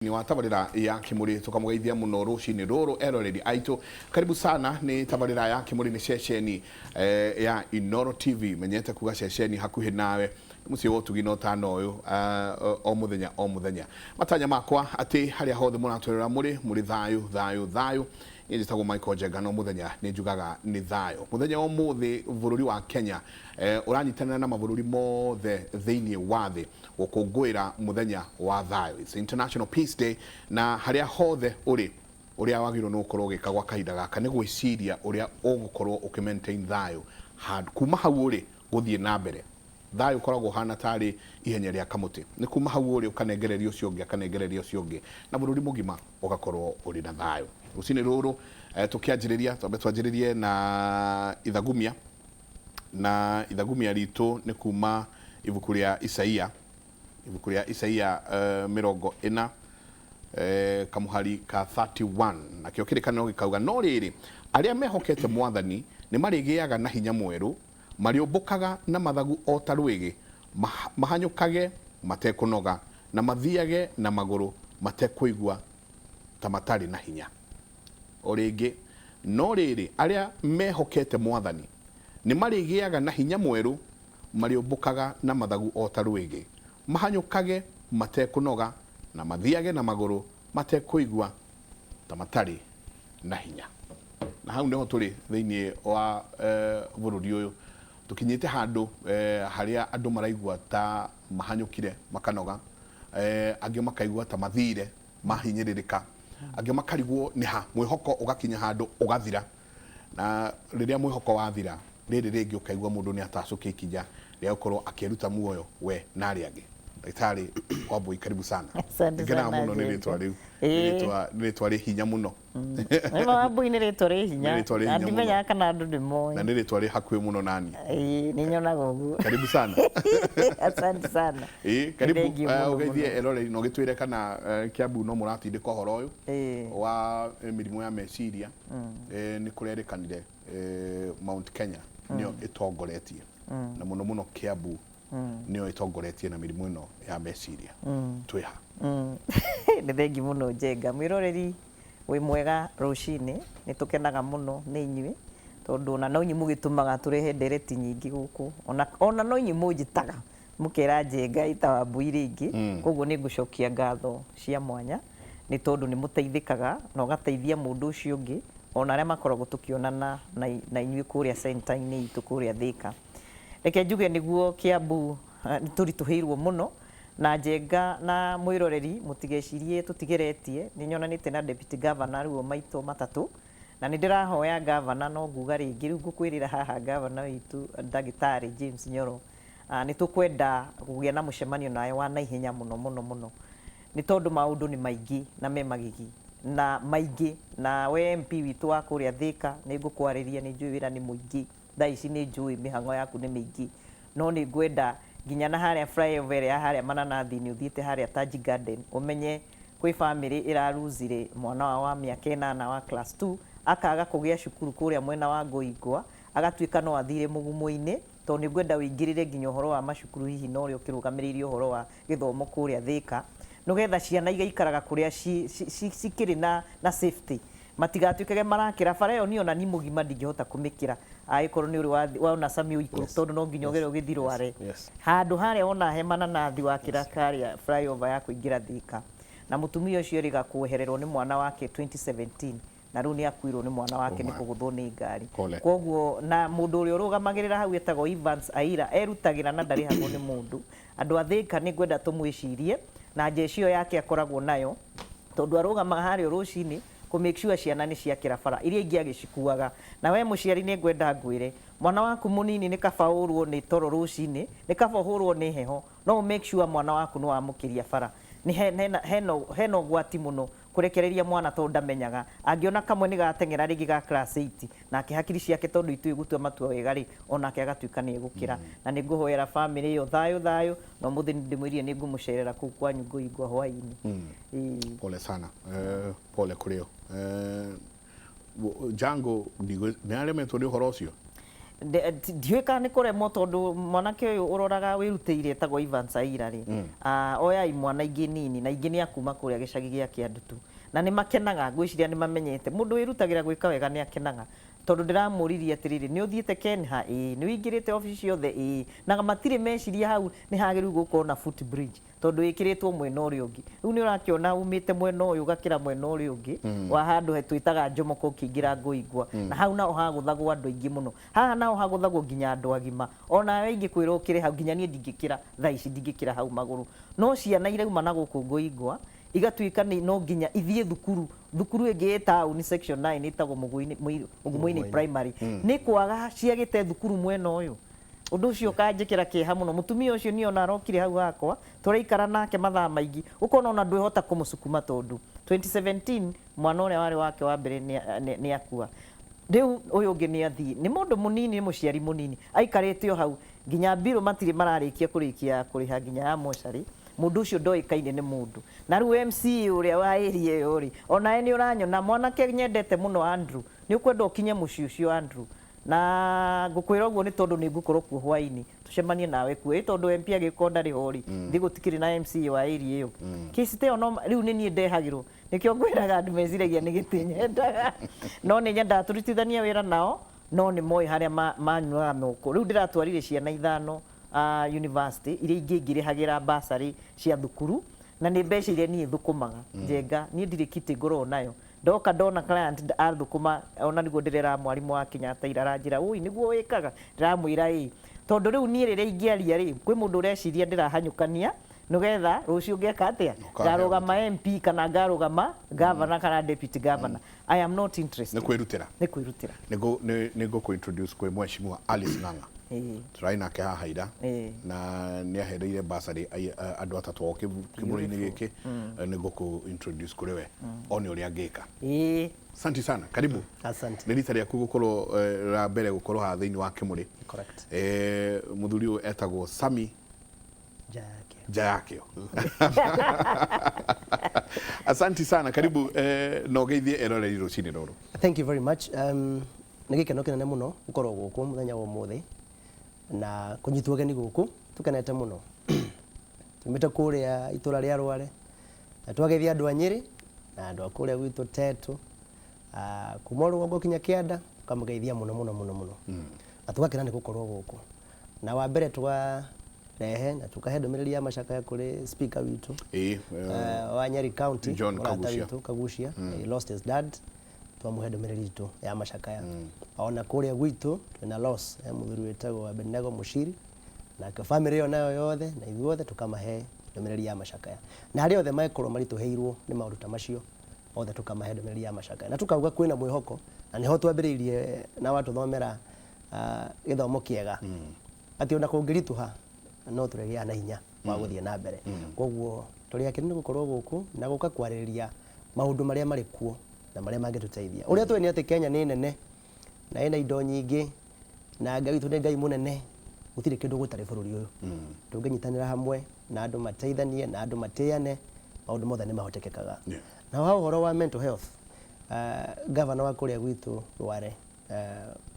Ni wa tabarĩra ya Kĩmũrĩ, tũkamũgeithia mũno rũcinĩ rũrũ. Eroreri aitũ, karibu sana. Nĩ tabarĩra ya Kĩmũrĩ, nĩ ceceni ya Inoro TV. Menyete kuga ceceni hakuhĩ nawe, mũciĩ wa ũtugi na ũtana ũyũ o mũthenya o mũthenya. Matanya makwa atĩ harĩa hothe mũratwerera mũrĩ thayũ, thayũ, thayũ. Niĩ njĩtagwo Michael Njenga, no mũthenya nĩ njugaga nĩ thayũ. Mũthenya wa ũmũthĩ bũrũri wa Kenya ũranyitanĩra na mabũrũri mothe thĩinĩ wa thĩ gũkũngũĩra mũthenya wa thayũ. It's International Peace Day, na harĩa hothe ũrĩ, ũrĩa wagĩrĩirwo nĩ gũkorwo ũgĩka gwa kahinda gaka nĩ gwĩciria ũrĩa ũgũkorwo ũkĩ maintain thayũ handũ kuma hau ũrĩ gũthiĩ na mbere. Thayũ ũkoragwo ũhana tarĩ ihenya rĩa kamũtĩ, nĩ kuma hau ũrĩ ũkanengereria ũcio ũngĩ, akanengereria ũcio ũngĩ, na bũrũri mũgima ũgakorwo ũrĩ na thayũ. Rũcinĩ rũrũ tũkĩanjĩrĩria, twambe twanjĩrĩrie na ithagumia. Na ithagumia ritũ nĩ kuma ibuku rĩa Isaia, ibuku rĩa Isaia 40, kamũhari ka 31. Nakĩo kĩrĩkanĩro gĩkauga, no rĩrĩ, arĩa mehokete Mwathani nĩ marĩgĩaga na hinya mwerũ, marĩũmbũkaga na mathagu o ta rwĩgĩ, mahanyũkage matekũnoga, na mathiage na magũrũ matekũigua ta matarĩ na hinya. O rĩngĩ, no rĩrĩ, arĩa mehokete Mwathani nĩmarĩgĩaga na hinya mwerũ, marĩũmbũkaga na mathagu o ta rwĩgĩ, mahanyũkage matekũnoga, na mathiage na magũrũ matekũigua ta matarĩ na hinya. Na hau nĩho tũrĩ thĩinĩ wa bũrũri ũyũ, tũkinyĩte handũ harĩa andũ maraigua ta mahanyũkire makanoga, angĩ makaigua ta mathiire mahinyĩrĩrĩka, angĩ makarigwo nĩ ha, mwĩhoko ũgakinya handũ ũgathira. Na rĩrĩa mwĩhoko wathira, rĩrĩ rĩngĩ ũkaigua mũndũ nĩ atacũkia ikinya rĩa gũkorwo akĩruta muoyo we na arĩa angĩ. Ndagĩtarĩ Wambui, karibu sana. Asante Ngenaga sana, mũno nĩ Njenga. rĩtwa rĩu. Nĩ rĩtwa rĩ hinya mũno. Nĩ ma, Wambui nĩ rĩtwa rĩ hinya. Nĩ rĩtwa rĩ Na hinya mũno. ndimenyaga kana andũ nĩ moĩ. Na nĩ rĩtwa rĩ hakuhĩ mũno nani. Ĩĩ, nĩ nyonaga ũguo. Karibu sana. Asante sana. Ĩĩ, karibu. Thengiũ mũno Ũgeithie mũno. eroreri na ũgĩtwĩre kana Kiambu no mũratindĩka ũhoro ũyũ wa mĩrimũ ya meciria. Nĩ kũrerĩkanire Mount Kenya nĩyo ĩtongoretie, na mũno mũno Kiambu nĩyo ĩtongoretie na mĩrimũ ĩno ya meciria. Twĩha? Nĩ thengi mũno, Njenga. Mwĩroreri wĩ mwega rũcinĩ, nĩ tũkenaga mũno nĩ inyuĩ, tondũ ona no inyuĩ mũgĩtũmaga tũrehe ndereti nyingĩ gũkũ. Ona no inyuĩ mũnjĩtaga mũkera Njenga ĩta Wambui rĩngĩ, koguo nĩ ngũcokia ngatho cia mwanya nĩ tondũ nĩ mũteithĩkaga na ũgateithia mũndũ ũcio ũngĩ, ona arĩa makoragwo tũkĩonana na inyuĩ kũrĩa center-inĩ itũ kũrĩa Thĩka. Reke njuge nĩguo Kiambu nĩ tũritũhĩirwo mũno na Njenga na mwĩroreri, mũtigecirie tũtigeretie, nĩ nyonanĩte na deputy governor rĩu o maito matatũ, na nĩ ndĩrahoya governor, no nguga rĩngĩ rĩu ngũkwĩrĩra haha, governor witũ Ndagĩtarĩ James Nyoro, nĩ tũkwenda kũgĩa na mũcemanio nawe wa naihenya mũno mũno mũno, nĩ tondũ maũndũ nĩ maingĩ na me magigi na maingĩ. Na we MP witũ wa kũrĩa Thĩka, nĩ ngũkwarĩria, nĩ njũĩ wĩra nĩ mũingĩ thaa ici, nĩ njũĩ mĩhang'o yaku nĩ mĩingĩ, no nĩ ngwenda nginya na harĩa flyover ĩrĩa ya harĩa Mananathi-inĩ ũthiĩte harĩa Taji Garden, ũmenye kwĩ bamĩrĩ ĩraruzire mwana wao wa mĩaka 8 wa class 2, akaga kũgĩa cukuru kũrĩa mwena wa Ngoingwa, agatuĩka no athire mũgumo-inĩ, tondũ nĩ ngwenda ũingĩrĩre nginya ũhoro wa macukuru hihi na ũrĩa ũkĩrũgamĩrĩire ũhoro wa gĩthomo kũrĩa Thĩka, nĩgetha ciana igaikaraga kũrĩa cikĩrĩ na safety, matigatuĩkage marakĩra bara ĩyo. Niĩ ona niĩ mũgima ndingĩhota kũmĩkĩra angĩkorwo nĩ ũrĩ waona Sami ũikũrũku, tondũ no nginya ũgere ũgĩthiĩ Rware handũ harĩa wona he mananathi wakĩra karĩa flyover ya kũingĩra Thĩka. Na mũtumia ũcio erĩga kwehererwo nĩ mwana wake 2017, na rĩu nĩ akuirwo nĩ mwana wake nĩ kũgũthwo nĩ ngari. Pole. Koguo na mũndũ ũrĩa ũrũgamagĩrĩra hau etagwo Evans Aira, erutagĩra na ndarĩhagwo nĩ mũndũ. Andũ a Thĩka, nĩ ngwenda tũmwĩcirie na njeci ĩyo yake akoragwo nayo, tondũ arũgamaga harĩa rũcinĩ kũ make sure ciana nĩ ciakĩra bara, iria ingĩ agĩcikuaga. Na we mũciari, nĩ ngwenda ngwĩre, mwana waku mũnini nĩ kaba ũrwo nĩ toro rũcinĩ, nĩ kaba ũhũrwo nĩ heho, no ũ make sure mwana waku nĩ wamũkĩria bara. Nĩ hena ũgwati mũno kũrekereria mwana, tondũ ndamenyaga angĩona kamwe nĩ gateng'era rĩngĩ ga class 8, nake hakiri ciake tondũ itũĩ gũtua matua wega rĩ, onake agatuĩka nĩ egũkĩra. Na nĩ ngũhoera bamĩrĩ ĩyo thayũ thayũ, na ũmũthĩ nĩ ndĩmwĩrire nĩ ngũmũcerera kũu kwanyu Ngoingwa hwaĩ-inĩ. Ĩĩ. Pole sana, pole kũrĩ o. Jango nĩ aremetwo nĩ ũhoro ũcio. Ndiũĩ kana nĩ kũremwo tondũ mwanake ũyũ ũroraga wĩrutĩire etagwo Ivan Saira rĩ, oya imwana ingĩ nini na ingĩ nĩ akuma kũrĩa gĩcagi gĩa Kĩandutu, na nĩ makenaga. Ngwĩciria nĩ mamenyete mũndũ wĩrutagĩra gwĩka wega nĩ akenaga, tondũ ndĩramũririe atĩrĩrĩ, nĩ ũthiĩte Kenha? Ĩĩ. Nĩ ũingĩrĩte obici ciothe? Ĩĩ. Na matirĩ meciria hau nĩ hagĩrĩirwo gũkorwo na foot bridge, tondũ ĩkĩrĩtwo mwena ũrĩa ũngĩ. Rĩu nĩ ũrakĩona umĩte mwena ũyũ ũgakĩra mwena ũrĩa ũngĩ wa handũ he twĩtaga Njomoko ũkĩingĩra Ngũingwa, na hau naho hagũthagwo andũ aingĩ mũno. Haha naho hagũthagwo nginya andũ agima. Onawe ingĩkwĩra ũkĩre hau, nginya niĩ ndingĩkĩra thaa ici, ndingĩkĩra hau magũrũ. No ciana irauma na gũkũ Ngũingwa igatuĩka nĩ no nginya ithiĩ thukuru. Thukuru ĩngĩ ĩ taũni section 9 ĩtagwo Mũgumo-inĩ Primary, nĩ kwaga ciagĩte thukuru mwena ũyũ. Ũndũ ũcio ũkanjĩkĩra kĩeha mũno. Mũtumia ũcio niĩ ona arokire hau hakwa, tũraikara nake mathaa maingĩ, ũkona ona ndwĩhota kũmũcukuma, tondũ 2017 mwana ũrĩa warĩ wake wa mbere nĩ akua. Rĩu ũyũ ũngĩ nĩ athiĩ. Nĩ mũndũ mũnini, nĩ mũciari mũnini, aikarĩte o hau nginya mbirũ matirĩ mararĩkia kũrĩkia kũrĩha nginya ya mocarĩ. Mũndũ ũcio ndoĩkaine nĩ mũndũ. Na rĩu MCA ũrĩa wa area ĩyo rĩ, onawe nĩ ũranyona, mwanake nyendete mũno Andrew, nĩ ũkwenda ũkinye mũciĩ ũcio Andrew. Na ngũkwĩra ũguo nĩ tondũ nĩ ngũkorwo kuo hwainĩ, tũcemanie nawe kuo. Ĩ tondũ MP agĩkorwo ndarĩ ho rĩ, thĩ gũtikĩrĩ na MCA wa area ĩyo. Kesi ta ĩyo no rĩu nĩ niĩ ndehagĩrwo. Nĩkĩo ngwĩraga andũ meciragia nĩ gĩtĩ nyendaga. No nĩ nyendaga tũrutithanie wĩra nao, no nĩ moĩ harĩa manyuaga moko. Rĩu ndĩratwarire ciana ithano university, iria ingĩ ngĩrĩhagĩra bursary cia thukuru, na nĩ mbeca iria niĩ thũkũmaga. Njenga, niĩ ndirĩ kitty ngoragwo nayo. Ndoka ndona client athũkũma, ona nĩguo ndĩrera mwarimũ wa Kenyatta ira aranjĩra, ũi nĩguo wĩkaga? Ndĩramwĩra ĩĩ. Tondũ rĩu niĩ rĩrĩa ingĩaria rĩ, kwĩ mũndũ ũreciria ndĩrahanyũkania nĩgetha rũciũ ngeka atĩa? Ngarũgama MP kana ngarũgama governor kana deputy governor. I am not interested. Nĩ kwĩrutĩra. Nĩ kwĩrutĩra. Nĩ ngũkũ introduce kwĩ mheshimiwa Alice Ng'ang'a. Tũrarĩ nake haha ira na nĩ ahereire bursary andũ atatũ o kĩmũrĩ-inĩ gĩkĩ. Nĩ ngũkũ introduce kũrĩ we one ũrĩa angĩka. Asante sana, karibu. Asante. Nĩ rita rĩaku gũkorwo rĩa mbere gũkorwo haha thĩinĩ wa kĩmũrĩ. Correct. Mũthuri ũyũ etagwo Sami Nja Njayakĩo. Asante sana, karibu, na ũgeithie eroreri rũcinĩ rũrũ. Thank you very much. Nĩ gĩkeno kĩnene mũno gũkorwo gũkũ mũthenya wa ũmũthĩ na kũnyitwo ũgeni gũkũ, tũkenete mũno. Tumĩte kũrĩa itũra rĩa Rware na twageithia andũ a Nyĩrĩ na andũ a kũrĩa gwitũ Tetu, kuma rũgongo kinya kĩanda, tũkamũgeithia mũno mũno mũno mũno na tũgakena nĩ gũkorwo gũkũ. Na wa mbere tũkarehe na tũkahe ndũmĩrĩri ya macakaya kũrĩ speaker witũ wa Nyeri County, John mũrata Kagucia. witũ Kagucia. He lost his dad, twamuhe ndũmĩrĩri itũ ya macakaya. Ona kũrĩa gwitũ twĩna loss ya mũthuri wĩtagwo Abednego Mushiri, nake family ĩyo nayo yothe na ithuothe tũkamahe ndũmĩrĩri ya macakaya, na arĩa othe mangĩkorwo maritũhĩirwo nĩ maũndũ ta macio othe tũkamahe ndũmĩrĩri ya macakaya, na tukauga kwĩna mwĩhoko, na nĩho twambĩrĩirie na watũthomera gĩthomo kĩega atĩ ona kũngĩritũha no tũrĩgĩaga na hinya wa gũthiĩ na mbere. Koguo tũrĩ akenu nĩ gũkorwo gũkũ na gũka kwarĩrĩria maũndũ marĩa marĩ kuo na marĩa mangĩtũteithia. Ũrĩa tũĩ nĩ atĩ Kenya nĩ nene na ĩna indo nyingĩ, na Ngai witũ nĩ Ngai mũnene, gũtirĩ kĩndũ gũtarĩ bũrũri ũyũ. Tũngĩnyitanĩra hamwe na andũ mateithanie na andũ matĩane, maũndũ mothe nĩ mahotekekaga. Na ha ũhoro wa mental health, gavana wa kũrĩa gwitũ Rware,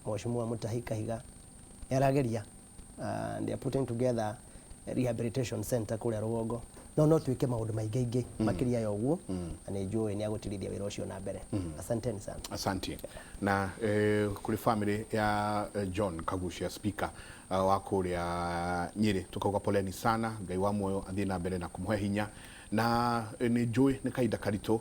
Mheshimiwa Mutahi Kahiga, nĩ arageria, and they are putting together a rehabilitation center kũrĩa rũgongo, no twĩke maũndũ maingĩ aingĩ makĩria ya ũguo, na nĩ njũĩ nĩ agũtirithia wĩra ũcio na mbere. Asanteni sana. Asante. Na kũrĩ family ya John Kagucia, speaker wa kũrĩa Nyĩrĩ, tukauga poleni sana. Ngai wa muoyo athiĩ na mbere na kũmũhe hinya, na nĩ njũĩ nĩ kahinda karitũ.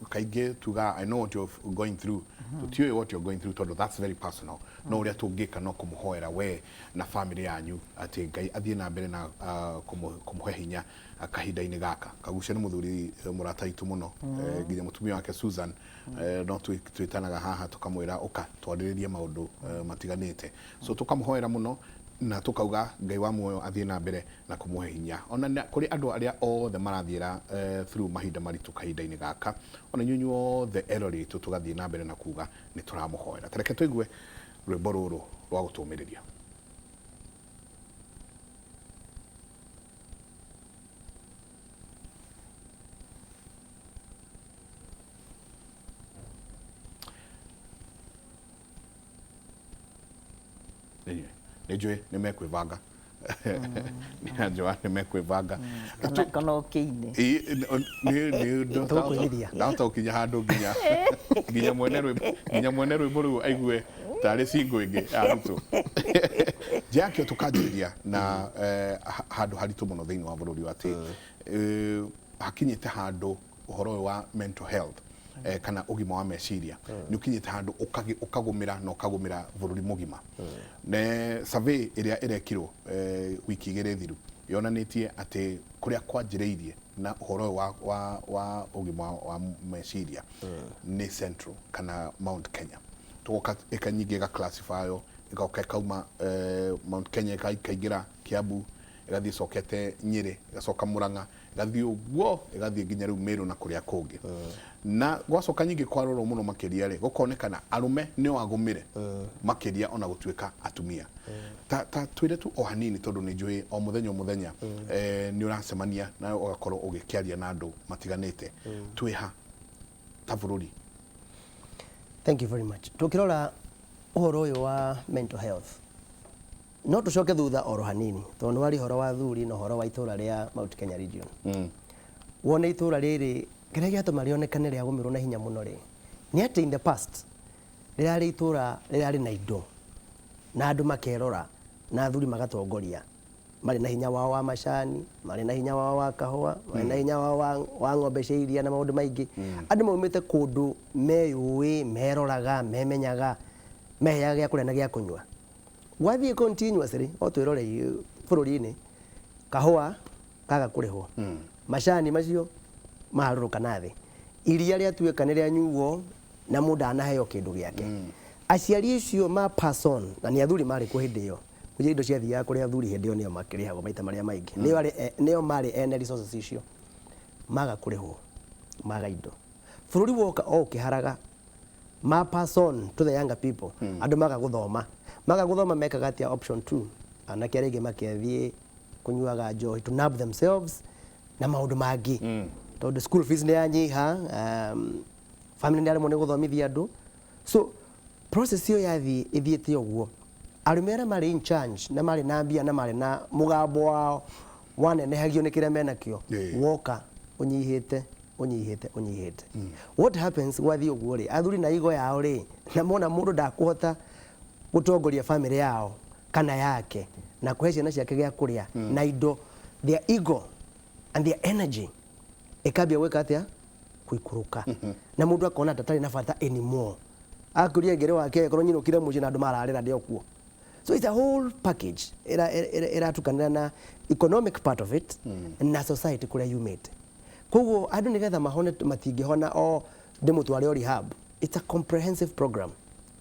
Kaingĩ tuga I know what you're going through, tũtiũĩ what you're going through tondũ that's very personal, no ũrĩa tũngĩka no kũmũhoera we na family yanyu atĩ Ngai athiĩ na mbere na kũmũhe hinya kahinda-inĩ gaka. Kagucia nĩ mũthuri mũrata witũ mũno, nginya mũtumia wake Susan no twĩtanaga haha tũkamwĩra ũka twarĩrĩrie maũndũ matiganĩte. So tũkamũhoera mũno na tukauga Ngai wa muoyo athiĩ na mbere na kũmũhe hinya, ona kũrĩ andũ arĩa othe marathiĩra through mahinda maritũ kahinda-inĩ gaka, ona inyuĩ inyuothe erori aitũ, tũgathiĩ na mbere na kuga nĩ tũramũhoera. Tareke tũigue rwĩmbo rũrũ rwa gũtũmĩrĩria. Nĩ njũĩ nĩ mekwĩbanga, nĩ anjũa nĩ mekwĩbanga. Kana ũkĩine. Tũgũkũinithia. Ndahota gũkinya handũ nginya mwene rwĩmbo, nginya mwene rwĩmbo rũu aigue tarĩ single ĩngĩ arutwo njakĩo. Tũkanjĩrĩria na handũ haritũ mũno thĩinĩ wa bũrũri wa atĩ hakinyĩte handũ ũhoro ũyũ wa mental health, kana ũgima wa meciria, nĩ ũkinyĩte handũ ũkagũmĩra na ũkagũmĩra bũrũri mũgima. Ne survey ĩrĩa ĩrekirwo wiki 2 thiru yonanĩtie atĩ kũrĩa kwanjĩrĩirie na ũhoro ũyũ wa ũgima wa meciria nĩ Central kana Mount Kenya. Tũgoka ĩka nyingĩ ĩgaclassifyo, ĩgoka ĩkauma Mount Kenya, ĩkaingĩra Kiambu, ĩgathiĩ ĩcokete Nyĩrĩ, ĩgacoka Murang'a, ĩgathiĩ ũguo, ĩgathiĩ nginya rĩu Meru na kũrĩa kũngĩ. Na gwacoka nyingĩ kwarorwo mũno makĩria rĩ, gũkonekana arũme nĩo agũmĩre makĩria ona gũtuĩka atumia. Ta twĩre tu o hanini, tondũ nĩ njũĩ o mũthenya o mũthenya nĩ ũracemania na ũgakorwo ũgĩkĩaria na andũ matiganĩte. Twĩha ta bũrũri? Thank you very much. Tukirora ũhoro ũyũ wa mental health, no tũcoke thutha oro hanini, tondũ nĩ wari ũhoro wa thuri na ũhoro wa itũra rĩa Mount Kenya region. Wone itũra rĩrĩ, kĩrĩa gĩatũma rĩonekane rĩagũmĩrwo na hinya mũno rĩ, nĩ atĩ in the past rĩrarĩ itũra rĩrarĩ na indo na andũ makerora na athuri magatongoria, marĩ na hinya wao wa macani, marĩ na hinya wao wa kahũa, marĩ na hinya wao wa ng'ombe cia iria na maũndũ maingĩ. Andũ maumĩte kũndũ meyũĩ, meroraga, memenyaga, meheaga gĩa kũrĩa na gĩa kũnyua. Gwathiĩ continuously, o twĩrore bũrũri-inĩ, kahũa kaga kũrĩhwo, macani macio maharũrũka na thĩ, iria rĩatuĩka nĩ rĩanyuo na mũndũ anaheo kĩndũ gĩake. Aciari acio ma person na nĩ athuri marĩ kuo hĩndĩ ĩyo, kũrĩa indo ciathiaga kũrĩ athuri hĩndĩ ĩyo, nĩo makĩrĩhagwo maita marĩa maingĩ, nĩo marĩ ene resources icio. Maga kũrĩhwo, maga indo, bũrũri woka o ũkĩharaga, ma person to the younger people. Andũ maga gũthoma, maga gũthoma, mekaga atĩa? Option 2, anake arĩa aingĩ makĩathiĩ kũnyuaga njohi to numb themselves na maũndũ mangĩ, tondũ school fees nĩ yanyiha, family nĩ aremwo nĩ gũthomithia andũ. So process ĩyo yathiĩ ĩthiĩte ũguo, arũme arĩa marĩ in charge na marĩ na mbia na marĩ na mũgambo wao wanenehagio nĩ kĩrĩa menakĩo, woka ũnyihĩte, ũnyihĩte, ũnyihĩte. What happens gwathiĩ ũguo rĩ, athuri na igo yao rĩ, na mona mũndũ ndakũhota gũtongoria family yao kana yake na kũhe ciana ciake gĩa kũrĩa na indo, their ego and their energy ĩkambia gwĩka atĩa? Kũikũrũka, na mũndũ akona ndatarĩ na bata anymore. Akũria ngere wake korwo nyinũkire mũciĩ na andũ mararĩra ndĩ o kuo. So it's a whole package ĩratukanĩra na economic part of it na society kũrĩa yumĩte. Koguo andũ nĩgetha mahone, matingĩhona o ndĩmũtware o rehab. It's a comprehensive program.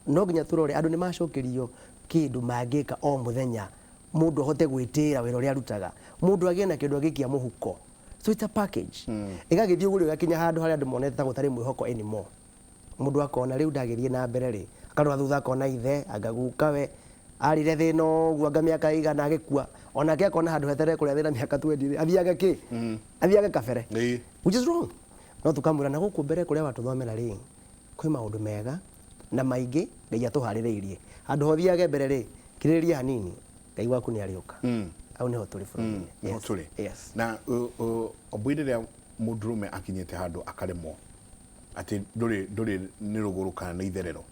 No nginya tũrore andũ nĩ macokerio kĩndũ mangĩka o mũthenya, mũndũ ahote gwĩtĩĩra wĩra ũrĩa arutaga, mũndũ agĩe na kĩndũ agĩkia mũhuko. So it's a package ĩgagĩthiĩ ũguo, ĩgakinya handũ harĩa andũ monete ta gũtarĩ mwĩhoko anymore. Mũndũ akona rĩu ndagĩthiĩ na mbere rĩ, akarora thutha akona ithe anga gukawe arire thĩna ũguo anga mĩaka igana agĩkua, onake akona handũ heterere kũrĩa thĩna mĩaka 20 rĩ, athiage kĩ athiage kabere, which is wrong. No tũkamwĩra na gũkũ mbere kũrĩa watũthomera rĩ, kwĩ maũndũ mega na maingĩ Ngai atũharĩrĩirie. Handũ ho thiage mbere rĩ, kirĩrĩria hanini, Ngai waku nĩ arĩũka. Hau nĩho tũrĩ bũrũri-inĩ. Nĩho tũrĩ. Na ombui rĩrĩa mũndũrũme akinyĩte handũ akaremwo atĩ ndũrĩ nĩ rũgũrũ kana nĩ itherero,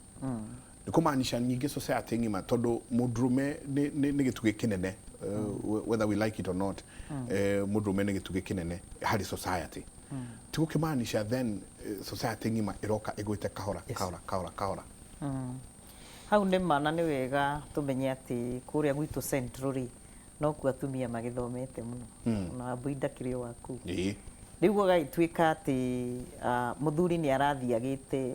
nĩ kũmaanisha nyingĩ society ng'ima, tondũ mũndũrũme nĩ gĩtugĩ kĩnene, whether we like it or not, mũndũrũme nĩ gĩtugĩ kĩnene harĩ society. Ti gũkĩmaanisha then society ng'ima ĩroka ĩgwĩte kahora kahora kahora kahora? Hau nĩ ma, na nĩ wega tũmenye atĩ kũrĩa gwitũ Central rĩ, nokuo atumia magĩthomete mũno, ona Wambui ndakĩrĩ o waku. Rĩu gũgagĩtuĩka atĩ mũthuri nĩ arathiĩ agĩte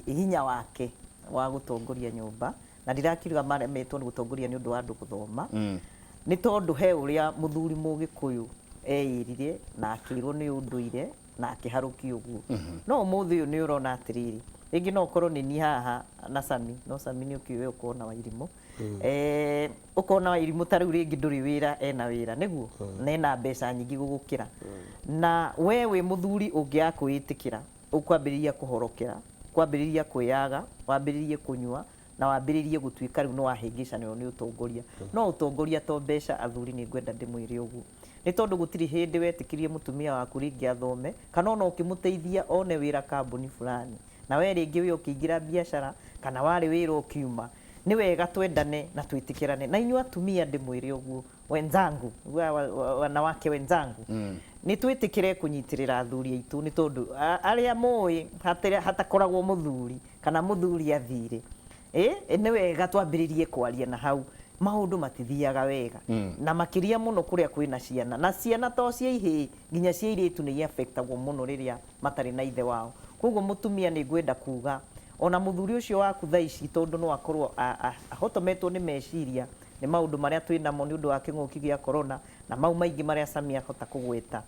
hinya wake wa gũtongoria nyũmba, na ndirakiuga maremetwo nĩ gũtongoria nĩ ũndũ wa andũ gũthoma, nĩ tondũ he ũrĩa mũthuri Mũgĩkũyũ eĩrire na akĩrwo nĩ ũndũire na akĩharũkio ũguo. No ũmũthĩ ũyũ nĩ ũrona atĩrĩrĩ, rĩngĩ no ũkorwo nĩ niĩ haha na Sami, no Sami nĩ ũkĩũĩ ũkona Wairimũ, ũkona Wairimũ ta rĩu rĩngĩ ndũrĩ wĩra, ena wĩra nĩguo na ena mbeca nyingĩ gũgũkĩra, na we wĩ mũthuri ũngĩaga kwĩĩtĩkĩra, ũkwambĩrĩria kũhorokera, kwambĩrĩria kwĩyaga, wambĩrĩrie kũnyua. Na wambĩrĩrie gũtuĩka rĩu nĩ wahĩngĩcanĩrwo nĩ ũtongoria. No ũtongoria to mbeca athuri nĩ ngwenda ndĩmwĩre ũguo. Nĩ tondũ gũtirĩ hĩndĩ wetĩkĩririe mũtumia waku rĩngĩ athome kana ona ũkĩmũteithia one wĩra kambuni fulani. Na we rĩngĩ wĩ ũkĩingĩra biacara kana warĩ wĩra ũkiuma. Nĩ wega twendane na twĩtĩkĩrane. Na inyuĩ atumia ndĩmwĩre ũguo, wenzangu, wanawake wenzangu, nĩ twĩtĩkĩre kũnyitĩrĩra athuri aitũ nĩ tondũ arĩa moĩ hatakoragwo mũthuri kana mũthuri athire, nĩ wega twambĩrĩrie kwaria na hau. Maũndũ matithiaga wega. Na makĩria mũno kũrĩa kwĩna ciana. Na ciana to cia ihĩĩ, nginya cia airĩtu nĩ i-affect-agwo mũno rĩrĩa matarĩ na ithe wao. Koguo mũtumia nĩ ngwenda kuga, ona mũthuri ũcio waku thaa ici tondũ no akorwo ahotometwo nĩ meciria nĩ maũndũ marĩa twĩ namo nĩ ũndũ wa kĩng'ũki gĩa corona na mau maingĩ marĩa Sammy ahota kũgweta,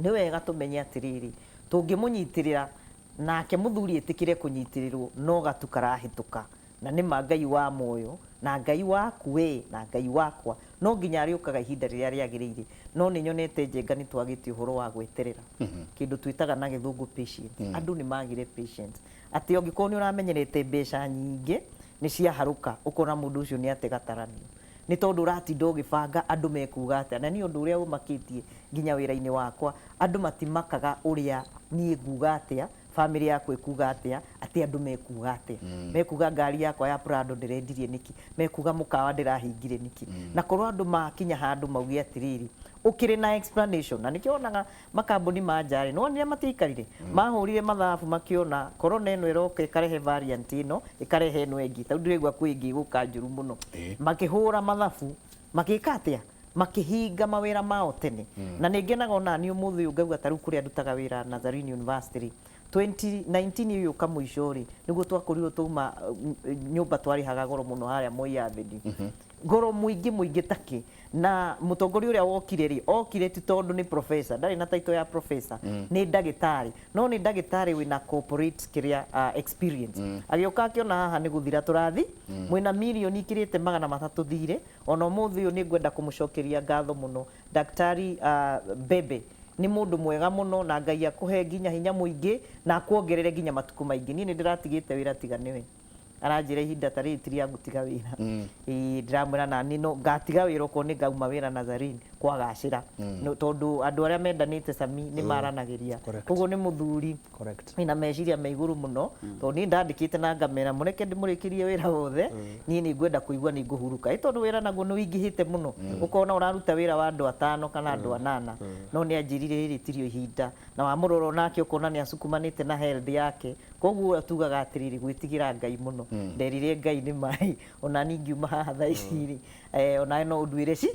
nĩ wega tũmenye atĩrĩrĩ, tũngĩmũnyitĩrĩra nake mũthuri etĩkĩre kũnyitĩrĩrwo no gatu karahĩtũka. Na nĩ ma Ngai wa muoyo, na Ngai waku wee, na Ngai wakwa, no nginya arĩũkaga ihinda rĩrĩa rĩagĩrĩire. No nĩ nyonete Njenga nĩ twagĩte ũhoro wa gweterera, kĩndũ twĩtaga na gĩthũngũ patience. Andũ nĩ magire patience. Atĩ ũngĩkorwo nĩ ũramenyerete mbeca nyingĩ, nĩ ciaharũka, ũkona mũndũ ũcio nĩ ate gataranio. Nĩ tondũ ũratinda ũgĩbanga andũ mekuga atĩa. Na niĩ ũndũ ũrĩa ũmakĩtie nginya wĩra-inĩ wakwa, andũ matimakaga ũrĩa niĩ nguga atĩa, famĩlĩ yakwa ĩkuga atĩa, atĩ andũ mekuga atĩa. Mekuga ngari yakwa ya Prado ndĩrendirie nĩkĩ, mekuga mũkawa ndĩrahingire nĩkĩ. Na korwo andũ makinya handũ mauge atĩrĩrĩ, ũkĩrĩ na explanation. Na nĩkĩo wonaga makambuni ma nja rĩ, nĩwonire matiaikarire? Mahũrire mathabu makĩona corona ĩno ĩroka ĩkarehe variant ĩno, ĩkarehe ĩno ĩngĩ. Ta rĩu ndĩraigua kwĩ ĩngĩ ĩgũka njũru mũno. Makĩhũra mathabu, magĩka atĩa? Makĩhinga mawĩra mao tene. Na nĩ ngenaga ona niĩ ũmũthĩ ũyũ ngauga ta rĩu kũrĩa ndutaga wĩra Nazarene University rĩ, 2019 ĩgĩũka mũico rĩ, nĩguo twakorirwo twauma nyũmba twarĩhaga goro mũno harĩa Moi Avenue. Goro mũingĩ mũingĩ takĩ. Na mũtongoria ũrĩa wokire rĩ, okire ti tondũ nĩ professor, ndarĩ na title ya professor, nĩ ndagĩtarĩ. No nĩ ndagĩtarĩ wĩna corporate kĩrĩa experience. Agĩũka akĩona haha nĩ gũthira tũrathi, mwĩna mirioni ikĩrĩte 300 thirĩ. Ona ũmũthĩ ũyũ nĩ ngwenda kũmũcokeria ngatho mũno. Daktari Bebe nĩ mũndũ mwega mũno na Ngai akũhe nginya hinya mũingĩ na akuongerere nginya matukũ maingĩ. Niĩ nĩ ndĩratigĩte wĩra tiga nĩwe. Aranjĩra ihinda ta rĩrĩ ti rĩa gũtiga wĩra. Ĩĩ ndĩramwĩra naniĩ no ngatiga wĩra okorwo nĩ ngauma wĩra Nazarene kwagacĩra. Tondũ andũ arĩa mendanĩte Sami nĩ maranagĩria. Koguo nĩ mũthuri wĩna meciria me igũrũ mũno, tondũ niĩ ndandĩkĩte na ngamera mũreke ndĩmũrĩkĩrie wĩra wothe, niĩ nĩ ngwenda kũigua nĩ ngũhurũka. Ĩ tondũ wĩra naguo nĩ ũingĩhĩte mũno, ũkona ũraruta wĩra wa andũ atano kana andũ anana, no nĩ anjĩrire rĩrĩ tirio ihinda. Na wamũrora onake ũkona nĩ asukumanĩte na health yake. Koguo tugaga atĩrĩrĩ, gwĩtigĩra Ngai mũno. Nderire Ngai nĩ maĩ, ona niĩ ingiuma haha thaa ici rĩ, onawe no ũnduĩre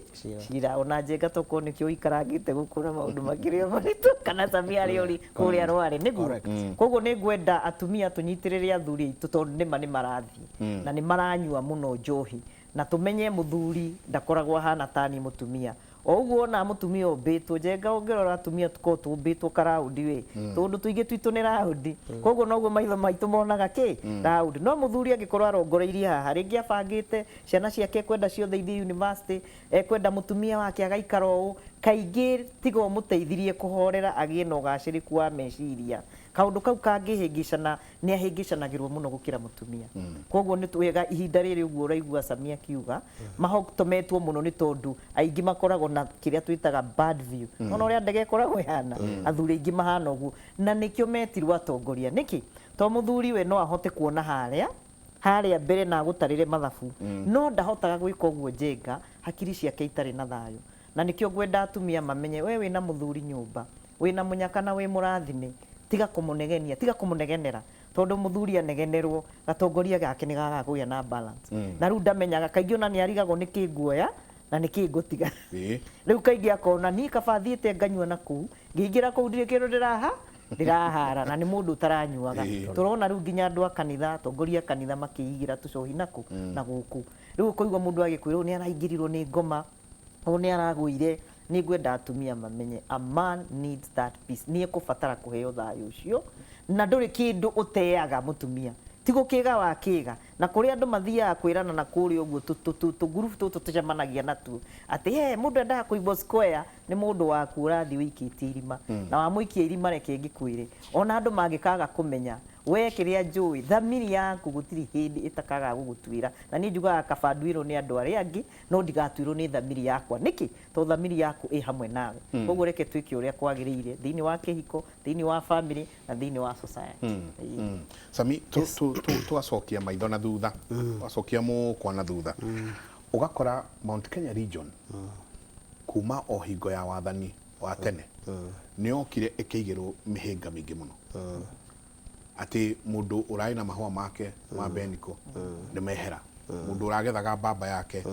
cira. Ona Njenga tokorwo nĩkĩo ũikarangĩte gũkũ na maũndũ makĩrĩ o maritũ, kana Sami harĩa ũrĩ kũrĩa Rware, nĩguo? Koguo nĩ ngwenda atumia tũnyitĩrĩre athuri aitũ tondũ nĩma nĩ marathiĩ na nĩ maranyua mũno njohi. Na tũmenye mũthuri ndakoragwo ahana ta niĩ mũtumia. O ũguo wonaga mũtumia ũmbĩtwo, Njenga ũngĩrora atumia tũkoragwo tũmbĩtwo karaũndi we, tũũndũ tũingĩ twitũ nĩ raũndi, koguo noguo maitho maitũ monaga kĩ? Raũndi. No mũthuri angĩkorwo arongoreirie haha, rĩngĩ abangĩte ciana ciake ekwenda ciothe ithiĩ university, ekwenda mũtumia wake agaikara ũũ, kaingĩ tiga ũmũteithirie kũhorera agĩe na ũgacĩrĩku wa meciria, kaũndũ kau kangĩhĩngĩcana nĩ ahĩngĩcanagĩrwo mũno gũkĩra mũtumia. Koguo nĩ wega ihinda rĩrĩ ũguo ũraigua Sami akiuga, mahotometwo mũno nĩ tondũ aingĩ makoragwo na kĩrĩa twĩtaga bad view. Nĩwona ũrĩa ndege ĩkoragwo ĩhana? Athuri aingĩ mahana ũguo. Na nĩkĩo metirwo atongoria. Nĩkĩ? Tondũ mũthuri we no ahote kuona harĩa, harĩa mbere na agũtarĩre mathabu. No ndahotaga gwĩka ũguo Njenga, hakiri ciake itarĩ na thayũ. Na nĩkĩo ngwenda atumia mamenye, we wĩna mũthuri nyũmba, wĩna mũnyaka na wĩ mũrathime, tiga kũmũnegenia, tiga kũmũnegenera, tondũ mũthuri anegenerwo, gatongoria gake nĩ gagaga kũgĩa na balance. Na rĩu ndamenyaga, kaingĩ ona nĩ arigagwo nĩkĩ nguoya na nĩkĩ ngũtiga. Rĩu kaingĩ akona niĩ kaba thiĩte nganyua na kũu, ngĩingĩra kũu ndirĩ kĩndũ ndĩrahara na nĩ mũndũ ũtaranyuaga. Tũrona rĩu nginya andũ a kanitha, atongoria a kanitha makĩigĩra tũcohi nakũ? Na gũkũ. Rĩu ũkaigua mũndũ agĩkwĩra ũyũ nĩ araingĩrirwo nĩ ngoma, ũyũ nĩ aragũire. Nĩ ngwenda atumia mamenye a man needs that peace. Nĩ ekũbatara kũheo thayũ ũcio, na ndũrĩ kĩndũ ũteaga mũtumia. Ti gũkĩga wakĩga. Na kũrĩa andũ mathiaga kwĩrana na kũrĩa ũguo tũgurubu tũtũ tũcemanagia natuo, atĩ he mũndũ endaga kũimbo square, nĩ mũndũ waku ũrathiĩ ũikĩtie irima. Na wamũikia irima reke ngĩkwĩre, ona andũ mangĩkaga kũmenya, We kĩrĩa njũĩ, thamiri yaku gũtirĩ hĩndĩ ĩtakaga gũgũtuĩra. Na niĩ njugaga kaba nduĩrwo nĩ andũ arĩa angĩ, no ndigatuĩrwo nĩ thamiri yakwa. Nĩkĩ? Tondũ thamiri yaku ĩ hamwe nawe. Koguo reke twĩke ũrĩa kwagĩrĩire thĩinĩ wa kĩhiko, thĩinĩ wa family na thĩinĩ wa society. Ĩĩ. Sami, tũgacokia maitho na thutha, tũgacokia mũkwa na thutha, ũgakora Mount Kenya region kuma o hingo ya wathani wa tene nĩ yokire ĩkĩigĩrwo mĩhĩnga mĩingĩ mũno, atĩ mũndũ ũrarĩ na mahũa make ma beniko nĩ mehera, mũndũ ũragethaga mbamba yake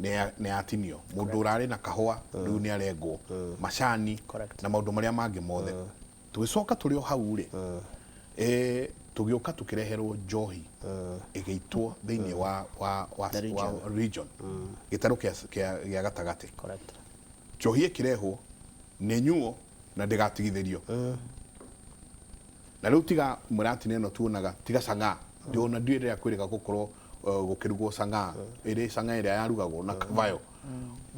nĩ yatinio, mũndũ ũrarĩ na kahũa rĩu nĩ arengwo, macani na maũndũ marĩa mangĩ mothe. Tũgĩcoka tũrĩ o hau rĩ, tũgĩũka tũkĩreherwo njohi ĩgĩitwo thĩinĩ wa The region. Wa region, gĩtarũ kĩa gatagatĩ. Njohi ĩkĩrehwo nĩ nyuo na ndĩgatigithĩrio. Na rĩu tiga mũratina ĩno tuonaga, tiga cang'aa, ndĩona ndiũĩ rĩrĩa kwĩrĩga gũkorwo gũkĩrugwo cang'aa, ĩrĩ cang'aa ĩrĩa yarugagwo na kavayo.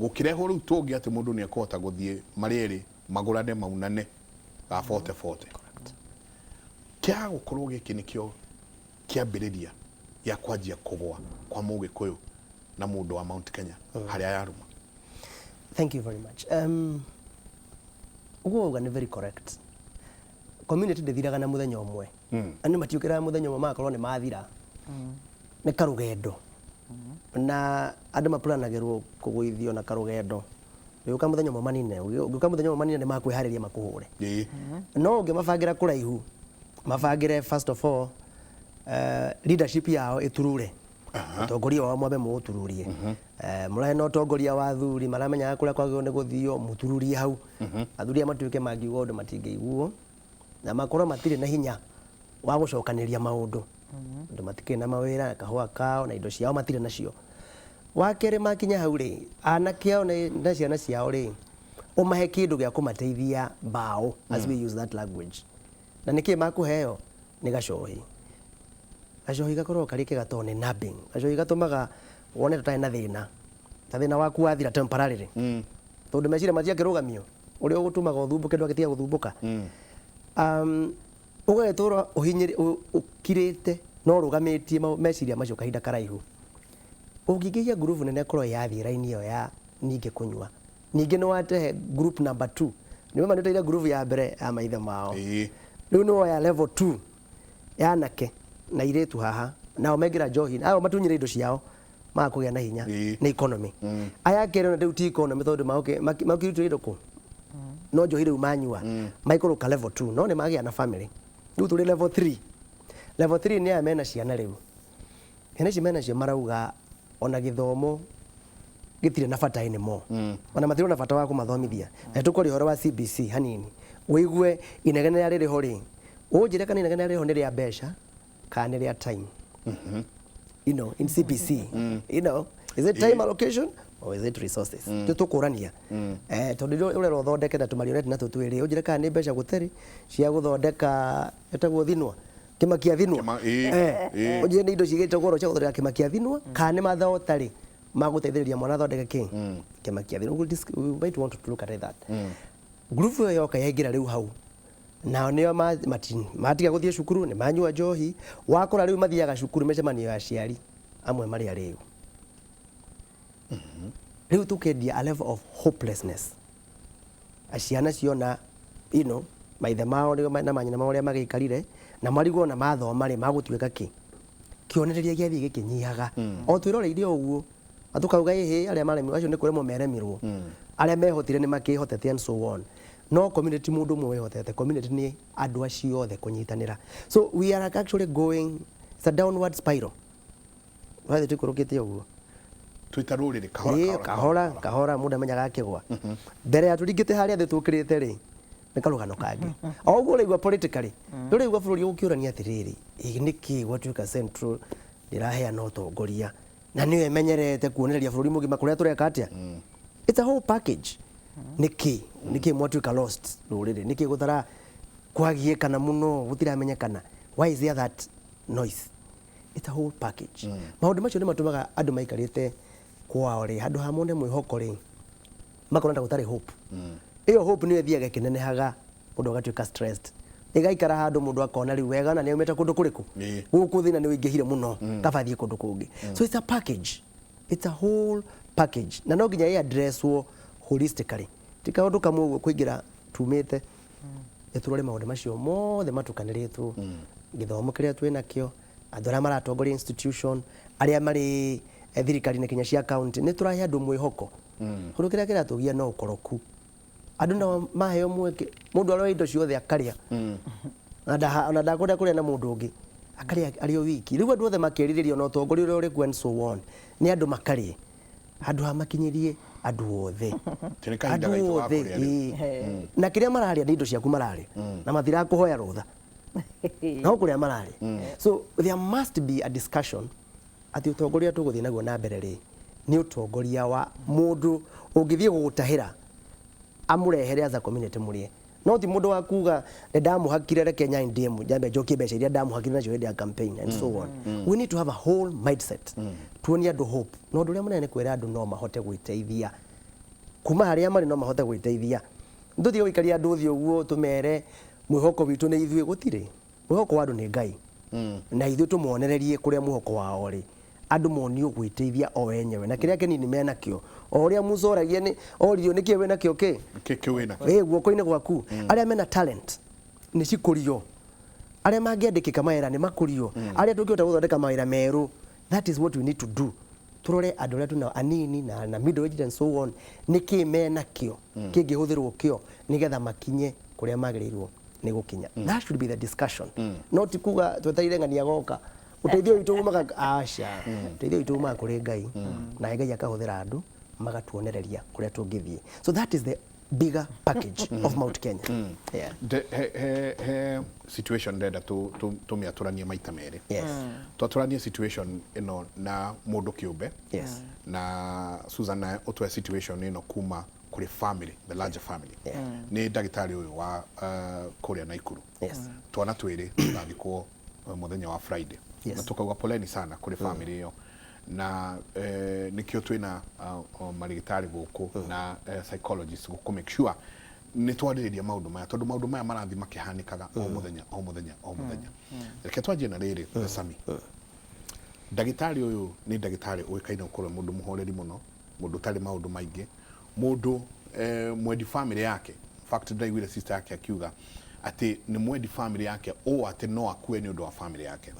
Gũkĩrehwo rĩu tũngĩ atĩ mũndũ nĩ ekũhota gũthiĩ marĩ erĩ magũrane maunane ga bote bote. Kĩaga gũkorwo gĩkĩ nĩkĩo kĩambĩrĩria gĩa kwanjia kũgwa kwa Mũgĩkũyũ na mũndũ wa Mount Kenya harĩa yaruma. Thank you very much. Ũguo wauga nĩ very correct. Community ndĩthiraga na mũthenya ũmwe. Andũ matiũkĩraga mũthenya ũmwe magakorwo nĩ mathira. Nĩ karũgendo. Na andũ mapuranagĩrwo kũgũithio na karũgendo. Ũgĩũka mũthenya ũmwe manine, ũgĩũka mũthenya ũmwe manine nĩ makwĩharĩria makũhũre. No ũngĩmabangĩra kũraihu, mabangĩre first of all, leadership yao ĩturure. Ũtongoria wao mwambe mũũtururie. Mũrahe na ũtongoria wa athuri maramenyaga kũrĩa kwagĩrĩirwo nĩ gũthio, mũtururie hau. Athuri aya matuĩke mangiuga ũndũ matingĩiguo na makorwo matirĩ na hinya wa gũcokanĩria maũndũ. Andũ matikĩrĩ na mawĩra, kahũa kao na indo ciao matirĩ nacio. Wa kerĩ makinya hau rĩ, anake ao na ciana ciao rĩ, ũmahe kĩndũ gĩa kũmateithia mbaũ, as we use that language. Na nĩkĩ makũheo? Nĩ gacohi. Gacohi gakoragwo karĩ kega tondũ nĩ numbing. Gacohi gatũmaga wone tũtarĩ na thĩna. Ta thĩna waku wathira temporarily. Tondũ meciria matiakĩrũgamio. Ũrĩa ũgũtũmaga ũthumbũke ndwagĩtiga gũthumbũka. Ũgagĩtũra ũkirĩte no ũrũgamĩtie meciria macio kahinda karaihu. Ũngĩingĩhia ngurubu nene ĩkorwo yathiĩ raini ĩyo ya ningĩ kũnyua. Ningĩ nĩ watehe group number 2. Nĩ ma nĩũteire ngurubu ya mbere ya maithe mao. Rĩu nĩ woya level 2 ya anake na airĩtu haha, nao mengĩra njohi, aya matunyire indo ciao maga kũgĩa na hinya nĩ economy. Aya kerĩ ona rĩu ti economy tondũ makĩrutire indo kũ? No njohi rĩu manyua, maikũrũka level 2, no nĩ magĩa na family. Rĩu tũrĩ level 3. Level 3 nĩ aya mena ciana rĩu. Ciana ici mena cio marauga ona gĩthomo gĩtirĩ na bata anymore. Ona matirĩ na bata wa kũmathomithia. Na tũkwaria ũhoro wa CBC hanini. Ũigue inegene rĩrĩa rĩrĩ ho rĩ, ũnjĩre kana inegene rĩrĩa rĩrĩ ho nĩ rĩa mbeca kana nĩ rĩa time. In CBC, is it time allocation or is it resources? Tũkũrania. Tondũ rĩrĩa ũrerwo ũthondeke na tũmarioneti na tũtwĩrĩ, ũnjĩre kana nĩ mbeca gũtarĩ cia gũthondeka ĩtagwo thinwa. Kĩmakia thinwa. Ũnjĩre nĩ indo cigĩte goro cia gũthondeka kĩmakia thinwa, kana nĩ mathaa ũtarĩ magũteithĩrĩria mwana athondeke kĩ? Kĩmakia thinwa. We might want to look at that. Group ĩyo yoka yaingĩra rĩu hau. Nao nĩo matiga gũthiĩ cukuru, nĩ manyua njohi. Wakora rĩu mathiaga cukuru mĩcemanio ya aciari, amwe marĩ arĩu. Rĩu tũkendia a level of hopelessness. Ciana ciona, maithe mao na manyina mao ũrĩa magĩikarire, na marigwo na mathoma rĩ, magũtuĩka kĩ? Kĩonereria gĩathiĩ gĩkĩnyihaga. O twĩroreire o ũguo, na tũkauga ĩhĩ, arĩa maremirwo, acio nĩ kũremwo meremirwo. Arĩa mehotire nĩ makĩhotete and so on. No community mũndũ ũmwe wĩhotete, community nĩ andũ acio othe kũnyitanĩra. So we are actually going, it's a downward spiral. Wathiĩ tũikũrũkĩte ũguo. Twĩta rũrĩrĩ kahora, Ĩĩ, kahora, kahora, kahora, mũndũ amenyaga akĩgwa. Mbere ya tũringĩte harĩa thĩ tũkĩrĩte rĩ, nĩ karũgano kangĩ. O ũguo ũraigua politically, ndũraigua bũrũri ũkĩũrania atĩrĩrĩ, ĩ nĩkĩ gwatuĩka central ndĩraheana ũtongoria na nĩyo ĩmenyerete kuonereria bũrũri mũgima kũrĩa tũreka atĩa? It's a whole package. Nĩkĩ? Nĩkĩ mwatuĩka lost rũrĩrĩ? Nĩkĩ gũtara kwagiĩkana mũno gũtiramenyekana? Why is there that noise? It's a whole package. Maũndũ macio nĩ matũmaga andũ maikarĩte kwao rĩ, handũ ha mone mwĩhoko rĩ, makona ta gũtarĩ hope. Ĩyo hope nĩyo ĩthiaga ĩkĩnenehaga, mũndũ agatuĩka stressed. Ĩgaikara handũ mũndũ akona rĩu wega na nĩ aumĩte kũndũ kũrĩkũ. Gũkũ thĩna nĩ ũingĩhire mũno, kaba thiĩ kũndũ kũngĩ. So it's a package, it's a whole package, na no nginya ĩ addresswo holistically. Ti kaũndũ kamwe ũguo kũingĩra tumĩte. Nĩ tũrore maũndũ macio mothe matukanĩrĩtwo, gĩthomo kĩrĩa twĩ nakĩo, andũ arĩa maratongoria institution, arĩa marĩ thirikari-inĩ kinya cia county. Nĩ tũrahe andũ mwĩhoko, tondũ kĩrĩa kĩratũgia no ũkoroku. Andũ nao maheo mweke, mũndũ aroya indo ciothe akarĩa, na ona ndakwenda kũrĩa na mũndũ ũngĩ, akarĩa arĩ o wiki. Rĩu andũ othe makerirĩria ona ũtongoria ũrĩa ũrĩ kuo and so on, nĩ andũ makarĩe handũ ha makinyĩrie andũ othe. Ti nĩ kahinda Andũ gaitũ ga othe, kũrĩa rĩu. Ĩĩ. Na kĩrĩa mararĩa nĩ indo ciaku mararĩa, na matirakũhoya rũtha no kũrĩa mararĩa. So there must be a discussion atĩ ũtongoria tũgũthiĩ naguo na mbere rĩ, nĩ ũtongoria wa mũndũ ũngĩthiĩ gũgũtahĩra amũrehere as a community mũrĩe, no ti mũndũ wa kuga nĩ ndamũhakire, reke nyandie njambe njokie mbeca iria ndamũhakire nacio hĩndĩ ya campaign and so on. We need to have a whole mindset, tuonie andũ hope. Na ũndũ ũrĩa mũnene nĩ kwĩra andũ no mahote gwĩteithia kuma harĩa marĩ, no mahote gwĩteithia. Ndũtige gũikaria andũ thĩ ũguo tũmere mwĩhoko witũ nĩ ithuĩ. Gũtirĩ mwĩhoko wa andũ, nĩ Ngai, na ithuĩ tũmonererie kũrĩa mwĩhoko wao rĩ. Andũ monio gwĩteithia o enyewe na kĩrĩa kĩnini menakĩo, o ũrĩa Musa oragia nĩ oririo nĩkĩ wĩnakĩo kĩ Kĩ kĩ wĩna? Ĩ guoko-inĩ gwaku. Arĩa mena talent nĩ cikũrio, arĩa mangĩandĩkĩka mawĩra nĩ makũrio, arĩa tũngĩhota gũthondeka mawĩra merũ. That is what we need to do. Tũrore andũ arĩa twĩnao anini na middle aged and so on, nĩkĩ menakĩo kĩngĩhũthĩrwo kĩo nĩgetha makinye kũrĩa magĩrĩirwo nĩ gũkinya. That should be the discussion, no ti kuga twetereire ng'ania goka ũteithio witũ umaga. Aca, ũteithio witũ umaga kũrĩ Ngai, na Ngai akahũthĩra andũ magatuonereria kũrĩa tũngĩthiĩ. So that is the bigger package of Mount Kenya, yeah. He situation ndenda tũmĩatũranie maita merĩ. Twatũranie situation ĩno na mũndũ kĩũmbe, na Susan nawe ũtwe situation ĩno kuma kũrĩ family, the larger family. Nĩ ndagĩtarĩ ũyũ wa kũrĩa Naikuru. Twana twĩrĩ tũgathikwo mũthenya wa Friday. Na tukauga poleni sana kũrĩ family ĩyo, na nĩkĩo twĩna marĩgĩtarĩ gũkũ na psychologist gũkũ, make sure nĩ twarĩrĩria maũndũ maya, tondũ maũndũ maya marathiĩ makĩhanĩkaga o mũthenya, o mũthenya, o mũthenya. Reke twanjie na rĩrĩ, Sami. Ndagĩtarĩ ũyũ nĩ ndagĩtarĩ ũĩkaine gũkorwo e mũndũ mũhoreri mũno, mũndũ ũtarĩ maũndũ maingĩ, mũndũ mwendi family yake. In fact, ndaiguire sister yake akiuga atĩ nĩ mwendi family yake ũũ atĩ no akue nĩ ũndũ wa family yake.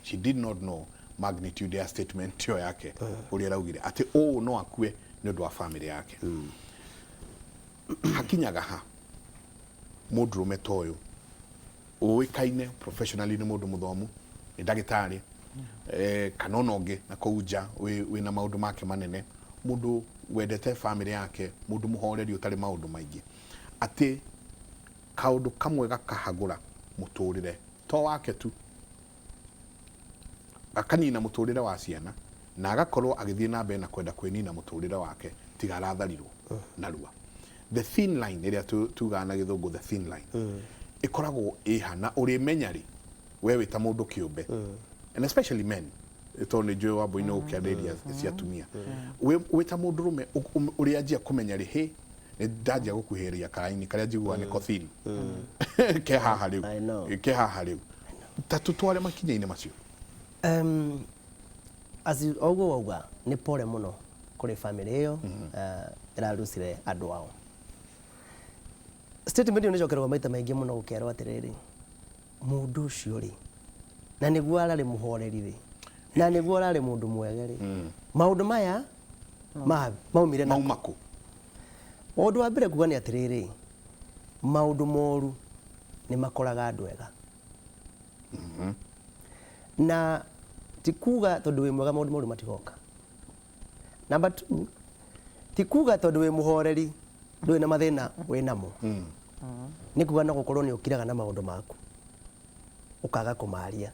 She did not know magnitude ya statement ĩyo yake, ũrĩa araugire atĩ ũũ no akue nĩ ũndũ wa family yake. Hakinyaga ha mũndũrũme ta ũyũ ũĩkaine professionally nĩ mũndũ mũthomu, nĩ ndagĩtarĩ, kana ona ũngĩ na kũu nja wĩna maũndũ make manene, mũndũ wendete family yake, mũndũ mũhoreri ũtarĩ maũndũ maingĩ, atĩ kaũndũ kamwe gakahagũra mũtũrĩre to wake tu, akanina mũtũrĩre wa ciana, na agakorwo agĩthiĩ na mbere na kwenda kwĩnina mũtũrĩre wake tiga aratharirwo narua? The thin line ĩrĩa tugaga na Gĩthũngũ, the thin line, ĩkoragwo ĩha na ũrĩmenya rĩ we wĩ ta mũndũ kĩũmbe, and especially men, tondũ nĩ njũĩ wambui-inĩ gũkĩarĩria cia atumia. Wĩ ta mũndũrũme ũrĩanjia kũmenya rĩ, hĩ, nĩ ndanjia gũkuhĩrĩria karaini karĩa njiguaga nĩko thin ke haha rĩu? I know. Ke haha rĩu, ta tũtware makinya-inĩ macio. As you- o ũguo wauga, nĩ pole mũno kũrĩ family ĩyo ĩrarucire andũ ao. Statement ĩyo nĩcokeragwo maita maingĩ mũno gũkerwo atĩrĩrĩ, mũndũ ũcio rĩ, na nĩguo ararĩ mũhoreri rĩ, na nĩguo ararĩ mũndũ mwega rĩ, maũndũ maya maumire na Mauma kũ? Ũndũ wa mbere kuga nĩ atĩrĩrĩ, maũndũ moru nĩ makoraga andũ ega, na ti kuga tondũ wĩ mwega maũndũ moru matigoka. Number two, ti kuga tondũ wĩ mũhoreri ndũrĩ na mathĩna wĩ namo. Nĩ kuga no gũkorwo nĩ ũkiraga na maũndũ maku ũkaga kũmaria.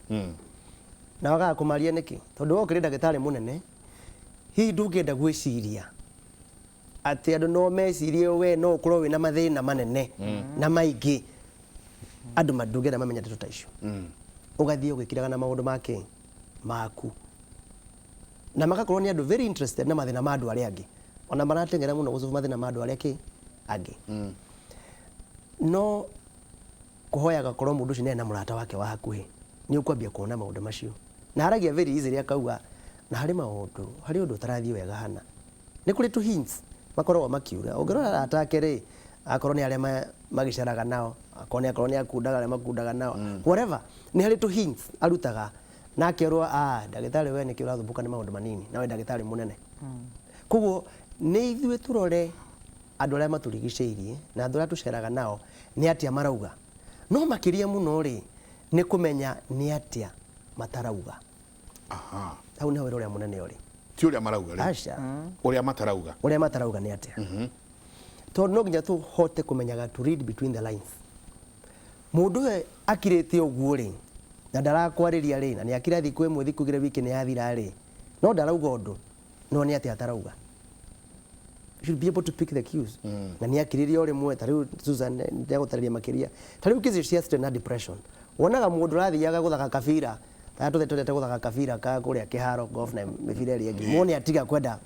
Na wagaga kũmaria nĩkĩ? Tondũ we ũkĩrĩ ndagĩtarĩ mũnene, hihi ndũngĩenda gwĩciria atĩ andũ no mecirie we no ũkorwo wĩna mathĩna manene na maingĩ. Andũ ndũngĩenda mamenye ndeto ta icio. Ũgathiĩ ũgĩkiraga na maũndũ make maku, na magakorwo nĩ andũ very interested na mathĩna ma andũ arĩa angĩ, ona marateng'era mũno gũcoba mathĩna ma andũ arĩa kĩ angĩ. No Kũhoyaga korwo mũndũ ũcio nĩ na mũrata wake wa hakuhĩ, nĩ ũkwambia kuona maũndũ macio. Na aragia very easily, akauga na harĩ maũndũ, harĩ ũndũ ũtarathiĩ wega hana. Nĩ kũrĩ tu hints makoragwo makiuga. Ũngĩrora arata ake rĩ, akorwo nĩ arĩa magĩceraga nao, akorwo nĩ akundaga, arĩa makundaga nao, whatever, nĩ harĩ tu hints arutaga na akerwo, "Ah, ndagĩtarĩ, we nĩkĩ ũrathumbũka nĩ maũndũ manini nawe ndagĩtarĩ mũnene?" Koguo nĩ ithuĩ tũrore andũ arĩa matũrigicĩirie na andũ arĩa tũceraga nao nĩ atĩa marauga. No makĩria mũno rĩ, nĩ kũmenya nĩ atĩa matarauga. Hau nĩho wĩra ũrĩa mũnene ũrĩ. Ti ũrĩa marauga rĩ? Aca. Ũrĩa matarauga. Ũrĩa matarauga nĩ atĩa, tondũ no nginya tũhote kũmenyaga to read between the lines. Mũndũ ũyũ akirĩte ũguo rĩ, na ndarakwarĩria rĩ, na nĩ akira thikũ 1, thikũ 2, wiki nĩ yathira rĩ, no ndarauga ũndũ, no nĩ atĩa atarauga? You should be able to pick the cues. Na nĩ akiririe o rĩmwe. Ta rĩu Susan ndegũtarĩria makĩria. Ta rĩu kesi cia stress na depression, wonaga mũndũ ũrathiaga gũthaka kabira, ta tũthe twendete gũthaka kabira ka kũrĩa kĩharo, golf na mĩbira ĩrĩa ĩngĩ, muone atiga kwenda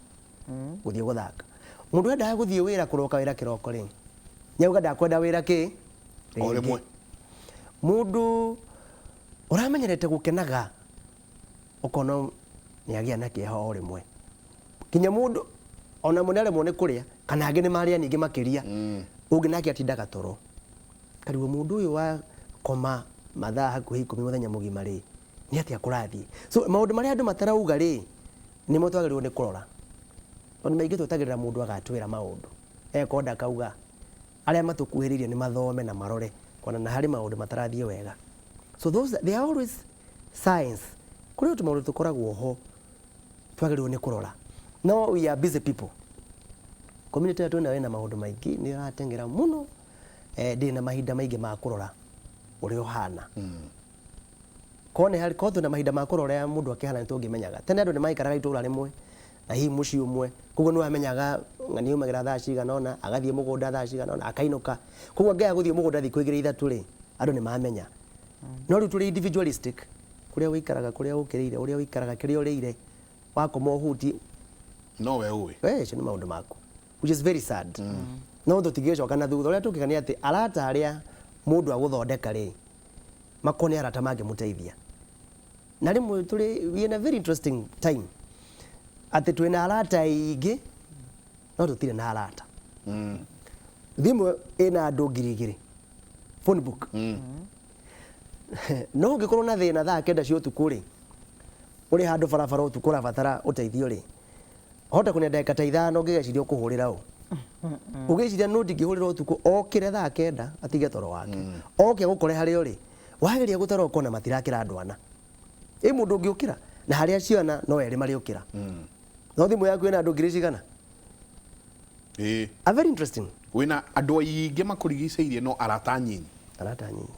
gũthiĩ gũthaka. Mũndũ wendaga gũthiĩ wĩra, kũroka wĩra kĩroko rĩ, nĩauga ndakwenda wĩra kĩ O rĩngĩ. Rĩmwe. Mũndũ ũramenyerete gũkenaga, ũkona nĩ agĩa na kĩeha o rĩmwe. Kinya mũndũ ona mũne aremwo nĩ kũrĩa, kana angĩ nĩ marĩa ningĩ makĩria. Ũngĩ nake atindaga toro karigwo, mũndũ ũyũ wa koma mathaa hakuhĩ 10 mũthenya mũgima rĩ, nĩ atĩa kũrathiĩ? So maũndũ marĩa andũ matarauga rĩ, nĩmo twagĩrĩirwo nĩ kũrora, tondũ maingĩ twetagĩrĩra mũndũ agatwĩra maũndũ ekonda akauga. Arĩa matũkuhĩrĩirie nĩ mathome na marore kuona na harĩ maũndũ matarathiĩ wega. So those, they are always signs. Kũrĩ tũmaũndũ tũkoragwo ho twagĩrĩirwo nĩ kũrora, no we are busy people. Community ĩrĩa twĩnayo ĩna maũndũ maingĩ, nĩ ĩrateng'era mũno, ndĩrĩ na mahinda maingĩ ma kũrora ũrĩa ũhana. Korwo nĩ harĩ, korwo twĩna mahinda ma kũrora ũrĩa mũndũ akĩhana, nĩ tũngĩmenyaga. Tene andũ nĩ maikaraga itũra rĩmwe na hihi mũciĩ ũmwe, koguo nĩ wamenyaga ng'ani aumagĩra thaa cigana ũna, agathiĩ mũgũnda thaa cigana ũna, akainũka. Koguo angĩaga gũthiĩ mũgũnda thikũ 2, 3 rĩ, andũ nĩ mamenya. No rĩu tũrĩ individualistic. Kũrĩa ũikaraga, kũrĩa ũkĩrĩire, ũrĩa ũikaraga, kĩrĩa ũrĩire, wakoma ũhuti, no we ũĩ. We icio nĩ maũndũ maku, which is very sad. No tũtingĩcoka na thutha. Ũrĩa tũngĩka nĩ atĩ arata arĩa mũndũ agũthondeka rĩ, makorwo nĩ arata mangĩmũteithia. Na rĩmwe tũrĩ, we in a very interesting time, atĩ twĩna arata aingĩ no tũtirĩ na arata. Thimũ ĩna andũ 2000, phone book, no ũngĩkorwo na thĩna thaa 9 cia ũtukũ rĩ, ũrĩ handũ barabara ũtukũ, ũrabatara ũteithio rĩ, hota kũnea ndagĩka ta 5 ũngĩgeciria ũkũhũrĩra ũ. Ũgĩciria no ndingĩhũrĩra ũtukũ, okĩre thaa 9, atige toro wake, oke agũkore harĩa ũrĩ. Wageria gũtara ũkona matirakĩra andũ ana. Ĩ mũndũ ũngĩũkĩra na harĩa ciana no erĩ marĩũkĩra, no thimũ yaku ĩna andũ ngiri cigana? A very interesting. Wĩna andũ aingĩ makũrigicĩirie no arata nyinyi. Arata nyinyi,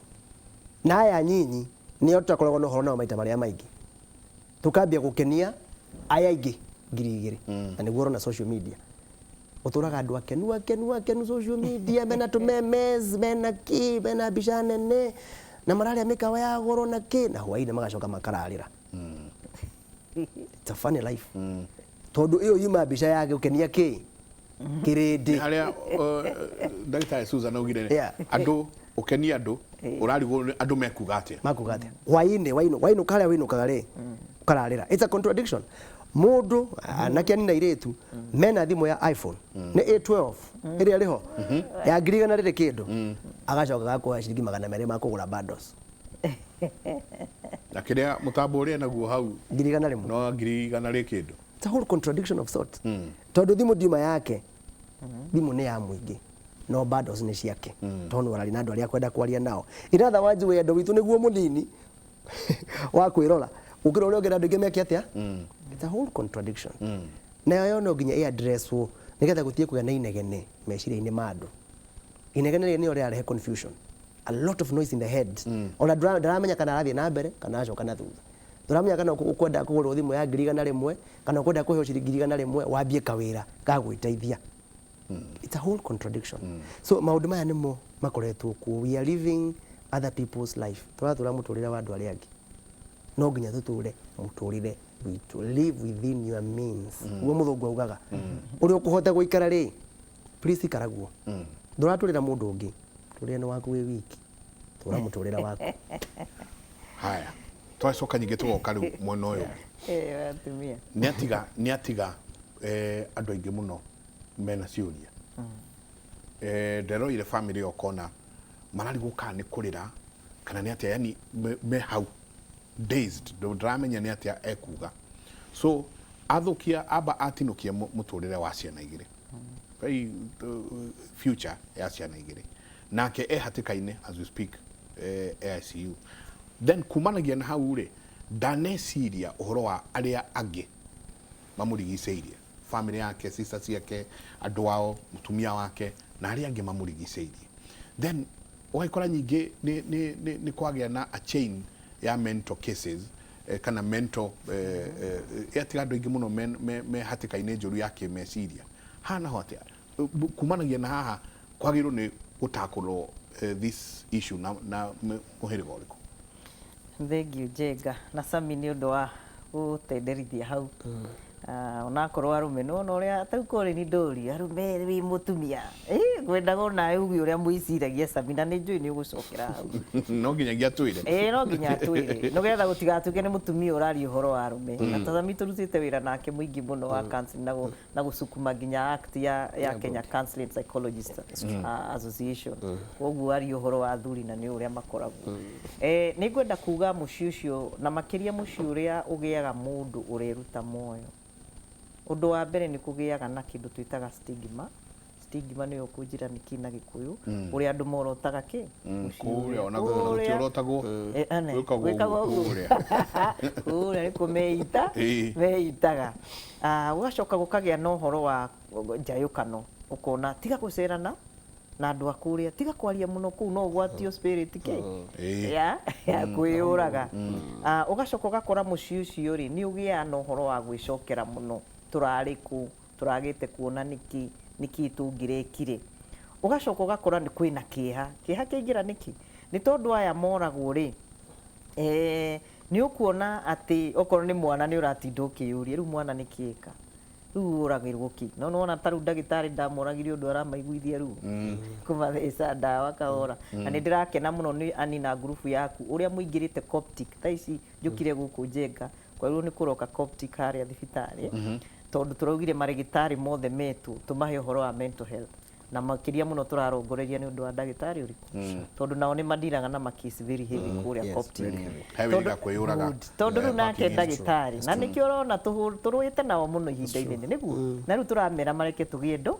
na aya nyinyi nĩo tũtakoragwo na ũhoro nao maita marĩa maingĩ. Tũkambia gũkenia aya aingĩ 2000, na nĩguo ũrona social media ũtũraga andũ akenu, akenu, akenu. Social media mena tũmemes, mena kĩ, mena mbica nene, na mararĩa mĩkawa ya goro na kĩ, na hwaĩ-inĩ magacoka makararĩra. It's a funny life, tondũ ĩyo yuma mbica ya gũkenia kĩ kĩrĩndĩ. Nĩ harĩa ndagĩtarĩ Susan augire, andũ ũkenie andũ, ũrarigwo nĩ andũ mekuga atĩa. Makuga atĩa hwaĩ-inĩ wainũka harĩa wĩinũkaga rĩ, ũkararĩra. It's a contradiction. Mũndũ anake anini na airĩtu mena thimũ ya iPhone nĩ A12 ĩrĩa ĩrĩho ya 100,000 rĩrĩ kĩndũ, agacoka gakuoya ciringi 200 ma kũgũra bundles. Na kĩrĩa mũtambo ũrĩa naguo hau 100,100. No 100,000 rĩ kĩndũ. It's a whole contradiction of sort, tondũ thimũ ndiuma yake, thimũ nĩ ya mũingĩ, no bundles nĩ ciake, tondũ araria na andũ arĩa akwenda kwaria nao. In other words, wendo witũ nĩguo mũnini wa kwĩrora gũkĩra ũrĩa ũngĩenda andũ aingĩ meke atĩa. It's a whole contradiction. Nayo no nginya ĩ addresswo nĩgetha gũtige kũgĩa na inegene meciria-inĩ ma andũ. Inegene rĩrĩ nĩrĩo rĩrarehe confusion, a lot of noise in the head. Ona ndaramenya kana arathiĩ na mbere kana aracoka na thutha. Ndũramenya kana ũkwenda kũgũrwo thimũ ya 100,100 kana ũkwenda kũheo ciringi 100,000 wambie kawĩra ga gwĩteithia. It's a whole contradiction. So maũndũ maya nĩmo makoretwo kuo. We are living other people's life. Tũratũra mũtũrĩre wa andũ arĩa angĩ. No nginya tũtũre mũtũrĩre witũ. Live within your means, guo mũthũngũ augaga. Ũrĩa ũkũhota gũikara rĩ, please ikara guo. Ndũratũrĩra mũndũ ũngĩ, tũrĩre nĩ waku wĩ wiki. Tũra mũtũrĩre waku. Haya, twacoka nyingĩ tũgoka rĩu mwena ũyũ ũngĩ. Eh, atumia. Nĩ atiga andũ aingĩ mũno mena ciũria. Nderoire family ĩyo ũkona mararigwo kana nĩ kũrĩra kana nĩ atĩa, yani me hau dazed, ndĩramenya nĩ atĩa ekuga. So athũkia, amba atinũkia mũtũrĩre wa ciana igĩrĩ, very future ya ciana igĩrĩ, nake e hatĩka-inĩ as we speak, AICU. Then kumanagia na hau rĩ, ndaneciria ũhoro wa arĩa angĩ mamũrigicĩirie, family yake, sister ciake, andũ ao, mũtumia wake na arĩa angĩ mamũrigicĩirie. Then ũgagĩkora nyingĩ nĩ kwagĩa na a chain ya mental cases, kana mental yatiga andũ aingĩ mũno me hatĩka-inĩ njũru ya kĩmeciria. Haha naho atĩa? Kumanagia na haha kwagĩrĩirwo nĩ gũtakũrwo this issue na mũhĩrĩga ũrĩkũ? Thengiũ Njenga na Sami nĩ ũndũ wa gũtenderithia hau. Ah, onakorwo arũme nĩwona ũrĩa tarĩu korĩ nĩ ndũri arũme wĩ mũtumia. Ĩ, ngwendaga onawe uge ũrĩa mwĩciragia, Sami, na nĩ njũĩ nĩ ũgũcokera hau. No nginyagia twĩre. Ĩĩ, no nginya atwĩre nĩgetha gũtigatuĩke nĩ mũtumia ũraria ũhoro wa arũme. Na Sami tũrutĩte wĩra nake mũingĩ mũno wa counseling na gũcukuma nginya act ya Kenya Counseling Psychologists Association. Koguo aria ũhoro wa athuri na nĩ ũrĩa makoragwo. Nĩ ngwenda kuga mũciĩ ũcio, na makĩria mũciĩ ũrĩa ũgĩaga mũndũ ũreruta muoyo, ũndũ wa mbere nĩ kũgĩaga na kĩndũ twĩtaga stigma. Stigma nĩyo ũkũnjĩra nĩ kĩ na Gĩkũyũ, ũrĩa andũ morotaga kĩ mũciĩ kũrĩa ũrĩa ona kũrĩa gũtiorotagwo. Ane, gwĩkagwo gwĩkagwo ũguo ũguo. kũrĩa. Kũrĩa nĩkuo meita meitaga. Ah, gũgacoka gũkagĩa na ũhoro wa njayũkano, ũkona tiga gũcerana na andũ a kũrĩa, tiga kwaria mũno kũu, no ũgwatio spirit kĩ ya kwĩyũraga. Ah, ũgacoka ũgakora mũciĩ ũcio rĩ, nĩ ũgĩaga na ũhoro wa gwĩcokera mũno, tũrarĩ kũ, tũragĩte kuona nĩkĩ, nĩkĩ tũngĩrekire. Ũgacoka ũgakora nĩ kwĩna kĩeha. Kĩeha kĩaingĩra nĩkĩ? Nĩ tondũ aya moragwo rĩ, nĩ ũkuona atĩ okorwo nĩ mwana nĩ ũratinda ũkĩyũria, rĩu mwana nĩ kĩeka, rĩu ũragĩrwo kĩ? No nĩwona ta rĩu ndagĩtarĩ ndamoragire ũndũ aramaiguithia ruo kũmatheca ndawa kahora. Na nĩ ndĩrakena mũno nĩ ani na ngurubu yaku ũrĩa mũingĩrĩte Coptic. Thaa ici njũkire gũkũ Njenga kwagĩrĩirwo nĩ kũroka Coptic harĩa thibitarĩ, tondũ tũraugire marĩgĩtarĩ mothe metwo tũmahe ũhoro wa mental health, na makĩria mũno tũrarongoreria nĩ ũndũ wa ndagĩtarĩ ũrĩkũ, tondũ nao nĩ mandiraga na makesi very heavy kũrĩa Coptic. Very heavy. He wĩra kwĩyũraga. Good. Tondũ rĩu nake parking. Ndagĩtarĩ na nĩkĩo ũrona tũrũĩte nao mũno ihinda inene nĩguo, na rĩu tũramera mareke tũgĩe ndũ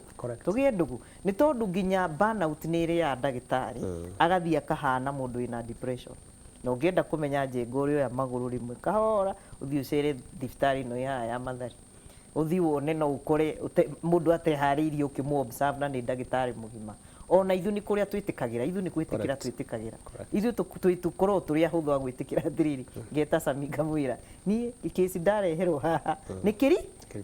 tũgĩe ndũgũ, nĩ tondũ nginya burnout nĩ ĩrĩaga ndagĩtarĩ, agathiĩ akahana mũndũ wĩna depression. Na ũngĩenda kũmenya Njenga ũrĩa oya magũrũ rĩmwe kahora, ũthiĩ ũcere thibitarĩ ĩno ĩ haha ya Mathari, ũthiĩ wone, no ũkore mũndũ ateharĩirie ũkĩmũ observe, na nĩ ndagĩtarĩ mũgima. Ona ithuĩ nĩ kũrĩa twĩtĩkagĩra, ithuĩ nĩ gwĩtĩkĩra twĩtĩkagĩra, ithuĩ tũkoragwo tũrĩ ahũthũ a gwĩtĩkĩra atĩrĩrĩ, ngeta Sami ngamwĩra niĩ kĩci ndareherwo haha nĩ kĩri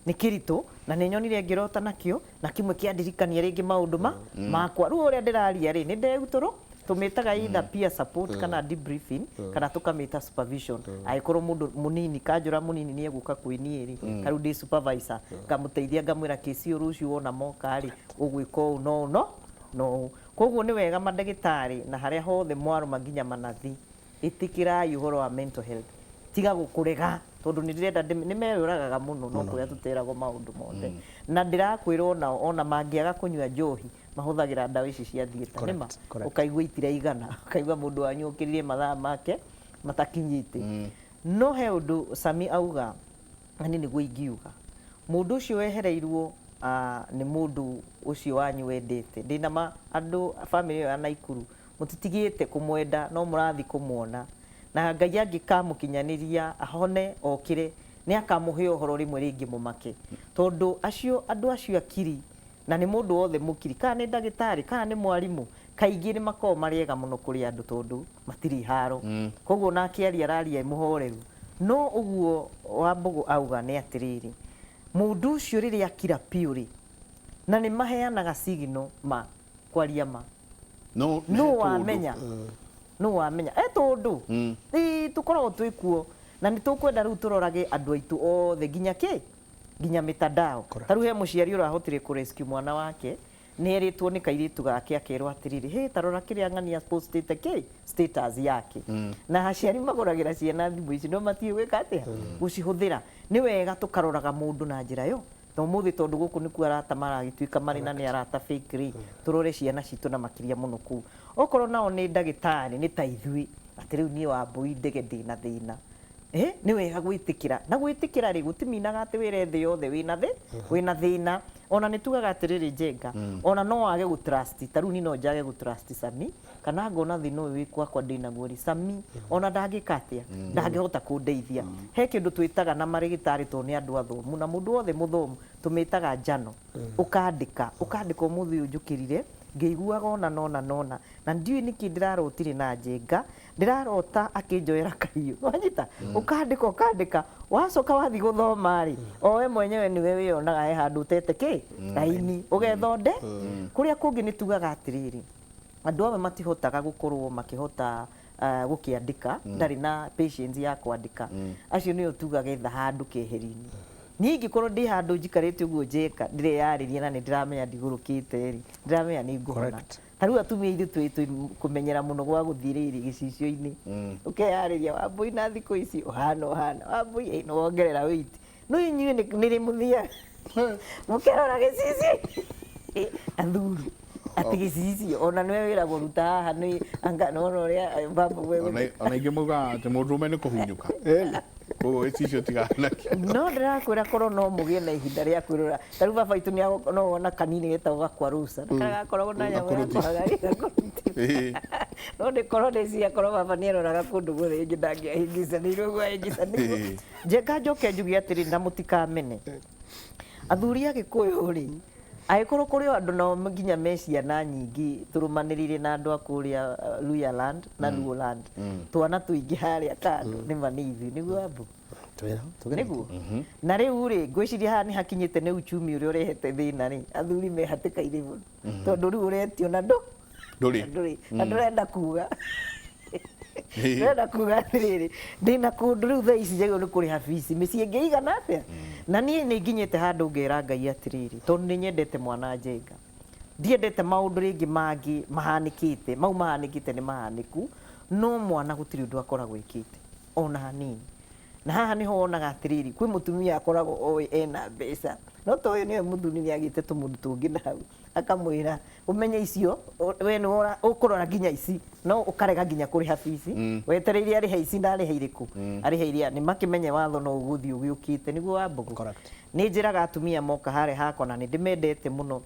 nĩ kĩritũ, na nĩ nyonire ngĩrota nakĩo na kĩmwe kĩandirikania rĩngĩ maũndũ ma makwa. Rĩu ũrĩa ndĩraria rĩ, nĩ ndegutũrũ tũmĩtaga either peer support kana debriefing kana tũkamĩta supervision. Angĩkorwo mũndũ mũnini, kanjũra mũnini nĩ egũka kwĩ niĩ rĩ, ta rĩu ndĩ supervisor, ngamũteithia ngamwĩra kĩci ũyũ rũciũ wona moka rĩ, ũgwĩka ũũ no ũũ no ũũ. Koguo nĩ wega mandagĩtarĩ na harĩa hothe mwarũma nginya manathi, ĩtĩkĩrai ũhoro wa mental health, tiga gũkũrega, tondũ nĩ ndĩrenda nĩ meyũragaga mũno, no kũrĩa tũteragwo maũndũ mothe. Na ndĩrakwĩra onao ona mangĩaga kũnyua njohi, mahũthagĩra ndawa ici cia theatre nĩma. Ũkaigua itiraigana, ũkaigua mũndũ wanyu okĩrire mathaa make matakinyĩte. No he ũndũ Sami auga, na niĩ nĩguo ingiuga, mũndũ ũcio wehereirwo nĩ mũndũ ũcio wanyu wendete, ndĩna ma andũ family ĩyo ya Naikuru mũtitigĩte kũmwenda, no mũrathiĩ kũmuona, na Ngai angĩkamũkinyanĩria ahone okĩre, nĩ akamũhe ũhoro rĩmwe rĩngĩ mũmake, tondũ acio andũ acio akiri, na nĩ mũndũ wothe mũkiri, kana nĩ ndagĩtarĩ kana nĩ mwarimũ, kaingĩ nĩ makoragwo marĩ ega mũno kũrĩ andũ tondũ matirĩ haro. Koguo ona akĩaria araria e mũhoreru. No ũguo Wambũgũ auga nĩ atĩrĩrĩ, mũndũ ũcio rĩrĩa akira biũ rĩ, na nĩ maheanaga signal ma kwaria ma no no wamenya, no wamenya e tũndũ ĩ tũkoragwo twĩ kuo, na nĩ tũkwenda rĩu tũrorage andũ aitũ othe nginya kĩ nginya mitandao. Ta rĩu he mũciari ũrahotire kũ rescue mwana wake. Nĩ erĩtwo nĩ kairĩtu gake akerwo atĩrĩrĩ, hĩ ta rora kĩrĩa ng'ania postĩte kĩ status yake. Na aciari magũragĩra ciana thimũ ici no matiũĩ gwĩka atĩa, gũcihũthĩra. Nĩ wega tũkaroraga mũndũ na njĩra ĩyo. Na ũmũthĩ tondũ gũkũ nĩkuo arata maragĩtuĩka marĩ na nĩ arata fake rĩ, tũrore ciana citũ na makĩria mũno kũu. Okorwo nao nĩ ndagĩtarĩ nĩ ta ithuĩ, atĩ rĩu niĩ Wambũi Ndege ndĩna thĩna. Eh, nĩ wega gwĩtĩkĩra. Na gwĩtĩkĩra rĩ, gũtiminaga atĩ wĩre thĩ yothe wĩna thĩ, wĩna thĩna. Ona nĩ tugaga atĩrĩrĩ Njenga, ona no wage gũ trust, ta rĩu niĩ no njage gũ trust Sami, kana ngona thĩna ũyũ wĩ gwakwa ndĩnaguo rĩ, Sami ona ndangĩka atĩa, ndangĩhota kũndeithia. He kĩndũ twĩtaga na marĩgĩtarĩ tondũ nĩ andũ athomu, na mũndũ wothe mũthomu, tũmĩtaga njano. Ũkandĩka, ũkandĩka ũmũthĩ ũyũ njũkĩrire, ngĩiguaga ũna na ũna na ũna, na ndiũĩ nĩkĩ ndĩrarotire na Njenga, ndĩrarota akĩnjoera kahiũ. Wanyita? Ũkandĩka, ũkandĩka, wacoka wathiĩ gũthoma rĩ, o we mwenyewe nĩwe wĩyonaga he handũ ũtete kĩ? Raini. Ũgethonde. Kũrĩa kũngĩ nĩ tugaga atĩrĩrĩ, andũ amwe matihotaga gũkorwo makĩhota gũkĩandĩka, ndarĩ na patience ya kwandĩka. Acio nĩo tugaga etha handũ keheri-inĩ. Niĩ ingĩkorwo ndĩ handũ njikarĩte ũguo njeka, ndĩreyarĩria na nĩ ndĩramenya ndigũrũkĩte rĩ, ndĩramenya nĩ ngũhona. Ta rĩu atumia ithuĩ twĩ twĩ kũmenyera mũno gwa gũthiĩ rĩrĩ gĩcicio-inĩ. Ũkeyarĩria Wambũi na thikũ ici ũhana ũhana, Wambũi ĩ nĩ wongerera weight. No inyuĩ nĩ rĩ mũthiaga mũkerora gĩcicio-inĩ? Athuri atĩ gĩcicio ona nĩwe wĩragwo ruta haha nĩ anga nĩwona ũrĩa baba Ona ingĩ maugaga atĩ mũndũrũme nĩ kũhunyũka. Koguo gĩcicio tiga nakĩo. No ndĩrakwĩra korwo no mũgĩe na ihinda rĩa kwĩrora. Ta rĩu baba witũ nĩ no wona kanini getagwo gakwaruca. Karĩa gakoragwo na nyamũ ya kũhaga gakuruti. No ndĩkorwo ndĩciria korwo baba nĩ aroraga kũndũ guothe rĩngĩ ndangĩahĩngĩcanĩirwo ũguo ahĩngĩcanĩirwo. Njenga njoke njuge atĩrĩrĩ na mũtikamene. Athuri a Gĩkũyũ rĩ, angĩkorwo kũrĩ o andũ nao nginya me ciana nyingĩ tũrũmanĩrĩire na andũ a kũrĩa Luhyaland na Luoland, twana tũingĩ harĩa kando nĩ ma nĩ ithuĩ, nĩguo Wambu? Nĩguo? Na rĩu rĩ, ngwĩciria haha nĩ hakinyĩte nĩ uchumi ũrĩa ũrehete thĩna rĩ, athuri me hatĩka-inĩ mũno, tondũ rĩu ũretio na ndũ Ndũrĩ. Na ndũrĩ. Na ndũrenda kuga. Ndĩrenda kuga atĩrĩrĩ, ndĩna kũndũ rĩu thaa ici njagĩrĩirwo nĩ kũrĩha bici, mĩciĩ ĩngĩ ĩigana atĩa? Na niĩ nĩ nginyĩte handũ ngera Ngai atĩrĩrĩ, tondũ nĩ nyendete mwana Njenga, ndiendete maũndũ rĩngĩ mangĩ mahanĩkĩte, mau mahanĩkĩte nĩ mahanĩku, no mwana gũtirĩ ũndũ akoragwo ekĩte ona hanini. Na haha nĩho wonaga atĩrĩrĩ, kwĩ mũtumia akoragwo oĩ ena mbeca, no to ũyũ nĩwe mũthuri nĩ agĩte tũmũndũ tũngĩ na hau, akamwĩra ũmenye icio we nĩwe ũkũrora nginya ici no ũkarega nginya kũrĩha bici wetereire arĩhe ici na arĩhe irĩkũ arĩhe iria nĩ makĩmenye watho no ũgũthiĩ ũgĩũkĩte nĩguo wa mbũgũ. Correct. Nĩ njĩraga atumia moka harĩa hakwa na nĩ ndĩmendete mũno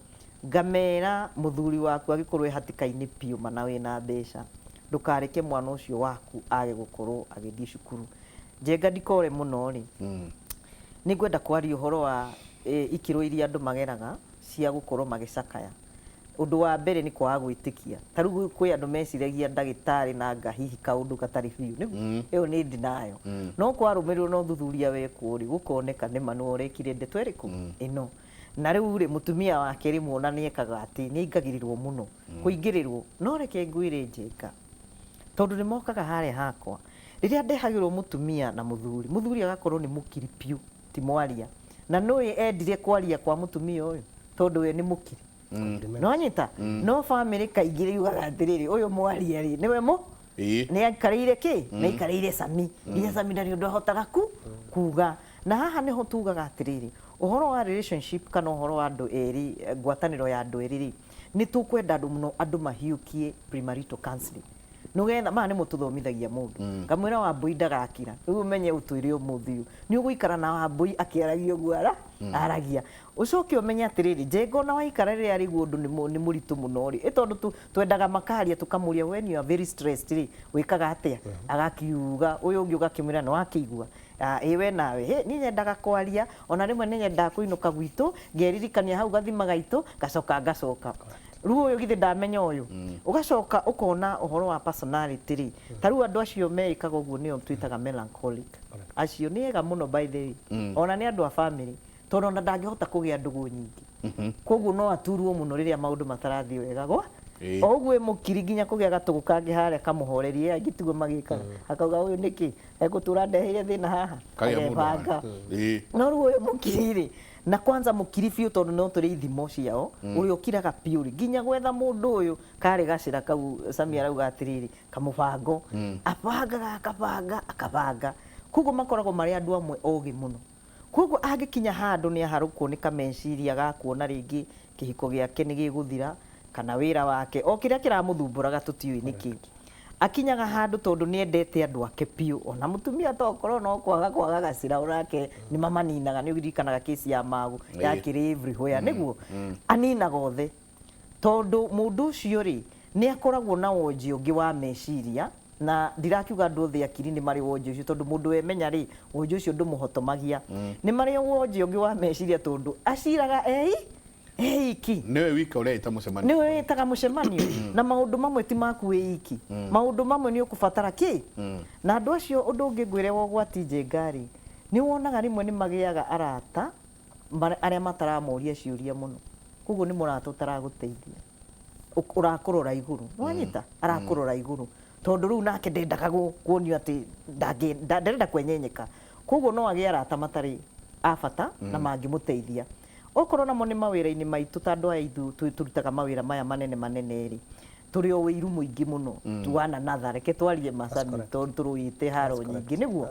ngamera mũthuri waku angĩkorwo e hatĩka-inĩ biũ mana wĩna mbeca ndũkareke mwana ũcio waku age gũkorwo agĩthiĩ cukuru. Njenga ndikore mũno rĩ, nĩ ngwenda kwaria ũhoro wa ikĩro iria andũ mageraga cia gũkorwo magĩcakaya. Ũndũ wa mbere nĩ kwaga gwĩtĩkia. Ta rĩu kwĩ andũ meciragia ndagĩtarĩ na anga hihi kaũndũ gatarĩ biũ, nĩguo? Ĩyo nĩ denial. No kwarũmĩrĩrwo na ũthuthuria wekwo rĩ, gũkoneka nĩma nĩwe ũrekire ndeto ĩrĩkũ? Ĩno. Na rĩu rĩ, mũtumia wake rĩmwe ona nĩ ekaga atĩ, nĩ aingagĩrĩrwo mũno, kũingĩrĩrwo. No reke ngwĩre Njenga, tondũ nĩ mokaga harĩa hakwa, rĩrĩa ndehagĩrwo mũtumia na mũthuri, mũthuri agakorwo nĩ mũkiri biũ. ti mwaria. Na nũĩ endire kwaria kwa mũtumia ũyũ tondũ we nĩ mũkiri. Nĩwanyita? No famĩlĩ kaingĩ yugaga atĩrĩrĩ, ũyũ mwaria rĩ, nĩwe mũ nĩ aikarĩire kĩ? Nĩ aikarĩire Sami. Nginya Sami ndarĩ ũndũ ahotaga ku kuga. Na haha nĩho tugaga atĩrĩrĩ, ũhoro wa relationship kana ũhoro wa andũ erĩ, ngwatanĩro ya andũ erĩ rĩ, nĩ tũkwenda andũ mũno andũ mahiũkie premarital counselling. Nĩgetha maya nĩmo tũthomithagia mũndũ. Ngamwĩra Wambũi ndagakira. Rĩu ũmenye ũtwĩre ũmũthĩ ũyũ. Nĩ ũgũikara na Wambũi akĩaragia ũguo aragia. Ũcoke ũmenye atĩrĩrĩ, Njenga ona waikara rĩrĩa araigua ũndũ nĩ mũritũ mũno rĩ, ĩ tondũ twendaga makaria tũkamũria when you are very stressed rĩ, wĩkaga atĩa? Agakiuga, ũyũ ũngĩ ũgakĩmwĩra nĩ wakĩigua? Ĩ we nawe? Hĩ, niĩ nyendaga kwaria, ona rĩmwe nĩ nyendaga kũinũka gwitũ, ngeririkania hau gathima gaitũ, ngacoka ngacoka. Rĩu ũyũ githĩ ndamenya ũyũ? Ũgacoka ũkona ũhoro wa personality rĩ, ta rĩu andũ acio meĩkaga ũguo nĩo twĩtaga melancholic. Acio nĩ ega mũno by the way. Ona nĩ andũ a family, tondũ ona ndangĩhota kũgĩa ndũgũ nyingĩ. Koguo no aturwo mũno rĩrĩa maũndũ matarathiĩ wega gwa. O ũguo ĩ mũkiri nginya kũgĩa gatũgũ kangĩ harĩa kamũhorerie, angĩ tiguo magĩkaga. Akauga ũyũ nĩkĩ? Egũtũra andeheire thĩna haha? Kagĩa mũndũ Agebanga. Ĩĩ. No rĩu ũyũ mũkiri rĩ, Na kwanza mũkiri biũ, tondũ no tũrĩ ithimo ciao, ũrĩa ũkiraga biũ rĩ, nginya gwetha mũndũ ũyũ karĩ gacĩra kau. Sami arauga atĩrĩrĩ, kamũbango abangaga, akabanga, akabanga. Koguo makoragwo marĩ andũ amwe ogĩ mũno. Koguo angĩkinya handũ nĩ aharũkwo nĩ kameciria ga kuona rĩngĩ kĩhiko gĩake nĩ gĩgũthira, kana wĩra wake, o kĩrĩa kĩramũthumbũraga tũtiũĩ nĩkĩ, akinyaga handũ, tondũ nĩ endete andũ ake biũ, ona mũtumia tokorwo no kwaga kwaga gacĩra, onake nĩ mamaninaga. Nĩ ũririkanaga kesi ya Magu yakĩrĩ everywhere, nĩguo aninaga othe, tondũ mũndũ ũcio rĩ, nĩ akoragwo na wonji ũngĩ wa meciria. Na ndirakiuga andũ othe akiri nĩ marĩ wonji ũcio, tondũ mũndũ wemenya rĩ, wonji ũcio ndũmũhotomagia. Nĩ marĩ wonji ũngĩ wa meciria, tondũ aciraga ei eiki. Nĩwe wika ũreita mũcemanio. Nĩwe wĩtaga mũcemanio, na maũndũ mamwe ti maku wĩ iki, maũndũ mamwe nĩ ũkũbatara kĩ na andũ acio. Ũndũ ũngĩ ngwĩre wa ũgwati, Njenga rĩ, nĩ wonaga rĩmwe nĩ magĩaga arata arĩa mataramoria ciũria mũno. Koguo nĩ mũrata ũtaragũteithia, ũrakũrora igũrũ, nĩwanyita, arakũrora igũrũ, tondũ rĩu nake ndendaga kuonio atĩ ndarenda kwenyenyeka. Koguo no agĩe arata matarĩ a bata na mangĩmũteithia. Okorwo namo nĩ mawĩra-inĩ maitũ, ta andũ aya ithu tũrutaga mawĩra maya manene manene rĩ, tũrĩ o wĩiru mũingĩ mũno to one another. Reke twarie macami, tondũ tũrũĩte haro nyingĩ, nĩguo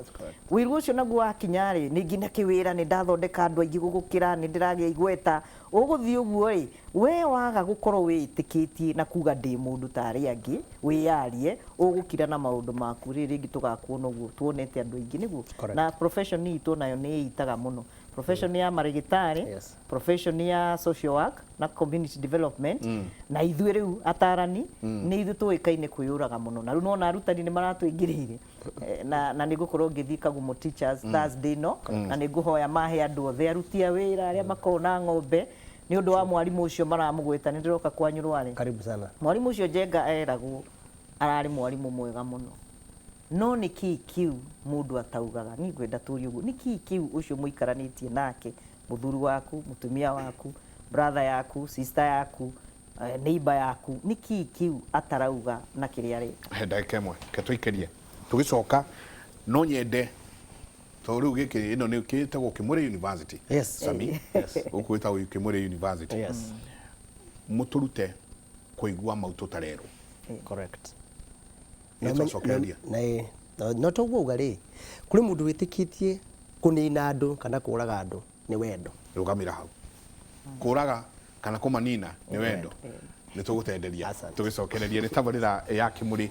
wĩiru ũcio naguo wakinya rĩ, nĩ nginya kĩwĩra nĩ ndathondeka andũ aingĩ gũgũkĩra, nĩ ndĩragĩa igweta, ũgũthiĩ ũguo rĩ, we waga gũkorwo wĩĩtĩkĩtie na kuga ndĩ mũndũ ta arĩa angĩ, wĩyarie, ũgũkira na maũndũ maku rĩ, rĩngĩ tũgakuona ũguo tuonete andũ aingĩ, nĩguo. Correct. Na profession itũ nayo nĩ ĩitaga mũno, profession ya marĩgĩtarĩ, profession ya social work na community development, na ithuĩ rĩu atarani nĩ ithuĩ tũĩkaine kwĩyũraga mũno. Na rĩu nona arutani nĩ maratũingĩrĩire. Na nĩ ngũkorwo ngĩthiĩ Kagumo Teachers Thursday no, na nĩ ngũhoya mahe andũ othe aruti a wĩra arĩa makoragwo na ng'ombe nĩ ũndũ wa mwarimũ ũcio maramũgweta. Nĩ ndĩroka kwanyu Rware. Karibu sana. Mwarimũ ũcio Njenga eragwo ararĩ mwarimũ mwega mũno, no nĩ kĩĩ kĩu mũndũ ataugaga? Niĩ ngwenda tũrie ũguo, nĩ kĩĩ kĩu ũcio mũikaranĩtie nake, mũthuri waku, mũtumia waku, brother yaku, sister yaku, neighbor yaku, nĩ kĩĩ kĩu atarauga na kĩrĩa areka? He ndagĩka ĩmwe ke tũikĩrie, tũgĩcoka no nyende, tondũ rĩu gĩkĩ ĩno nĩ kĩtagwo Kĩmũrĩ University. Sami, gũkũ gwĩtagwo Kĩmũrĩ University. Mũtũrute kũigua mau tũtarerwo. Nĩ twacokereria. Na toguo uga rĩ, kũrĩ mũndũ wĩtĩkĩtie kũnina andũ kana kũraga andũ nĩ wendo. Rũgamĩra hau, kũraga kana kũmanina nĩ wendo, nĩ tũgũtenderia. Asante. Tũgĩcokereria nĩ tabarĩra ya Kĩmũrĩ.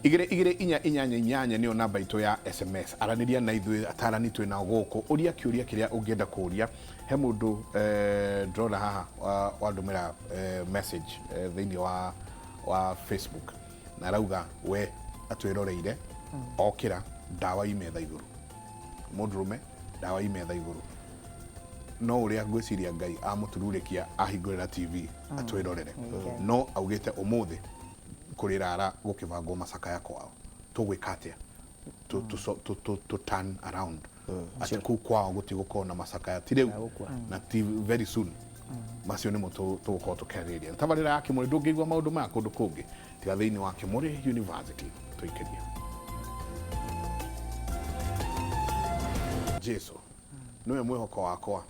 22488 nĩyo namba itũ ya SMS. Aranĩria na ithuĩ, atarani twĩ nao gũkũ, ũria kĩũria kĩrĩa ũngĩenda kũũria. He mũndũ ndĩrona haha wandũmĩra message thĩinĩ wa Facebook, na arauga we atwĩroreire okĩra ndawa i metha igũrũ, mũndũrũme ndawa i metha igũrũ, no ũrĩa ngwĩciria Ngai amũtururĩkia ahingũrĩra TV atwĩrorere, no augĩte ũmũthĩ kũrĩ rara gũkĩbangwo macakaya kwao. Tũgwĩka atĩa to turn around atĩ kũu kwao gũtigũkorwo na macakaya, ti rĩu na ti very soon? Macio nĩmo tũgũkorwo tũkĩarĩrĩria tabarĩra ya Kĩmũrĩ. Ndũngĩigua maũndũ maya kũndũ kũngĩ tiga thĩinĩ wa Kĩmũrĩ University. Tũikĩrie Jesu nĩwe mwĩhoko wakwa,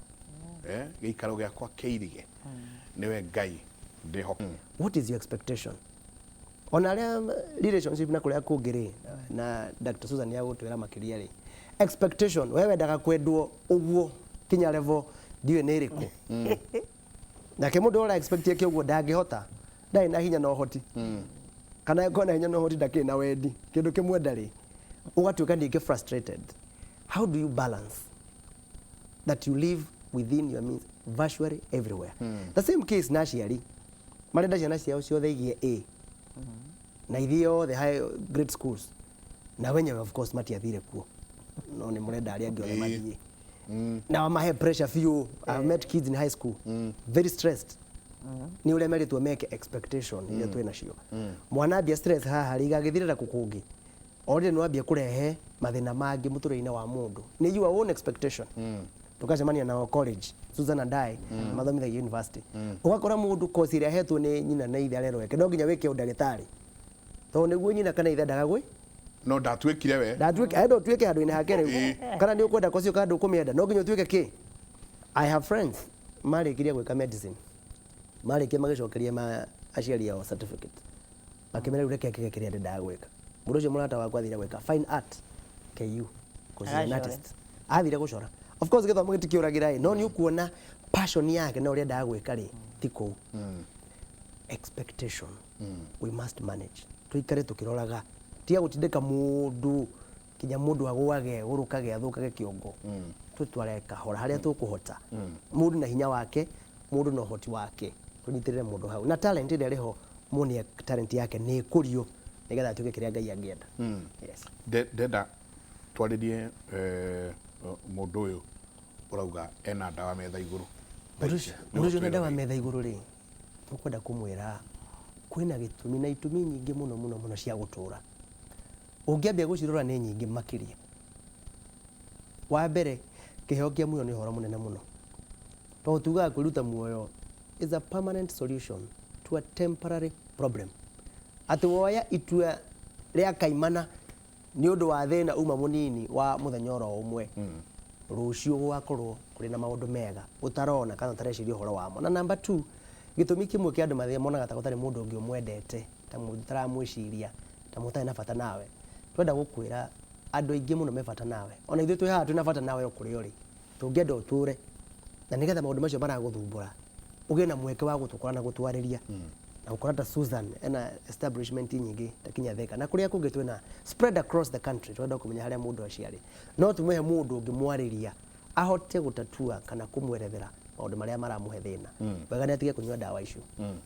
gĩikaro gĩakwa kĩirige nĩwe Ngai ndĩhoka. What is your expectation? Ona arĩa relationship na kũrĩa kũngĩ rĩ, na Dr. Susan nĩ agũtwĩra makĩria rĩ, expectation, we wendaga kwendwo ũguo kinya level ndiũĩ nĩ ĩrĩkũ, nake mũndũ ũra expect eke ũguo ndangĩhota, ndarĩ na hinya na ũhoti, kana angĩkorwo na hinya na ũhoti, ndakĩrĩ na wendi kĩndũ kĩmwe ndarĩ, ũgatuĩka ningĩ frustrated. How do you balance that you live within your means virtually everywhere? The same case na aciari marenda ciana ciao ciothe igie A na ithiĩ othe high grade schools, na wenyewe of course matiathire kuo, no nĩ mũrenda arĩa angĩ othe mathiĩ na wamahe pressure biũ. I've met kids in high school very stressed nĩ ũrĩa merĩtwo meke, expectation iria twĩ nacio. Mwana ambia stress haha rĩ, igagĩthirĩra kũ kũngĩ? Already nĩ wambia kũrehe mathĩna mangĩ mũtũrĩre-inĩ wa mũndũ nĩ your own expectation. Tukacemania nao college, Susan and I mathomithagia university, ũgakora mũndũ course ĩrĩa ahetwo nĩ nyina na ithe arerwo eke, no nginya wĩke ũndagĩtarĩ tondũ nĩguo nyina kana ithe endaga gwĩ No ndatuĩkire we. Ndatuĩke, enda ũtuĩke handũ-inĩ hake rĩu, kana nĩ ũkwenda course ĩyo kana ndũkũmĩenda, no nginya ũtuĩke kĩ. I have friends marĩkirie gwĩka medicine, marĩkia magĩcokeria ma aciari ao certificate, makĩmera rĩu reke ngĩke kĩrĩa ndendaga gwĩka. Mũndũ ũcio mũrata wakwa athire gwĩka fine art KU, 'cause he's an Agacora. artist. Athire gũcora. Of course gĩthomo gĩtikĩũragĩra ĩ, no nĩ ũkuona passion yake na ũrĩa endaga gwĩka rĩ ti kũu. Expectation we must manage, tuikare tukiroraga, tiga gutindika mundu kinya mundu agwage gurukage athukage kiongo. Twitware kahora haria tukuhota, mundu na hinya wake, mundu na uhoti wake, tunyitirire mundu hau na talent ĩrĩa ĩrĩ ho, muonie talent yake nĩ ĩkũrio nigetha atuĩke kĩrĩa Ngai angĩenda. Yes. Ndenda twarĩrie mũndũ ũyũ ũrauga ena ndawa metha igũrũ. Mũndũ ũcio na ndawa metha igũrũ rĩ, tũkwenda kũmwĩra kwĩna gĩtũmi na itũmi nyingĩ mũno mũno mũno cia gũtũra. Ũngĩambia gũcirora nĩ nyingĩ makĩria. Wa mbere, kĩheo kĩa muoyo nĩ ũhoro mũnene mũno, tondũ tugaga kwĩruta muoyo is a permanent solution to a temporary problem. Atĩ woya itua rĩa kaimana nĩ ũndũ wa thĩna uma mũnini wa mũthenya oro ũmwe, rũciũ gũgakorwo kũrĩ na maũndũ mega ũtarona kana ũtareciria ũhoro wamo. Na number two, gĩtũmi kĩmwe kĩa andũ mathĩ monaga ta gũtarĩ mũndũ ũngĩ ũmwendete, ta mũndũ ũtaramwĩciria, ta mũndũ ũtarĩ na bata nawe, twenda gũkwĩra andũ aingĩ mũno me bata nawe. Ona ithuĩ twĩ haha twĩna bata nawe o kũrĩa ũrĩ. Tũngĩenda ũtũre na nĩgetha maũndũ macio maragũthumbũra ũgĩe na mweke wa gũtũkora na gũtwarĩria na gũkora ta Susan ena establishment nyingĩ ta kinya Thika na kũrĩa kũngĩ twĩna spread across the country. Twenda kũmenya harĩa mũndũ aciarĩ, no tũmũhe mũndũ ũngĩmwarĩria ahote gũtatua kana kũmwerethera maũndũ marĩa maramũhe thĩna. Wega nĩ atige kũnyua ndawa icio,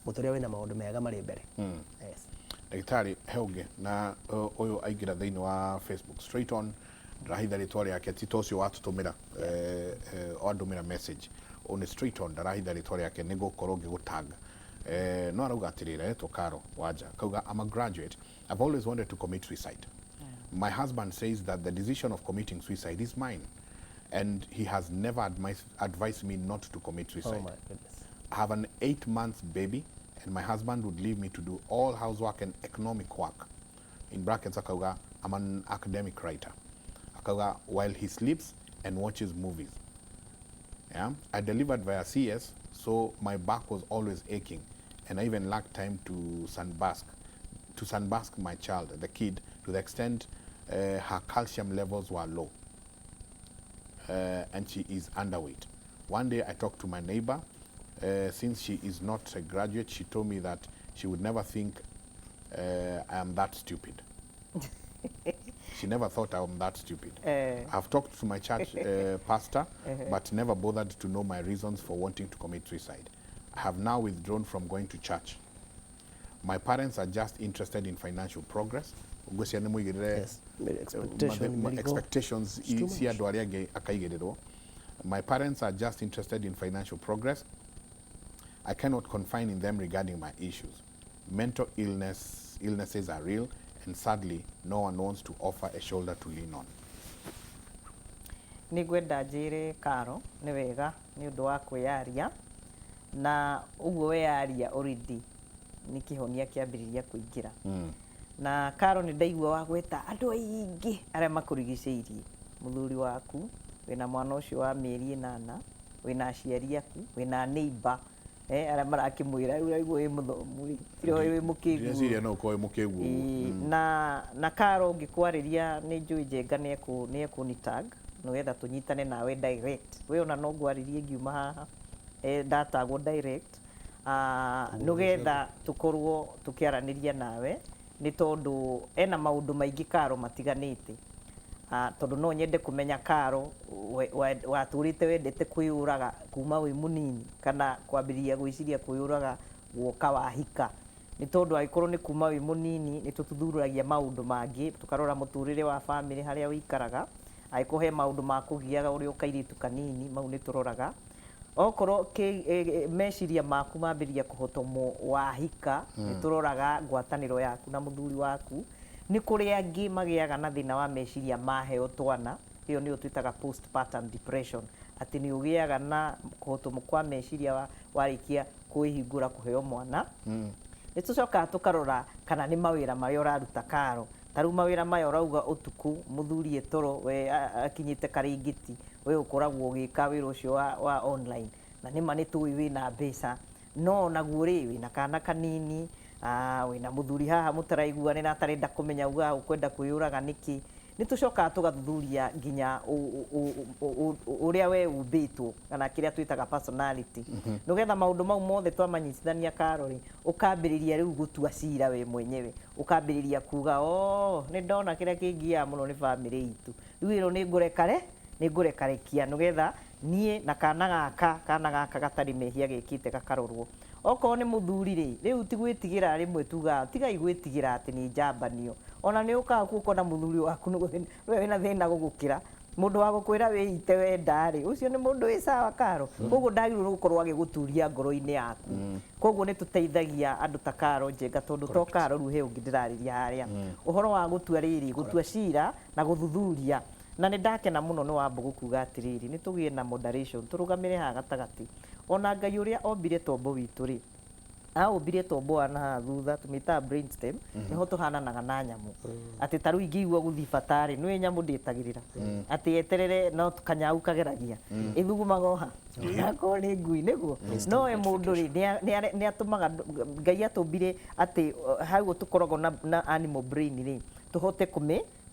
mũtũrĩre wĩna maũndũ mega marĩ mbere. Yes. Ndagĩtarĩ, he ũngĩ na ũyũ aingĩra thĩinĩ wa Facebook straight on, ndarahitha rĩtwa rĩake, ti ta ũcio watũtũmĩra wandũmĩra message. Ũyũ nĩ straight on, ndarahitha rĩtwa rĩake nĩ gũkorwo ngĩgũtag, no arauga atĩrĩrĩ, aretwo Caro Wanja, akauga, "I'm a graduate. I've always wanted to commit suicide. My husband says that the decision of committing suicide is mine and he has never advised me not to commit suicide. Oh my goodness. I have an 8 months baby and my husband would leave me to do all housework and economic work." In brackets akauga, "I'm an academic writer." Akauga, "While he sleeps and watches movies. Yeah? I delivered via CS, so my back was always aching and I even lacked time to sunbask my child, the kid, to the extent her calcium levels were low and she is underweight. One day I talked to my neighbor. Since she is not a graduate, she told me that she would never think I am that stupid. She never thought I am that stupid. I've talked to my church pastor, but never bothered to know my reasons for wanting to commit suicide. I have now withdrawn from going to church. My parents are just interested in financial progress." Ngwĩciria nĩ mũigĩrĩre Yes. Expectation, mĩrigo. Expectations It's too cia much. Andũ arĩa angĩ akaigĩrĩrwo. "My parents are just interested in financial progress. I cannot confide in them regarding my issues. Mental illnesses are real and sadly no one wants to offer a shoulder to lean on." Nĩ ngwenda njĩre Karo nĩ wega nĩ ũndũ wa kwĩyaria, na ũguo weyaria already nĩ kĩhonia kĩambĩrĩria kũingĩra. Na Karo, nĩ ndaigua wa gweta andũ aingĩ arĩa makũrigicĩirie, mũthuri waku, wĩna mwana ũcio wa mĩeri 8, wĩna aciari aku, wĩna neighbor arĩa marakĩmwĩra rĩu raigua wĩ mũthomu rĩ, tiroĩ wĩ mũkĩgu. Ndĩreciria no ũkorwo wĩ mũkĩgu ũguo. Ĩĩ, na Karo, ngĩkwarĩria nĩ njũĩ Njenga nĩ ekũni tag nĩgetha tũnyitane nawe direct. We ona no ngwarĩrie ngiuma haha, ndatagwo direct, nĩgetha tũkorwo tũkĩaranĩria nawe, nĩ tondũ ena maũndũ maingĩ Karo matiganĩte. Tondũ no nyende kũmenya Karo, watũrĩte wendete kwĩyũraga kuma wĩ mũnini kana kwambĩrĩria gwĩciria kwĩyũraga guoka wahika? Nĩ tondũ angĩkorwo nĩ kuma wĩ mũnini, nĩ tũthuthuragia maũndũ mangĩ, tũkarora mũtũrĩre wa bamĩrĩ harĩa ũikaraga, angĩkorwo he maũndũ ma kũgiaga ũrĩ o kairĩtu kanini, mau nĩ tũroraga. Okorwo meciria maku mambĩrĩria kũhotomwo wahika, nĩ tũroraga ngwatanĩro yaku na mũthuri waku. Nĩ kũrĩ angĩ magĩaga na thĩna wa meciria maheo twana, ĩyo nĩyo twĩtaga postpartum depression, atĩ nĩ ũgĩaga na kũhotomwo kwa meciria warĩkia kwĩhingũra kũheo mwana. Nĩ tũcokaga tũkarora kana nĩ mawĩra marĩa ũraruta Karo. Ta rĩu mawĩra maya ũrauga ũtukũ mũthuri e toro, we akinyĩte karĩngĩti, we ũkoragwo ũgĩka wĩra ũcio wa online, na nĩma nĩ tũĩ wĩna mbeca, no onaguo rĩ, wĩna kana kanini, wĩna mũthuri haha mũtaraiguanĩra, atarenda kũmenya ugaga ũkwenda kwĩyũraga nĩkĩ. Nĩ tũcokaga tũgathuthuria nginya ũrĩa we ũmbĩtwo, kana kĩrĩa twĩtaga personality, nĩgetha maũndũ mau mothe twamanyitithania karo rĩ, ũkambĩrĩria rĩu gũtua cira we mwenyewe, ũkambĩrĩria kuga, oh, nĩ ndona kĩrĩa kĩngiaga mũno nĩ bamĩrĩ itũ, rĩu ĩno nĩ ngũrekare, nĩ ngũrekarekia nĩgetha niĩ na kana gaka, kana gaka gatarĩ mehia gekĩte gakarorwo. Okorwo nĩ mũthuri rĩ, rĩu ti gwĩtigĩra, rĩmwe tugaga tigai gwĩtigĩra atĩ nĩ njambanio. Ona nĩ ũkaga kuo ũkona mũthuri waku nĩwe wĩna thĩna gũgũkĩra. Mũndũ wa gũkwĩra wĩite wenda rĩ, ũcio nĩ mũndũ wĩ sawa karo. Koguo ndagĩrĩirwo nĩ gũkorwo agĩgũturia ngoro-inĩ yaku. Koguo nĩ tũteithagia andũ ta Karo Njenga, tondũ to Karo rĩu he ũngĩ ndĩrarĩria harĩa. Ũhoro wa gũtua rĩrĩ, gũtua cira na gũthuthuria. Na nĩ ndakena mũno nĩ Wambũgũ kuga atĩrĩrĩ, nĩ tũgĩe na moderation, tũrũgamĩre haha gatagatĩ. Ona Ngai ũrĩa ombire tombo witũ rĩ, aũmbire tombo wa na haha thutha, tũmĩtaga brainstem, nĩho tũhananaga na nyamũ. Atĩ ta rĩu ingĩigua gũthiĩ bata rĩ, nĩũĩ nyamũ ndĩetagĩrĩra atĩ yeterere, no kanyau kageragia ĩthugumaga oha akorwo nĩ ngui nĩguo. No we mũndũ rĩ, nĩ atũmaga Ngai atũmbire atĩ hau tũkoragwo na animal brain rĩ, tũhote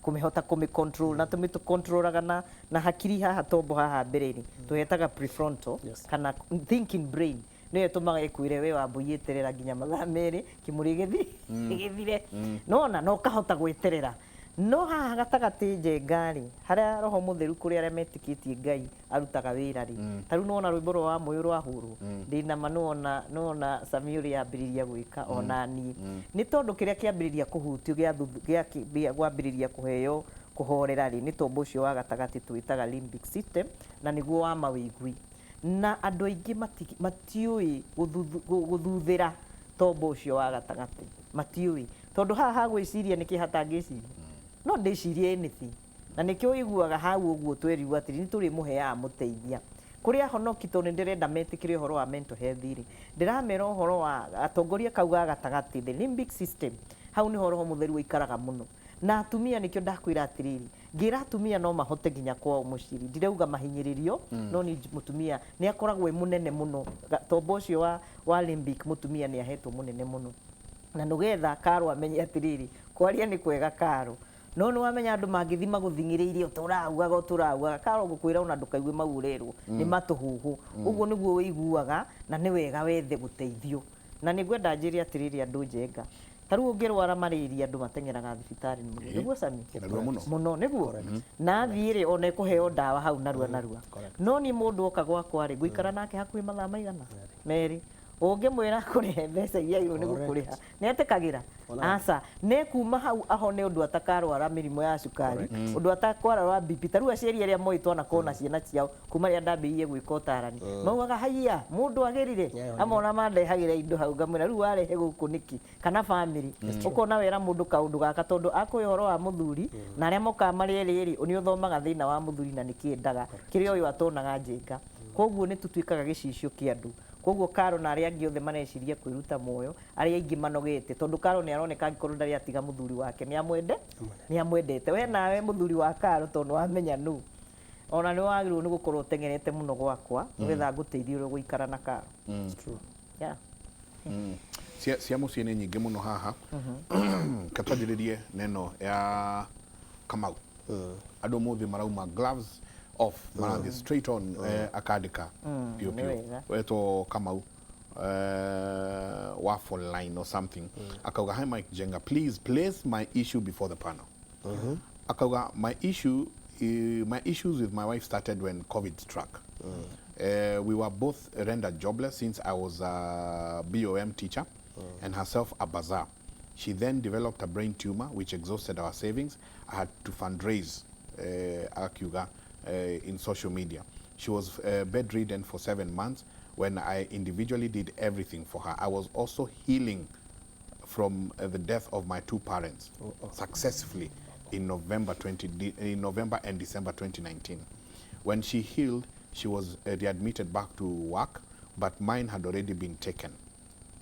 kũmĩhota kũmĩ control, na tũmĩ controlaga na hakiri haha tombo haha mbere rĩ, tũhetaga prefrontal kana thinking brain, nĩyo ĩtũmaga ĩkwĩre we Wambũi eterera nginya mathaa 2 kĩmũrĩ gĩthire, nona na ũkahota gweterera. No haha gatagatĩ Njenga rĩ, harĩa Roho Mũtheru kũrĩ arĩa metĩkĩtie Ngai arutaga wĩra rĩ, ta rĩu nĩwona rwĩmbo rwa Wamũyũ rwahũrwo, ndĩna ma nĩwona Sami ũrĩa ambĩrĩria gwĩka ona niĩ, nĩ tondũ kĩrĩa kĩambĩrĩria kũhutio gĩa kwambĩrĩria kũheo kũhorera rĩ, nĩ tombo ũcio wa gatagatĩ twĩtaga limbic system, na nĩguo wa mawĩgwi. Na andũ aingĩ matiũĩ gũthuthĩra tombo ũcio wa gatagatĩ, matiũĩ, tondũ haha ha gwĩciria nĩkĩ hatangĩciria, no ndĩcirie anything. Na nĩkĩo ũiguaga hau ũguo twerirwo atĩrĩ, nĩ tũrĩmũheaga mũteithia kũrĩ ahonoki, tondũ nĩ ndĩrenda metĩkĩre ũhoro wa mental health rĩ, ndĩramera ũhoro wa atongoria kau ga gatagatĩ, the limbic system, hau nĩho Roho Mũtheru aikaraga mũno. Na atumia, nĩkĩo ndakwĩra atĩrĩrĩ, ngĩra atumia no mahote nginya kwao mũciĩ, ndirauga mahinyĩrĩrio, no nĩ mũtumia nĩ akoragwo e mũnene mũno. Tombo ũcio wa limbic, mũtumia nĩ ahetwo mũnene mũno, na nĩgetha Karo amenye atĩrĩrĩ, kwaria nĩ kwega Karo, no nĩ wamenya andũ mangĩthi magũthing'ĩrĩirie ũtũraugaga ũtũraugaga Karo, ngũkwĩra ona ndũkaigue mau ũrerwo nĩ matũhũhũ. Ũguo nĩguo wĩiguaga, na nĩ wega wethe gũteithio. Na nĩ ngwenda njĩre atĩrĩrĩ andũ, Njenga, ta rĩu ũngĩrwara malaria, andũ mateng'eraga thibitarĩ nĩguo Sami? Narua mũno. Mũno nĩguo, na athiĩ rĩ, ona ĩkũheo ndawa hau narua narua. No niĩ mũndũ oka gwakwa rĩ, ngũikara nake hakuhĩ mathaa maigana 2. Ũngĩmwĩra kũrĩhe mbeca iria agĩrĩirwo nĩ gũkũrĩha, nĩ etĩkagĩra? Aca. Nĩ kuma hau ahone ũndũ atakarwara mĩrimũ ya cukari, ũndũ atakarwara BP. Ta rĩu aciari arĩa moĩ twanakorwo na ciana ciao kuma rĩrĩa ndambĩrĩirie gwĩka ũtarani, maugaga haiya mũndũ agĩrire amwe, ona mandehagĩra indo hau, ngamwĩra rĩu warehe gũkũ nĩkĩ? Kana bamĩrĩ, ũkona wera mũndũ kaũndũ gaka, tondũ akũĩ ũhoro wa mũthuri na arĩa mokaga marĩ erĩ rĩ, nĩ ũthomaga thĩna wa mũthuri na nĩkĩ endaga kĩrĩa ũyũ atonaga Njenga. Koguo nĩ tũtuĩkaga gĩcicio kĩa andũ. Koguo Karo na arĩa angĩ othe mareciria kwĩruta muoyo, arĩa aingĩ manogete, tondũ Karo nĩ aroneka angĩkorwo ndarĩ atiga mũthuri wake, nĩ amwende, nĩ amwendete. We nawe mũthuri wa Karo, tondũ wamenya nũ, ona nĩ wagĩrĩirwo nĩ gũkorwo ũteng'erete mũno gwakwa nĩgetha ngũteithie ũrĩa ũgũikara na Karo. It's true. Yeah. Cia mũciĩ nĩ nyingĩ mũno haha. Katwanjĩrĩrie neno ya Kamau. Andũ ũmũthĩ marauma gloves off, marathiĩ straight on, akandĩka piũ Nĩ piũ. Wega. Wetwo Kamau waffle line or something, akauga, "Hi Mike Njenga, please place my issue before the panel." Akauga, My issues with my wife started when COVID struck. We were both rendered jobless since I was a BOM teacher and herself a bazaar. She then developed a brain tumor which exhausted our savings. I had to fundraise, akiuga, in social media. She was bedridden for 7 months when I individually did everything for her. I was also healing from the death of my two parents successfully in November and December 2019. When she healed, she was readmitted back to work, but mine had already been taken.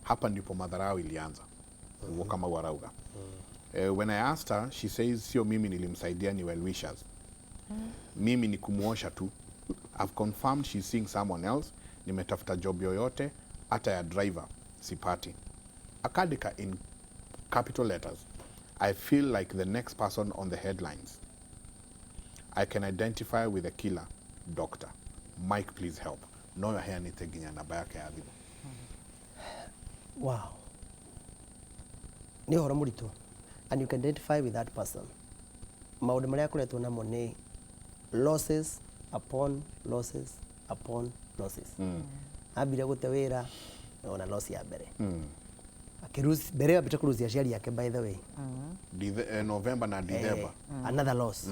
Hapa ndipo madharau ilianza." Niguo Kamau arauga. When I asked her, she says sio mimi nilimsaidia, ni well wishers. Mimi ni kumuosha tu. I've confirmed she's seeing someone else. Nimetafuta job yoyote hata ya driver sipati. Akandika in capital letters, "I feel like the next person on the headlines. I can identify with the killer. Doctor Mike, please help." No aheanĩte nginya namba yake ya thimũ. Wow, nĩ ũhoro mũritũ, and you can identify with that person. Maũndũ marĩa akoretwo namo nĩ losses upon losses upon losses. Ambire gũte wĩra, ona loss ya mbere. Akĩlose mbere ĩyo, ambĩte kũlose aciari ake, by the way. November na December. Another loss.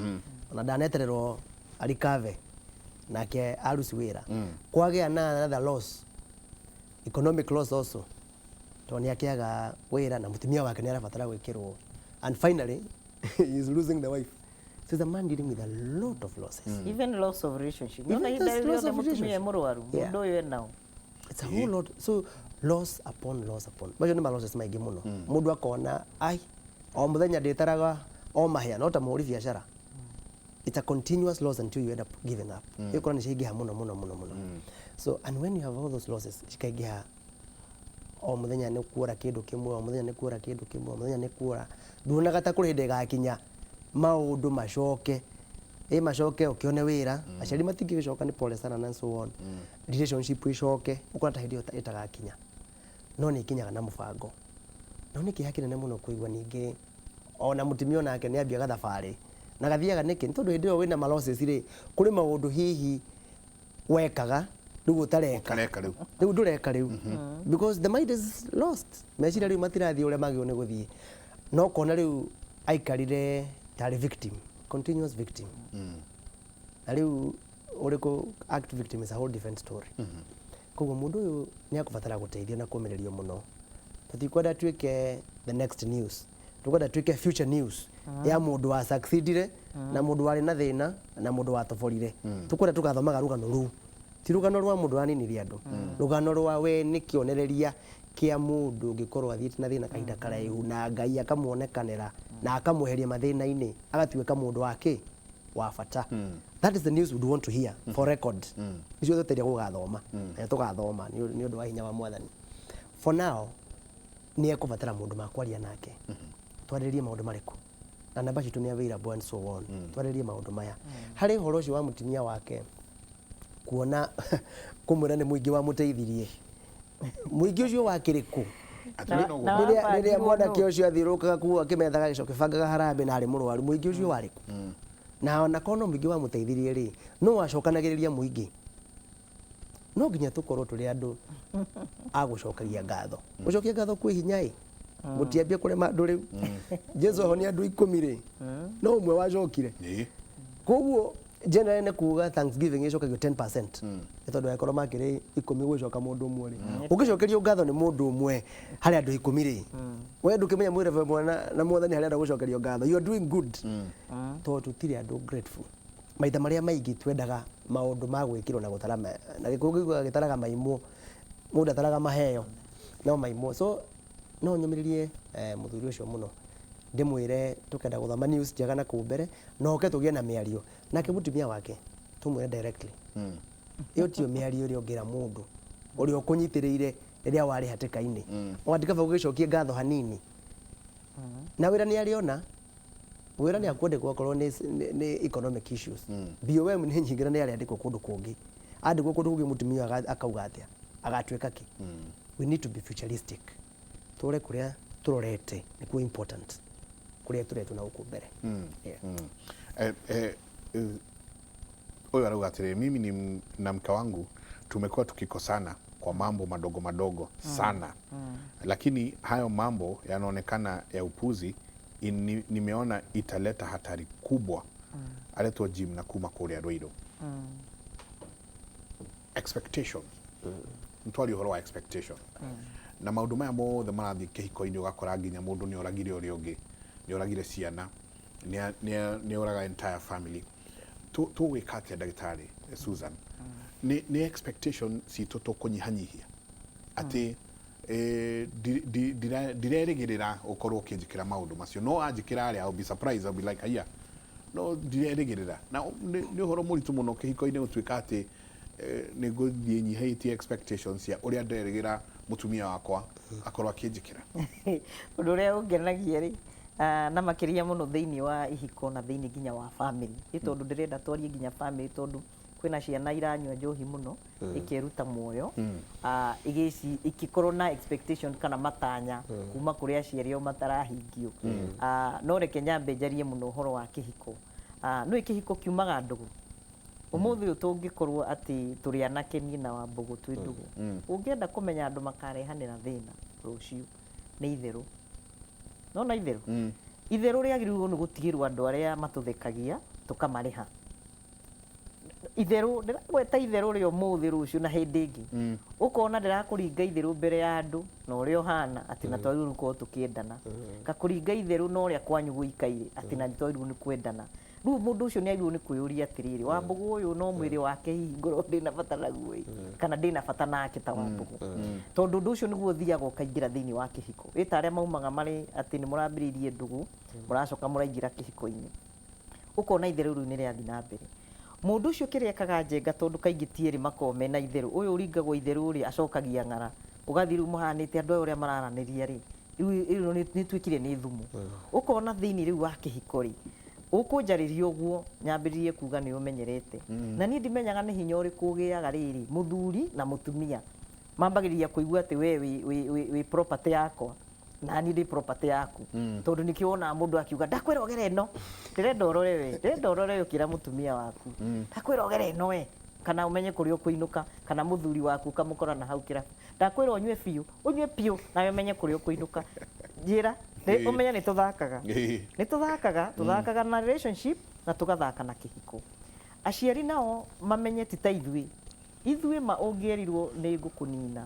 Ona ndanetererwo arikave nake aruci wĩra, kwagĩa na another loss, economic loss also, tondũ nĩ akĩaga wĩra na mũtumia wake nĩ arabatara gwĩkĩrwo, and finally he is losing the wife. So he's a man dealing with a lot of losses. Even loss of relationship. Even Nona ihinda this loss rĩothe of mũtumia e relationship. mũrwaru, mũndũ ũyũ enao. It's a whole lot. So loss upon loss upon, macio nĩ ma losses maingĩ mũno. Mũndũ akona ai o mũthenya ndĩtaraga o mahĩa no ta mũhũri biacara. It's a continuous loss until you end up giving up. Ĩkora nĩ ciaingĩha mũno mũno mũno mũno. So and when you have all those losses cikaingĩha, o mũthenya nĩ kuora kĩndũ kĩmwe, o mũthenya nĩ kuora kĩndũ kĩmwe, o mũthenya nĩ kuora, nduonaga ta kũrĩ hĩndĩ ĩgakinya maũndũ macoke, ĩ macoke ũkĩone wĩra, aciari matingĩgĩcoka, nĩ pole sana, and so on, relationship icoke, ũkona ta hĩndĩ ĩyo ĩtagakinya. No nĩ ikinyaga na mũbango. No nĩ kĩeha kĩnene mũno kũigua ningĩ ona mũtumia onake nĩ ambia gathabarĩ na gathiaga nĩkĩ, nĩ tondũ hĩndĩ ĩyo wĩna malosses rĩ, kũrĩ maũndũ hihi wekaga rĩu ũtareka. Ũtareka rĩu. Rĩu ndũreka rĩu because the mind is lost. Meciria rĩu matirathiĩ ũrĩa magĩrĩirwo nĩ gũthiĩ. No kona rĩu aikarire tarĩ victim, continuous victim. Na rĩu ũrĩkũ act victim is a whole different story. Koguo mũndũ ũyũ nĩ akũbatara gũteithio na kũmĩrĩrio mũno. Tũtikwenda tuĩke the next news, tũkwenda tuĩke future news ya mũndũ wa succeedire na mũndũ warĩ na thĩna na mũndũ watoborire. Tũkwenda tũgathomaga rũgano rũu, ti rũgano rwa mũndũ waninirie andũ, rũgano rwa we nĩ kĩonereria kĩa mũndũ ũngĩkorwo athiĩte na thĩna kahinda karaihu na Ngai akamuonekanĩra na akamweheria mathĩna-inĩ, agatuĩka mũndũ wa kĩ wa bata. That is the news we want to hear for record. Icio tũteria gũgathoma na tũgathoma nĩ ũndũ wa hinya wa Mwathani. For now nĩ ekũbatara mũndũ makwaria nake, twarĩrĩrie maũndũ marĩkũ, na namba citũ nĩ available and so on. Twarĩrĩrie maũndũ maya harĩ ũhoro ũcio wa mũtumia wake kuona kũmwĩra nĩ mũingĩ wamũteithirie. Mũingĩ ũcio wakĩrĩ kũ? Atĩ no Na- Rĩrĩa wabangirwo rĩrĩa mwanake nũ? ũcio athiũrũrũkaga kuo akĩmethaga gĩcoke bangaga harambĩ na arĩ mũrwaru, mũingĩ ũcio warĩ kũ? Na ona korwo no mũingĩ wamũteithirie rĩ, no wacokanagĩrĩria mũingĩ? No nginya tũkorwo tũrĩ andũ a gũcokagia ngatho. Gũcokia ngatho kwĩ hinya. Ĩ mũtiambie kũrema andũ rĩu. Jesu ahonia andũ 10 rĩ, no ũmwe wacokire. Koguo generally nĩ kuga thanksgiving ĩcokagio 10%, nĩ tondũ angĩkorwo makĩrĩ 10 gwĩcoka mũndũ ũmwe rĩ, ũngĩcokerio ngatho nĩ mũndũ ũmwe harĩ andũ 10 rĩ, we ndũkĩmenya mwĩ level ĩmwe na Mwathani harĩa arenda gũcokerio ngatho. You are doing good, tondũ tũtirĩ andũ grateful. Maita marĩa maingĩ twendaga maũndũ ma gwĩkĩrwo na gũtara na gĩkũyũ gĩugaga gĩtaraga maimwo. Mũndũ ataraga maheo no maimwo. So no nyũmĩrĩrie mũthuri ũcio mũno, ndĩmwĩre tũkenda gũthoma news njega na kũu mbere, na oke tũgĩe na mĩario nake mũtumia wake, tũmwĩre directly. Ĩyo tiyo mĩario ĩrĩa ũngĩra mũndũ ũrĩa ũkũnyitĩrĩire rĩrĩa warĩ hatĩka-inĩ. Wandĩka bau gũgĩcokie ngatho hanini na wĩra nĩ arĩona wĩra nĩ akwandĩkwo, akorwo nĩ economic issues. BOM nĩ nyingĩ na nĩ arĩandĩkwo kũndũ kũngĩ. Andĩkwo kũndũ kũngĩ, mũtumia ũyũ akauga atĩa? Agatuĩka kĩ? We need to be futuristic. Tũrore kũrĩa tũrorete nĩkuo important, kũrĩa tũretwo na gũkũ mbere. Yeah. Huyu arauga atĩrĩ, mimi ni na mke wangu tumekuwa tukikosana kwa mambo madogo madogo sana, lakini hayo mambo yanaonekana ya upuzi. Nimeona italeta hatari kubwa. Aretwo Jim na kuma kũrĩa Ruiru. Expectation, ntwari ũhoro wa expectation na maũndũ maya mothe marathiĩ kĩhiko-inĩ, ũgakora nginya mũndũ nĩ oragire ũrĩa ũngĩ, nĩ oragire ciana, nĩ oraga entire family. Tũgwĩka atĩa, ndagĩtarĩ Susan? Nĩ expectation citũ tũkũnyihanyihia atĩ Ndirerĩgĩrĩra ũkorwo ũkĩnjĩkĩra maũndũ macio, no anjĩkĩra rĩ, I'll be surprised, I'll be like, "Haiya," no ndirerĩgĩrĩra. Na nĩ ũhoro mũritũ mũno kĩhiko-inĩ gũtuĩka atĩ nĩ ngũthiĩ nyihĩtie expectations cia ũrĩa nderĩgĩra mũtumia wakwa akorwo akĩnjĩkĩra. Ũndũ ũrĩa ũngenagia rĩ, na makĩria mũno thĩinĩ wa ihiko na thĩinĩ nginya wa family, nĩ tondũ ndĩrenda twarie nginya family, tondũ kwĩna ciana iranyua njohi mũno, ikeruta muoyo, ikĩkorwo na expectation kana matanya kuma kũrĩ aciari ao matarahingio. No reke nyambe njarie mũno ũhoro wa kĩhiko. Nĩũĩ kĩhiko kiumaga ndũgũ. Ũmũthĩ ũyũ tũngĩkorwo atĩ tũrĩ anake, niĩ na Wambũgũ twĩ ndũgũ, ũngĩenda kũmenya andũ makarehanĩra thĩna rũciũ nĩ itherũ. Nona itherũ, itherũ rĩagĩrĩirwo nĩ gũtigĩrwo andũ arĩa matũthekagia tũkamarĩha. Itherũ ndĩragweta, itherũ rĩa ũmũthĩ, rũciũ na hĩndĩ ĩngĩ ũkona ndĩrakũringa itherũ mbere ya andũ na ũrĩa ũhana atĩ na twagĩrĩirwo nĩ gũkorwo tũkĩendana, ngakũringa itherũ na ũrĩa kwanyu gũikaire atĩ na nĩ twagĩrĩirwo nĩ kwendana. Rĩu mũndũ ũcio nĩ agĩrĩirwo nĩ kwĩyũria atĩrĩrĩ, Wambũgũ ũyũ no mwĩrĩ wake hihi ngorwo ndĩna bata naguo ĩ, kana ndĩna bata nake ta Wambũgũ? Tondũ ũndũ ũcio nĩguo ũthiaga ũkaingĩra thĩinĩ wa kĩhiko. Ĩ ta arĩa maumaga marĩ atĩ nĩ mũrambĩrĩirie ndũgũ, mũracoka mũraingĩra kĩhiko-inĩ, ũkona itherũ rĩu nĩ rĩathiĩ na mbere. Mũndũ ũcio kĩrĩa ekaga, Njenga, tondũ kaingĩ ti erĩ makoragwo mena itherũ, ũyũ ũringagwo itherũ rĩ, acokagia ng'ara, ũgathiĩ rĩu mũhanĩte andũ aya ũrĩa mararanĩria rĩ, rĩu ĩno nĩ ĩtuĩkire nĩ thumu. Ũkona thĩinĩ rĩu wa kĩhiko rĩ, ũkũnjarĩria ũguo nyambĩrĩrie kuga nĩ ũmenyerete, na niĩ ndimenyaga nĩ hinya ũrĩkũ ũgĩaga rĩrĩ mũthuri na mũtumia mambagĩrĩria kũigua atĩ we wĩ property yakwa na niĩ ndĩ property yaku, tondũ nĩkĩo wonaga mũndũ akiuga, "Ndakwĩra ũgere ĩno, ndĩrenda ũrore we, ndĩrenda ũrore we," ũkĩra mũtumia waku, "Ndakwĩra ũgere ĩno we," kana ũmenye kũrĩa ũkũinũka, kana mũthuri waku ũkamũkora na hau kĩrabu, "Ndakwĩra ũnyue biũ, ũnyue biũ nawe ũmenye kũrĩa ũkũinũka." Njĩra ũmenye nĩ tũthakaga, nĩ tũthakaga, tũthakaga na relationship na tũgathaka na kĩhiko. Aciari nao mamenye ti ta ithuĩ. Ithuĩ ma ũngĩerirwo nĩ ngũkũnina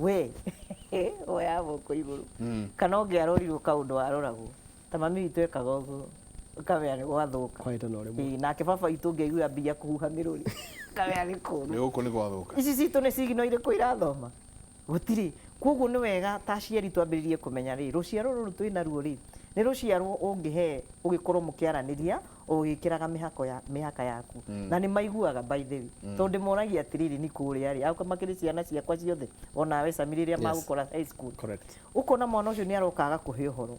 we, oya moko igũrũ, kana ũngĩarorirwo kaũndũ waroragwo ta mami witũ ekaga ũguo, ũkamenya nĩ gwathũka. Kwaĩte na ũrĩmwe. Ĩĩ, nake baba witũ ũngĩaigua ambia kũhuha mĩrũri, ũkamenya nĩ kũũru. Nĩ gũkũ nĩ gwathũka. Ici citũ nĩ cigino irĩkũ irathoma? Gũtirĩ. Koguo nĩ wega ta aciari twambĩrĩrie kũmenya rĩ, rũciaro rũrũ twĩ naruo rĩ, nĩ rũciaro ũngĩhe ũgĩkorwo mũkĩaranĩria, ũgĩkĩraga mĩhako ya mĩhaka yaku, na nĩ maiguaga, by the way, tondũ ndĩmoragia atĩrĩrĩ, nĩ kũrĩa rĩ aũka makĩrĩ ciana ciakwa ciothe, onawe Sami, rĩrĩa magũkora high school. Correct. Ũkona mwana ũcio nĩ aroka agakũhe ũhoro,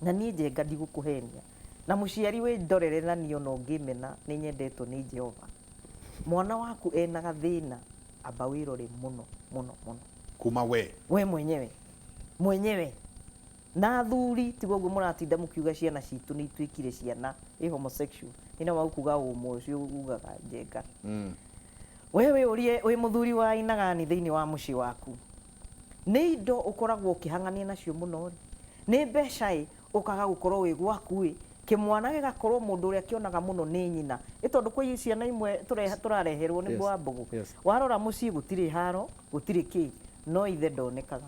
na niĩ, Njenga, ndigũkũhenia, na mũciari wĩ ndorere, na niĩ ona ũngĩmena nĩ nyendetwo nĩ Jehova. Mwana waku ena gathĩna, amba wĩrore mũno mũno mũno. Kuma we. We mwenyewe mwenyewe. Na athuri, tiga ũguo mũratinda mũkiuga ciana citũ nĩ ituĩkire ciana ĩ homosexual, nĩ no kuga ũmwe ũcio ugaga, Njenga, we wĩũrie, wĩ mũthuri wa inagani thĩinĩ wa mũciĩ waku, nĩ indo ũkoragwo ũkĩhang'ania nacio mũno rĩ, nĩ mbeca ĩ, ũkaga gũkorwo wĩ gwaku ĩ, kĩmwana gĩgakorwo mũndũ ũrĩa kĩonaga mũno nĩ nyina, ĩ tondũ kwĩ ciana imwe tũrareherwo nĩ Wambũgũ. Warora mũciĩ gũtirĩ haro, gũtirĩ kĩ, no ithe ndonekaga.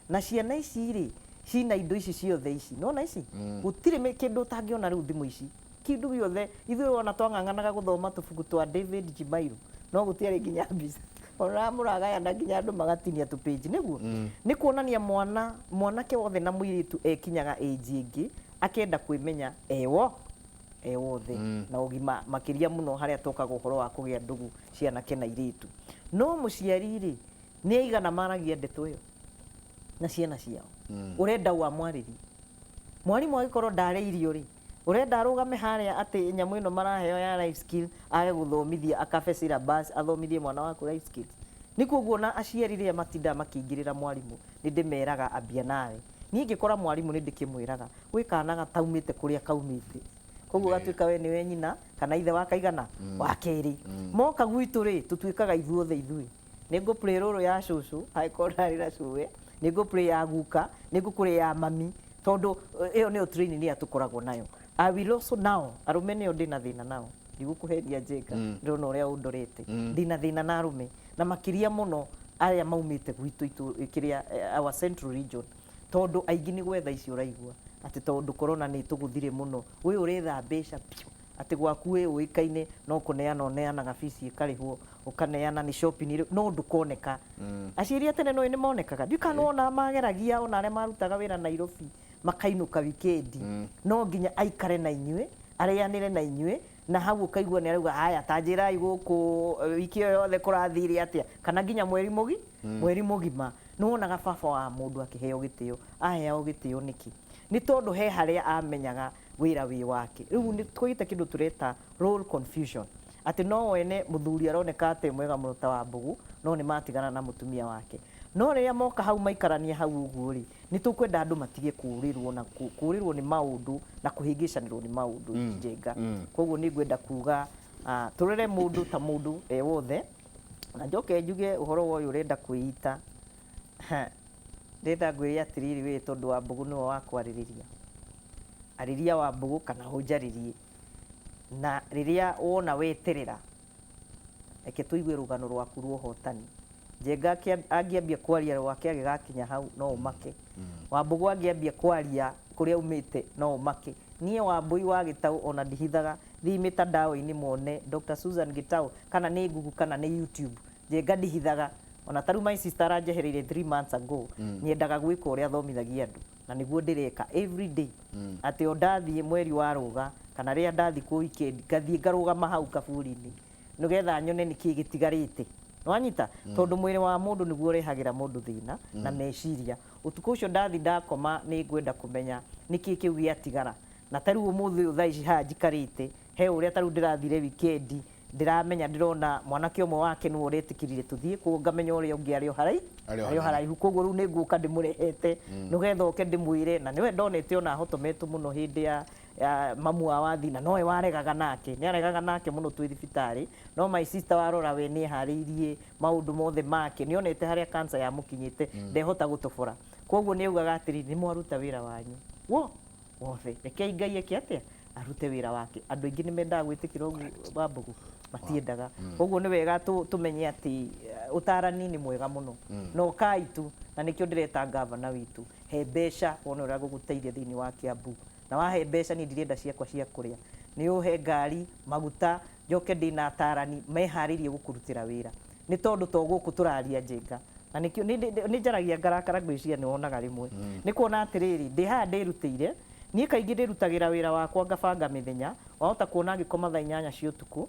Na ciana ici rĩ, cina indo ici ciothe ici, nona ici gũtirĩ kĩndũ ũtangĩona rĩu, thimũ ici, kĩndũ gĩothe. Ithuĩ ona twang'ang'anaga gũthoma tũbuku twa David Jimairo, no gũtiarĩ nginya mbica, ona mũragayana nginya andũ magatinia tũpĩnji nĩguo nĩ kuonania mwana mwanake wothe na mũirĩtu ekinyaga age ĩngĩ akenda kwĩmenya ewo e wothe na ũgima, makĩria mũno harĩa tokaga ũhoro wa kũgĩa ndũgũ cianake na irĩtu. No mũciari rĩ, nĩ aigana maragia ndeto ĩyo na ciana ciao? Ũrenda wamwarĩrie mwarimũ agĩkorwo ndarĩ irio rĩ, ũrenda arũgame harĩa atĩ nyamũ ĩno maraheo ya life skill, age gũthomithia, akabe syllabus, athomithie mwana waku life skills? Nĩ koguo na aciari rĩrĩa matindaga makĩingĩrĩra mwarimũ, nĩ ndĩmeraga ambia nawe. Niĩ ngĩkora mwarimũ nĩ ndĩkĩmwĩraga gwĩ kana gataumĩte kũrĩa kaumĩte, koguo gatuĩka we nĩwe nyina kana ithe wa kaigana wa kerĩ. Moka gwitũ rĩ, tũtuĩkaga ithuothe ithuĩ nĩ ngũ play role ya cũcũ angĩkorwo ndarĩ na cũwe, nĩ ngũ play ya guka, nĩ ngũ play ya mami, tondũ ĩyo nĩyo training ĩrĩa tũkoragwo nayo. I will also now, arũme nĩo ndĩna thĩna nao, ndigũkũheria, Njenga, ndĩrona ũrĩa ũndorete. Ndĩna thĩna na arũme, na makĩria mũno arĩa maumĩte gwitũ kĩrĩa our central region, tondũ aingĩ nĩ gwetha icio ũraigua atĩ tondũ corona nĩ ĩtũgũthire mũno, ũyũ ũretha mbeca piũ. Atĩ gwaku wĩ ũĩkaine no kũneana ũneanaga bici ĩkarĩhwo, ũkaneana nĩ shopping ĩrĩ, no ndũkoneka. Aciari a tene nĩũĩ nĩ monekaga? Ndiũĩ kana nĩwonaga mageragia ona arĩa marutaga wĩra Nairobi makainũka wikendi, no nginya aikare na inyuĩ, arĩanĩre na inyuĩ, na hau ũkaigua nĩ arauga haya ta njĩrai gũkũ wiki ĩyo yothe kũrathire atĩa, kana nginya mweri mũgi, mweri mũgima. Nĩ wonaga baba wa mũndũ akĩheo gĩtĩo, aheagwo gĩtĩo nĩkĩ? Nĩ tondũ he harĩa amenyaga wĩra wĩ wake. Rĩu nĩ tũgĩte kĩndũ tũreta role confusion, atĩ no wene mũthuri aroneka atĩ mwega mũno ta Wambũgũ, no nĩ matigana na mũtumia wake. No rĩrĩa moka hau maikarania hau ũguo rĩ, nĩ tũkwenda andũ matige kũrĩrwo na kũrĩrwo nĩ maũndũ na kũhĩngĩcanĩrwo nĩ maũndũ Njenga. Koguo nĩ ngwenda kuga tũrore mũndũ ta mũndũ e wothe, na njoke njuge ũhoro wa ũyũ ũrenda kwĩita, ndĩrenda ngwĩre atĩrĩrĩ we tondũ Wambũgũ nĩwe wa kwarĩrĩria. Arĩria Wambũgũ kana ũnjarĩrie. Na rĩrĩa wona weterera, reke tũigue rũgano rwaku rwa ũhotani. Njenga angĩambia kwaria rwake agĩgakinya hau no ũmake. Wambũgũ angĩambia kwaria kũrĩa aumĩte no ũmake. Niĩ Wambũi wa Gĩtaũ ona ndihithaga, thiĩi mĩtandao-inĩ muone Doctor Susan Gĩtaũ kana nĩ Google kana nĩ YouTube. Njenga ndihithaga. Ona ta rĩu my sister aranjehereire 3 months ago, nyendaga gwĩka ũrĩa athomithagia andũ na nĩguo ndĩreka every day. Atĩ o ndathiĩ mweri wa rũga kana rĩrĩa ndathiĩ kũ weekend ngathiĩ ngarũgama hau kaburi-inĩ nĩgetha nyone nĩkĩ gĩtigarĩte. Nĩwanyita? Tondũ mwĩrĩ wa mũndũ nĩguo ũrehagĩra mũndũ thĩna na meciria. Ũtukũ ũcio ndathi ndakoma nĩ ngwenda kũmenya nĩkĩ kĩu gĩatigara. Na ta rĩu ũmũthĩ ũyũ thaa ici haha njikarĩte, he ũrĩa ta rĩu ndĩrathire weekend, ndĩramenya ndĩrona mwanake ũmwe wake nĩwe ũretĩkĩrire tũthiĩ, koguo ngamenya ũrĩa ũngĩ arĩ o haraihu, Arĩ o arĩ o haraihu, koguo rĩu nĩ ngũka ndĩmũrehete nĩgetha oke ndĩmwĩre, na nĩwe ndonete ona ahotometwo mũno hĩndĩ ya mamu wa wathi, na nowe waregaga nake, nĩ aregaga nake mũno twĩ thibitarĩ, no my sister warora we nĩ eharĩirie maũndũ mothe make, nĩ onete harĩa cancer yamũkinyĩte, ndehota gũtobora, koguo nĩ augaga atĩrĩrĩ, nĩ mwaruta wĩra wanyu wo wothe, rekei Ngai eke atĩa, arute wĩra wake. Andũ aingĩ nĩ mendaga gwĩtĩkĩra ũguo Wambũgũ, matiendaga. Koguo nĩ wega tũmenye atĩ ũtarani nĩ mwega mũno, na ũkai tu, na nĩkĩo ndĩreta ngavana witũ, he mbeca wone ũrĩa ngũgũteithia thĩinĩ wa Kiambu, na wahe mbeca niĩ ndirenda ciakwa cia kũrĩa, nĩ ũhe ngari, maguta, njoke ndĩna atarani meharĩirie gũkũrutĩra wĩra, nĩ tondũ to gũkũ tũraria Njenga, na nĩkĩo nĩ njaragia ngarakara ngwĩciria nĩ wonaga rĩmwe, nĩ kuona atĩrĩrĩ, ndĩ haha ndĩrutĩire, niĩ kaingĩ ndĩrutagĩra wĩra wakwa ngabanga mĩthenya, wahota kuona ngĩkoma thaa 8 cia ũtukũ,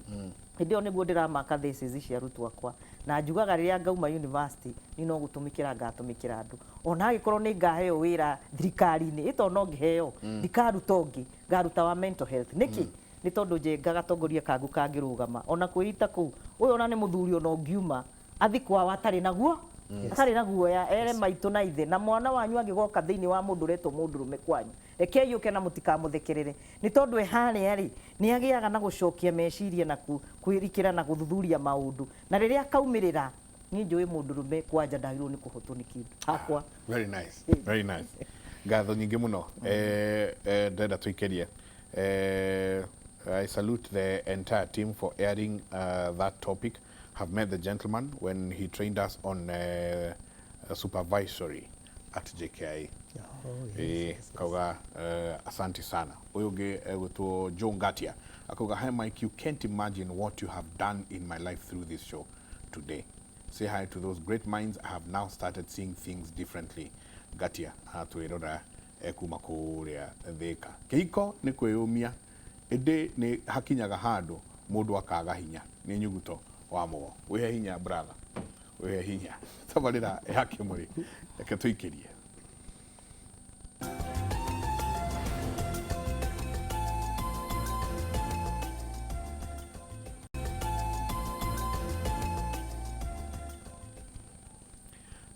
hĩndĩ ĩyo nĩguo ndĩramaka thesis cia arutwo akwa, na njugaga rĩrĩa ngauma university, niĩ no gũtũmĩkĩra ngatũmĩkĩra andũ, ona angĩkorwo nĩ ngaheo wĩra thirikari-inĩ, ĩ tondũ no ngĩheo, ndikaruta ũngĩ, ngaruta wa mental health, nĩkĩ? Nĩ tondũ Njenga gatongoria kangu kangĩrũgama, ona kwĩita kũu, ũyũ ona nĩ mũthuri ona ũngiuma, athi kwao atarĩ na guo, atarĩ na guoya, ere maitũ na ithe, na mwana wanyu angĩgoka thĩinĩ wa mũndũ ũretwo mũndũrũme kwanyu, rekei ũke na mũtikamũthekerere, nĩ tondũ e harĩa rĩ, nĩ agĩaga na gũcokia meciria na kwĩrikĩra na gũthuthuria maũndũ, na rĩrĩa akaumĩrĩra, niĩ njũĩ mũndũrũme kwanja ndagĩrĩirwo nĩ kũhotwo nĩ kĩndũ hakwa. Very nice, very nice. Ngatho nyingĩ mũno. Ndĩrenda tũikĩrie. I salute the entire team for airing that topic. Have met the gentleman when he trained us on supervisory at JKIA. Oh, yes, yes. Kauga asante sana. Ũyũ ũngĩ egwĩtwo Joe Ngatia akauga, hi Mike, you can't imagine what you have done in my life through this show today. Say hi to those great minds. I have now started seeing things differently. Ngatia aratwĩrora kuma kũrĩa Thĩka. Kĩhiko nĩ kwĩyũmia, ĩndĩ nĩ hakinyaga handũ mũndũ akaga hinya. Nĩ nyuguto wa mũgo. Wĩhe hinya brother, wĩhe hinya. Tabarĩra ya Kĩmũrĩ, reke tũikĩrie.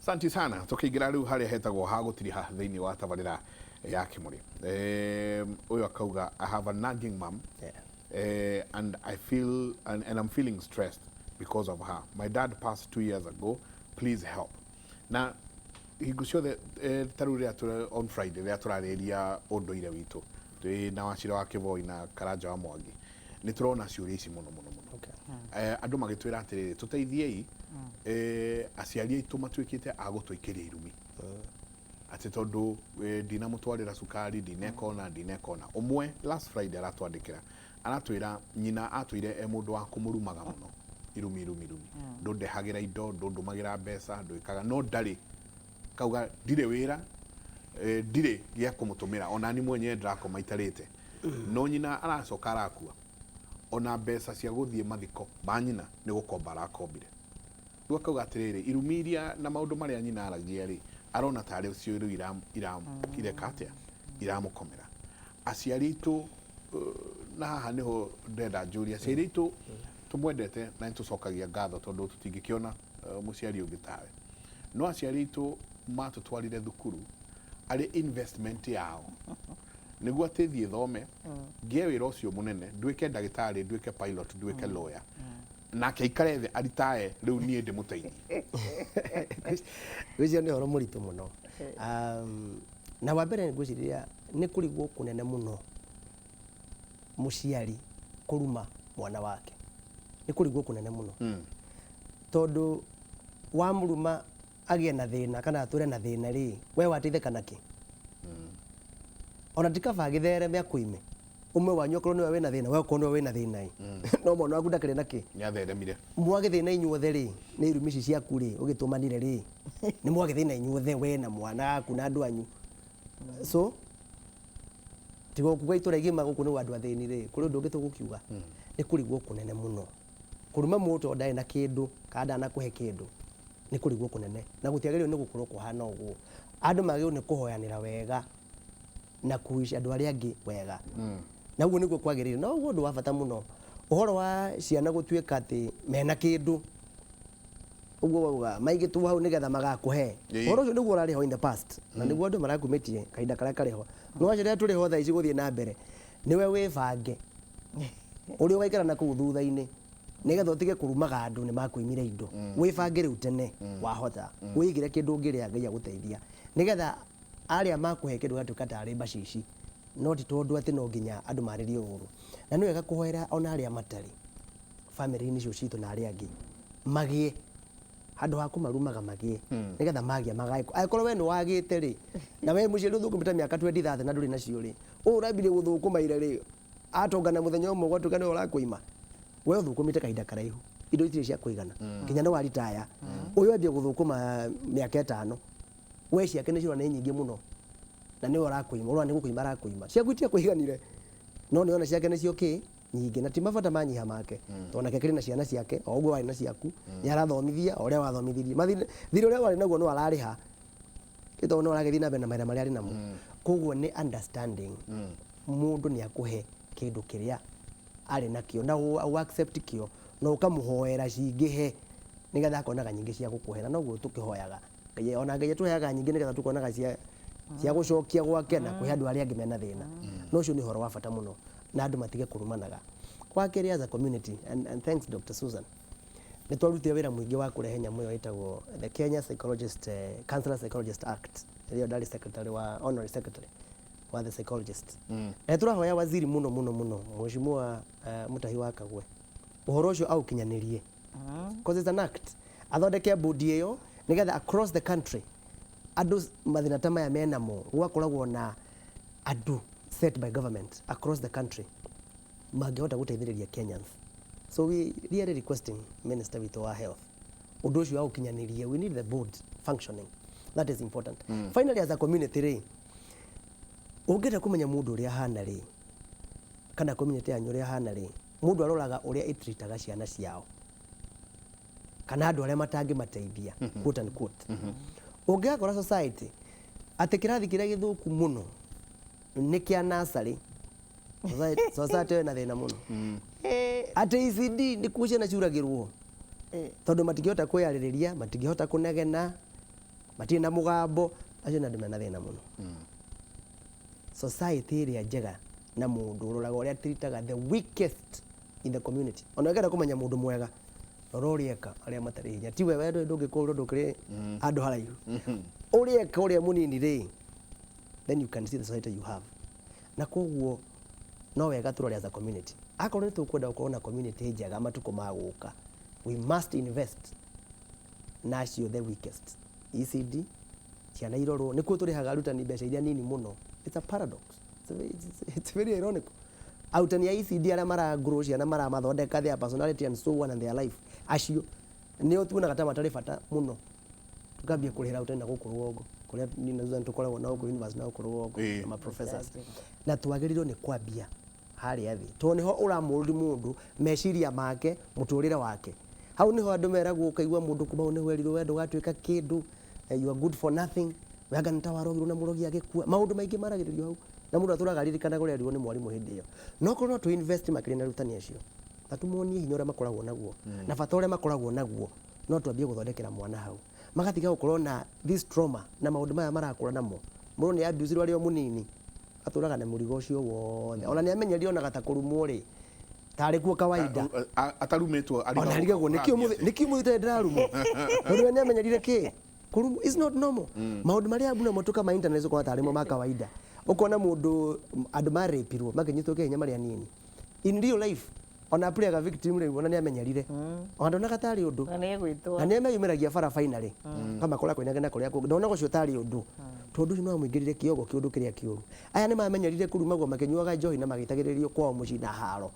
Asante sana. Tukĩingĩra rĩu harĩa hetagwo ha gũtiriha thĩinĩ wa tabarĩra ya Kĩmũrĩ. Ũyũ akauga, I have a nagging mom and I feel and I'm feeling stressed because of her. My dad passed 2 years ago. Please help. Na hingo ciothe ta rĩu rĩrĩa on Friday rĩrĩa tũrarĩrĩria ũndũire witũ twĩ na Wachira wa Kĩboi na Karanja wa Mwangi, nĩ tũrona ciũria ici mũno mũno mũno. Andũ magĩtwĩra atĩrĩrĩ, tũteithiei, aciari aitũ matuĩkĩte a gũtũikĩria irumi atĩ tondũ ndinamũtwarĩra cukari, ndinekona ndinekona. Ũmwe last Friday aratwandĩkĩra Aratwĩra nyina atwĩre e mũndũ wa kũmũrumaga mũno, irumi irumi irumi, ndũndehagĩra indo, ndũndũmagĩra mbeca, ndwĩkaga, no ndarĩ kauga ndirĩ wĩra, ndirĩ gĩa kũmũtũmĩra, ona ni mwenyewe ndĩrakoma itarĩte. No nyina aracoka arakua, ona mbeca cia gũthiĩ mathiko ma nyina nĩ gũkomba arakombire. Rĩu akauga atĩrĩrĩ, irumi iria na maũndũ marĩa nyina aragia rĩ, arona tarĩ cio rĩu ireka atĩa, iramũkomera. Aciari aitũ, na haha nĩho ndĩrenda njũrie aciari aitũ tũmwendete na nĩtũcokagia ngatho tondũ tũtingĩkĩona mũciari ũngĩ tawe, no aciari aitũ matũtwarire thukuru arĩ investment yao nĩguo atĩ thiĩ thome, ngĩe wĩra ũcio mũnene, nduĩke ndagĩtarĩ, nduĩke pilot, nduĩke lawyer, nake aikare thĩ aritae, rĩu niĩ ndĩmũteithie. Ngwĩciria nĩ ũhoro mũritũ mũno. Na wa mbere ngwĩciria nĩ kũrigwo kũnene mũno mũciari kũruma mwana wake, nĩ kũrigwo kũnene mũno, tondũ wamũruma agĩe na thĩna kana atũre na thĩna rĩ, we wateithĩka nakĩ? Ona ti kaba agĩthereme akũime ũmwe wanyu, okorwo nĩwe wĩna thĩna, we okorwo nĩwe wĩna thĩna ĩ, no mwana waku ndakĩrĩ nakĩ? Nĩ atheremire. Mwagĩthĩna inyuothe rĩ, nĩ irumi ici ciaku rĩ, ũgĩtũmanire rĩ, nĩ mwagĩthĩna inyuothe, we na mwana waku na andũ anyu. So tiga kuga itũra igima gũkũ nĩ andũ athĩni rĩ, kũrĩ ũndũ ũngĩ tũgũkiuga? Nĩ kũrigwo kũnene mũno kũruma mũndũ tondũ ndarĩ na kĩndũ kana ndanakũhe kĩndũ. Nĩ kũrigwo kũnene na gũtiagĩrĩirwo nĩ gũkorwo kũhana ũguo. Andũ magĩrĩirwo nĩ kũhoyanĩra wega na kũica andũ arĩa angĩ wega, na ũguo nĩguo kwagĩrĩire. Na ũguo ũndũ wa bata mũno, ũhoro wa ciana gũtuĩka atĩ mena kĩndũ ũguo wauga maigĩtwo hau nĩgetha magakũhe, ũhoro ũcio nĩguo ũrarĩ ho in the past na nĩguo andũ marakumĩtie kahinda karĩa karĩ ho. No acio rĩrĩa tũrĩ ho thaa ici gũthiĩ na mbere, nĩwe wĩbange ũrĩa ũgaikara na kũu thutha-inĩ nĩgetha ũtige kũrumaga andũ nĩ makwĩmire indo. Wĩbange rĩu tene wahota, wĩigĩre kĩndũ ũngĩrĩa, Ngai agũteithia, nĩgetha arĩa makũhe kĩndũ gĩgatuĩka tarĩ mbacici, no ti tondũ atĩ no nginya andũ marĩrie ũru. Na nĩ wega kũhoera ona arĩa matarĩ bamĩrĩ-inĩ icio citũ na arĩa angĩ magĩe, handũ ha kũmarumaga magĩe, nĩgetha magĩa magae. Angĩkorwo we nĩ wagĩte rĩ, na we mũciari ũthũkũmĩte mĩaka 20 30 na ndũrĩ nacio rĩ, ũũ ũrambirie gũthũkũma ira rĩ, atongana mũthenya ũmwe gwatuĩka nĩwe ũrakũima, we ũthũkũmĩte kahinda karaihu, indo itirĩ cia kũigana, nginya nĩ waritaya, ũyũ ambia gũthũkũma mĩaka 5, we ciake nĩ cirona nĩ nyingĩ mũno na nĩwe ũrakũima, ũrona nĩ gũkũima arakũima. Ciaku itiakũiganire, no nĩ ona ciake nĩcio kĩ nyingĩ, na ti mabata manyiha make, tondũ nake kĩrĩ na ciana ciake o ũguo warĩ na ciaku, nĩ arathomithia o ũrĩa wathomithirie. Thirĩ ũrĩa warĩ naguo no ararĩha, tondũ no aragĩthiĩ na mbere na mawĩra marĩa arĩ namo. Koguo nĩ understanding, mũndũ nĩ akũhe kĩndũ kĩrĩa arĩ nakĩo na ũ accept kĩo na ũkamũhoera cingĩhe nĩgetha akonaga nyingĩ cia gũkũhe. Na noguo tũkĩhoyaga Ngai, ona Ngai atũheaga nyingĩ nĩgetha tũkonaga cia gũcokia gwake na kũhe andũ arĩa angĩ mena thĩna. No ũcio nĩ ũhoro wa bata mũno na andũ matige kũrumanaga. Wa kerĩ, as a community, and thanks Dr. Susan, nĩ twarutire wĩra mũingĩ wa kũrehe nyamũ ĩyo ĩtagwo the Kenya Psychologist, Counselor Psychologist Act, ĩrĩa ndarĩ secretary wa, honorary secretary wa the psychologist. Na tũrahoya waziri mũno mũno mũno, Mheshimiwa Mutahi wa Kagwe, ũhoro ũcio aũkinyanĩrie, because it's an act, athondeke bodi ĩyo nĩgetha across the country andũ mathĩna ta maya menamo gũgakoragwo na andũ set by government across the country mangĩhota gũteithĩrĩria Kenyans. So we really requesting minister witũ wa health ũndũ ũcio aũkinyanĩrie. We need the board functioning, that is important. Finally, as a community rĩ, ũngĩenda kũmenya mũndũ ũrĩa ahana rĩ, kana community yanyu ũrĩa ahana rĩ, mũndũ aroraga ũrĩa ĩtritaga ciana ciao kana andũ arĩa matangĩmateithia, quote and quote. Ũngĩgakora society atĩ kĩrathi kĩrĩa gĩthũku mũno nĩ kĩa nursery, society ĩyo ĩna thĩna mũno. Atĩ ECD nĩkuo ciana ciuragĩrwo tondũ matingĩhota kwĩyarĩrĩria, matingĩhota kũnegena, matirĩ na mũgambo, acio nĩ andũ mena thĩna mũno. Society ĩrĩa njega na mũndũ ũroraga ũrĩa tritaga the weakest in the community. Ona ũngĩenda kũmenya mũndũ mwega, rora ũrĩa eka arĩa matarĩ hinya. Ti we ndũngĩkũrwo, ndũkĩrĩ handũ haraihu, ũrĩa eka ũrĩa mũnini rĩ, then you can see the society you have. Na koguo no wega tũrore as a community, akorwo nĩ tũkwenda gũkorwo na community njega matukũ ma gũka, we must invest na acio the weakest, ECD ciana irorwo. Nĩkuo tũrĩhaga arutani mbeca iria nini mũno. It's a paradox, it's very ironical. Arutani a ECD arĩa maragrow ciana, maramathondeka their personality and so on and their life, acio nĩo tuonaga ta matarĩ bata mũno. Tukambia kũrĩhĩra arutani na gũkũ rũgongo kũrĩa niĩ na Susan tũkoragwo na gũkũ university na gũkũ rũgongo na ma professors, na twagĩrĩirwo nĩ kwambia harĩa thĩ tondũ nĩho ũramũrũri mũndũ meciria make, mũtũrĩre wake. Hau nĩho andũ meragwo, ũkaigua mũndũ kuma hau nĩho erirwo, we ndũgatuĩka kĩndũ, you are good for nothing, we anga nĩ ta warogirwo na mũrogi agĩkua. Maũndũ maingĩ maragĩrĩrio hau na mũndũ atũraga aririkanaga ũrĩa erirwo nĩ mwarimũ hĩndĩ ĩyo. No korwo no tũ invest makĩria na arutani acio na tũmonie hinya ũrĩa makoragwo naguo na bata ũrĩa makoragwo naguo, no twambie gũthondekera mwana hau, magatiga gũkorwo na this trauma na maũndũ maya marakũra namo. Mũndũ nĩ abusirwo arĩ o mũnini, atũraga na mũrigo ũcio wothe. Ona nĩ amenyerio onaga ta kũrumwo rĩ tarĩ kuo kawaida. Atarumĩtwo. Ona arigagwo nĩkĩ ũmũthĩ, nĩkĩ ũmũthĩ itarĩ ndĩrarumwo, tondũ we nĩ amenyerire kĩ kũrumwo is not normal. Maũndũ marĩa namo tũkama internet ũkona tarĩ mo ma kawaida. Ũkona mũndũ, andũ marĩpirwo, makĩnyitwo kĩa hinya marĩ anini. In real life ona playaga victim rĩu, ona nĩ amenyerire, ona ndonaga tarĩ ũndũ. Na nĩ egwĩtwo. Na nĩ ameyumĩragia bara finally, kamakora kwĩnagena kũrĩa kũngĩ, ndonaga ũcio tarĩ ũndũ, tondũ ũcio no amũingĩrire kĩongo kĩũndũ kĩrĩa kĩũru. Aya nĩ mamenyerire kũrumagwo makĩnyuaga njohi na magĩitagĩrĩrio kwao mũciĩ na haro.